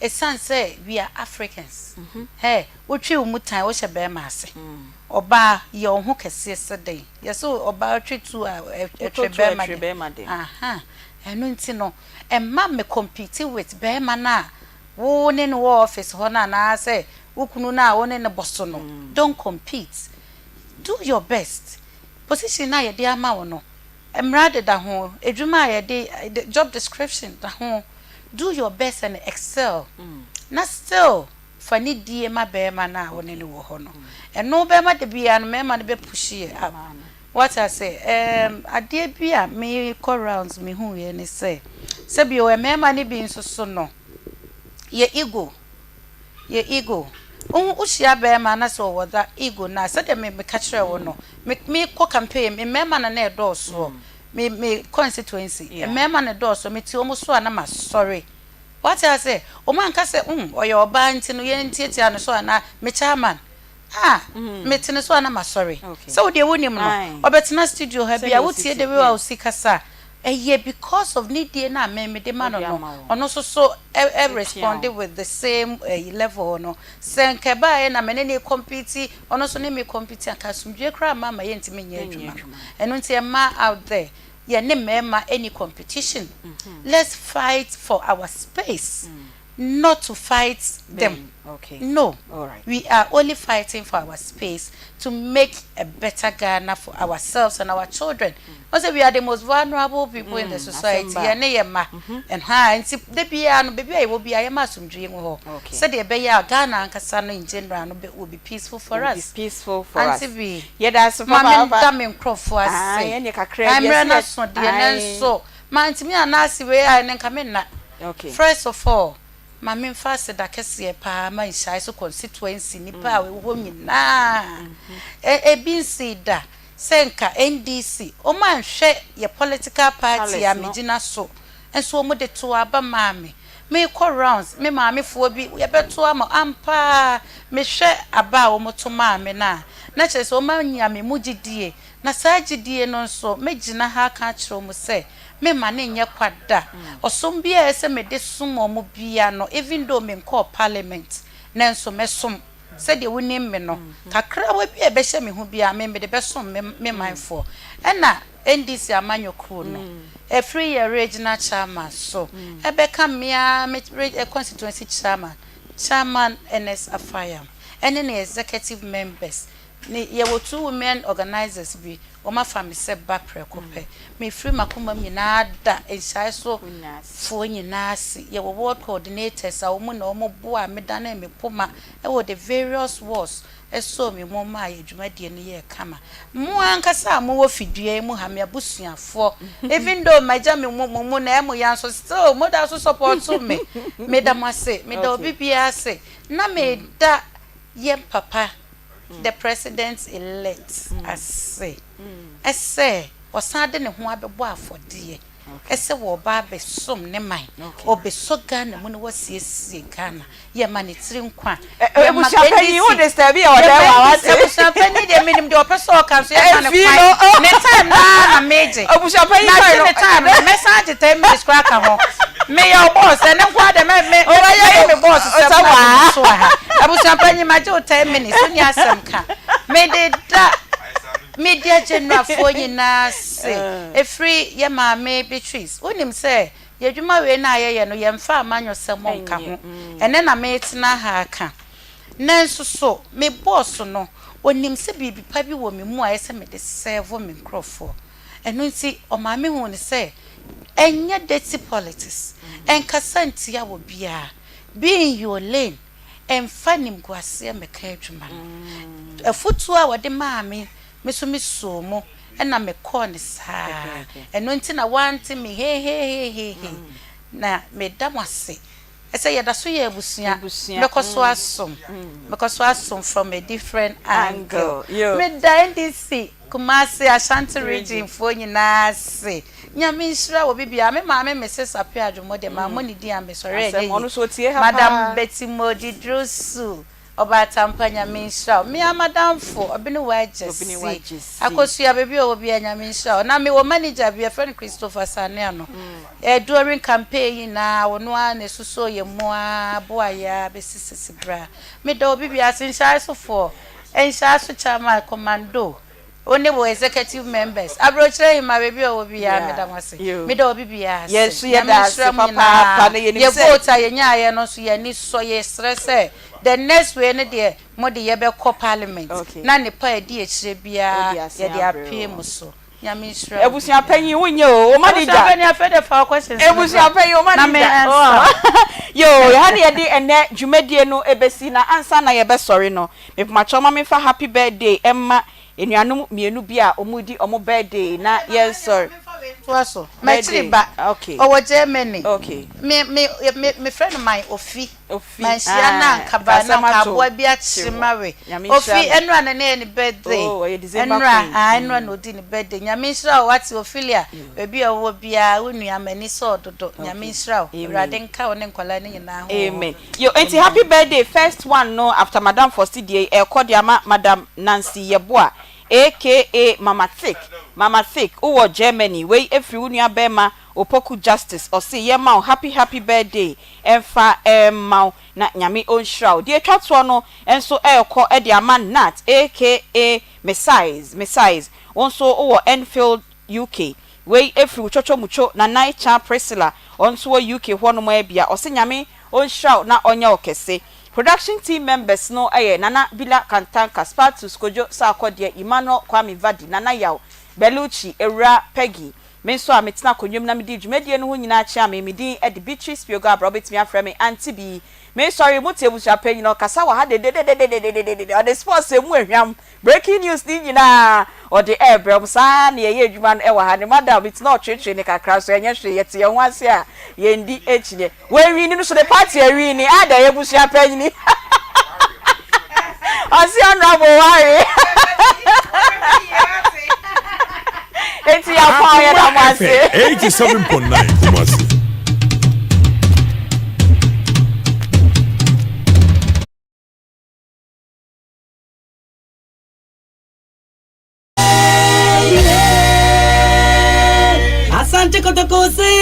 ɛsiane sɛ we are Africans. Hey, wotwe wo mu tan wohyɛ bɛrima ase. Ɔbaa yɛ wo ho kɛseɛ sɛ dɛn yɛsɛ ɔbaa twe tu a ɛtwe bɛrima de aha. Ɛno nti no ɛma me compete with bɛrima no a wo ne no wɔ office hɔ no anaasɛ wo kunu no a wo ne no bɔ so no. Don't compete, do your best. Position na yɛde ama wo no mmara deda ho, edwuma a yɛde job description da ho. Do your best and excel na still fa ne die ma bɛrima no a wo ne no wɔ hɔ no. Ɛno bɛrima de bia no mmarima no bɛ push yɛ up. What I say, adeɛ bi a mekɔ rounds mehu yɛ ne sɛ sɛbi o mmarima no bi nso so no yɛ ego yɛ ego. Wohu wohyia bɛrima na sɛ ɔwɔ that ego na sɛdeɛ me meka kyerɛ wo no me mekɔ campaign mmarima no na ɛdɔɔsoɔ me constituency mmarima no dɔɔso mete wɔn so a na masɔre wate ase wɔn anka sɛ ɔyɛ ɔbaa nti no yɛn tiatia no so ana me chairman ah mete ne so a na masɔre sɛ wodeɛ wonim no ɔbɛtena studio ha bi a wotie de wei a osi kasa ɛyɛ because of ne die na me mede ma no no ɔno nso so ɛ respond with the same level no. Sɛ nka ɛbaeɛ na me ne ne compete ɔno nso ne me compete anka asomdwie koraa ma yɛntumi nyɛ adwuma no. Ɛno nti ɛma out there yɛne mmarima any competition. Let's fight for our space. not to fight them no we are only fighting for our space to make a better Ghana for ourselves and our children wɔn sɛ we are the most vulnerable people in the society yɛn ne yɛn mma ɛhaa nti da biara no baabi a yɛwɔ biara yɛma asomdwoeɛ ngu hɔ sɛdeɛ ɛbɛyɛ a Ghana ankasa no in general no will be peaceful for us Auntie Bee ma me nda me nkorɔfoɔ ase mmerɛ no aso deɛ nanso mantumi anna ase wei a ɛnɛ nka menna first of all Ma memfa aseda kɛseɛ paa ma Nhyiaeso constituency nnipa a ɛwɔ hɔ nyinaa. Ebi nsii da sɛ nka NDC wɔn anhwɛ yɛ political party a megyina so nso wɔn de too aba maa me. Merekɔ rounds me maamefoɔ bi yɛbɛto ama wo. Ampa ara mehwɛ aba a wɔto maa me no a na kyerɛ sɛ wɔn anya me mu gyedie na saa gyedie no nso mɛgyina ha aka akyerɛ wɔn sɛ Memma no nyɛ kwa da. Ɔsom biara a ɛsɛ sɛ mede som wɔn biara no, even though menkɔɔ parliament, nanso mɛsom. Sɛdeɛ wonim me no, kakrawa bi a ɛbɛhyɛ me ho biara, me mede bɛsom me me manfoɔ. Ɛna NDC amanyɔkuo no, ɛfiri yɛn regional chairman so, ɛbɛka me ara me constituency chairman, Chairman Ernest Afayam, ɛne ne executive members, ne yɛwɔ two women organisers bi, Wɔafa me sɛ ba prɛko pɛ. Mefiri m'akomam nyinaa da nhyiae so foɔ nyinaa ase. Yɛwɔ ward coordinators a wɔn na wɔboaa me danee me poma wɔ the various wards sɔɔ me mu maa yɛn dwumadie no yɛɛ kama. Mo ankasa a mowɔ fidua yi mu ha, me abusuafoɔ, even though magya me mo mu na ɛmo ya nso still moda so support me. Meda mo ase. Meda obi biara ase. Na meda yɛn papa the president elect ase sɛ ɔsan de ne ho abɛbɔ afɔdeɛ sɛ wɔreba abɛsom ne man, ɔbɛsɔ Ghana mu na wasiesie Ghana. Yɛma ne tiri nkwa. Yɛma Abusuapanyin, wo NDC, disturb yɛ wɔ yɛma dɛm a NDC wate. abusuapanyin deɛ menim deɛ ɔpɛ sɛ ɔka nso yɛma no Efi kwan. no. Ne time no ara na megye. Abusuapanyin Magye kwan no. ne time no, mɛsan agye 10 minutes koraa aka ho. Meyɛ wo boss, ɛno nko ara deɛ mɛ mɛ mɛyɛ me boss sɛm na ade me so wɔ ha. Abusua panyin magye wo 10 minutes, wonni asɛm ka. Mede da media generalfoɔ nyinaa ase, ɛfiri yɛ maame Beatrice. Wonim sɛ yɛ adwuma wei no a yɛyɛ no yɛmfa amanyɔsɛm nka ho. Ɛnnɛ na metena ha reka. Nanso so me boss no, ɔnim sɛ biribi pa bi wɔ me mu a ɛsɛ sɛ mede serve me nkorɔfoɔ. Ɛno nti ɔmaa me huu no sɛ ɛnyɛ dirty politics, ɛnkasa ntia obiara, be in your lane, ɛmfa animguaseɛ mmɛka adwuma no. Afotuo a ɔde maa me, me nso me soo mu na me kɔɔ no saa. Ɛno nti na woante me hehehehehe. Na meda mo ase sɛ yɛda so yɛ abusua, mɛkɔ so asom, mɛkɔ so asom from a different angle. Meda NDC Kumasi Ashanti region foɔ nyinaa ase. Nyame nhyira obi biara. Me maame Mrs Appiah Adwomo deɛ mammɔ ne din a mesɔre ɛnyɛ yie. Madam Betty Modi Drusu Ɔbaatampa Nyame nhyira wo. Me ara m'adamfo Ɔbenewa Agyasi Akosua baabi a ɔwɔ biara Nyame nhyira wo. Na mewɔ manager bi yɛfrɛ no Christopher Saneano. During campaign yi nyinaa ɔno ara na ɛsusoo yɛn mu ara boa yɛn ara bɛsi sisi berɛ a. Meda obi biara ase. Nhyɛasofoɔ, Nhyɛaso chairman, commando, wo ne wo executive members, Aburokyire Ahemmaa baabi a ɔwɔ biara meda mo ase. Meda obi biara ase. Nyame nhyira mo nyinaa. Yɛ vote a yɛnyaaeɛ no nso yɛn ani sɔ. Yɛsrɛ sɛ the next wei no deɛ mode yɛbɛkɔ parliament na nnepa a ɛdi akyire biara yɛde apue mo so. Nyame nhyira wo Abusua panyin wo nyɛ o, wo manager. Abusua panyin afei de fa wo questions no bra. Abusua panyin wo Na me manager. answer. Yoo, ɛha na yɛde ɛnɛ dwumadie no ɛbɛsi na ansa na yɛbɛsɔre no, mepakyɛw ma memfa happy birthday ɛmma anuanom mmienu bi a wɔredi wɔn birthday na yɛnsɔre. Toa so. Birthday, M'akyiri ba, okay. ɔwɔ Germany. Okay. Me me me mefrɛ no my Ofi. Ofi, Manhyia no aah, anka ba na kasɛm anka ato aboa bi kyere akyere hɔ. mawe. Nyame Ofi, nhyira no. ɛnora na na ɛyɛ ne birthday. Oh, ɔyɛ December Ɛnora, queen. aah, ɛnora na odi ne birthday. Nyame nhyira wo wate Ophelia, baabi a wowɔ biara, wo nua m'ani sɔ wo dodo. Nyame Okay. nhyira wo. Amen. Awurade nka wo ne nkwadaa no nyinaa ho wɔ hɔ. Amen. Yo, enti happy Amen. birthday first one no after Madam Fosti deɛ yi ɛrekɔ de ama Madam Nancy Yeboah aka Mama Thick, Mama Thick wowɔ Germany, wei ɛfiri wo nua bɛɛma Opoku Justice ɔse yɛma wo happy happy birthday ɛmfa mma wo na Nyame ɔnhyira wo. Deɛ ɛtwa toɔ no nso ɛrekɔ de ama Nat aka Mesize, Mesize wo nso wowɔ Enfield UK wei ɛfiri wo Twɔtwɔ Mucho Nana Ekya Priscilla ɔno nso wɔ UK hɔ nom ara bi a ɔse Nyame. Ɔnhyira wo na ɔnyɛ wo kɛse. Production team members no yɛ Nana Bila Kantanka, Spartus Kojo Sarkodie, Emmanuel Kwame Vadi, Nana Yaw, Bellucci, Awuraa Peggy. Me nso a metena akonnwa mu na medi dwumadie no ho nyinaa kyea me. Me din de Beatrice Piogo Abra, wobɛtumi afrɛ me Auntie Bee. Me sɔre mu te abusua panyin, ɔkasa wɔ ha dededededededede, ɔde sports emu ahwam, breaking news ne nyinaa ɔde ɛrebrɛ mo. Saa ara na yɛyɛ adwuma no wɔ ha. Ne madam bi te na ɔtweetwee ne kakra nso ɛnyɛ hwee, yɛte yɛn ho ase a yɛndi akyinnye. W'awini no so ne party awini adɛn abusua panyini ɔse honourable ware eti yɛapaw yɛda mo Akoma ase. FM 87.9 Kumasi. Asante Kotoko se.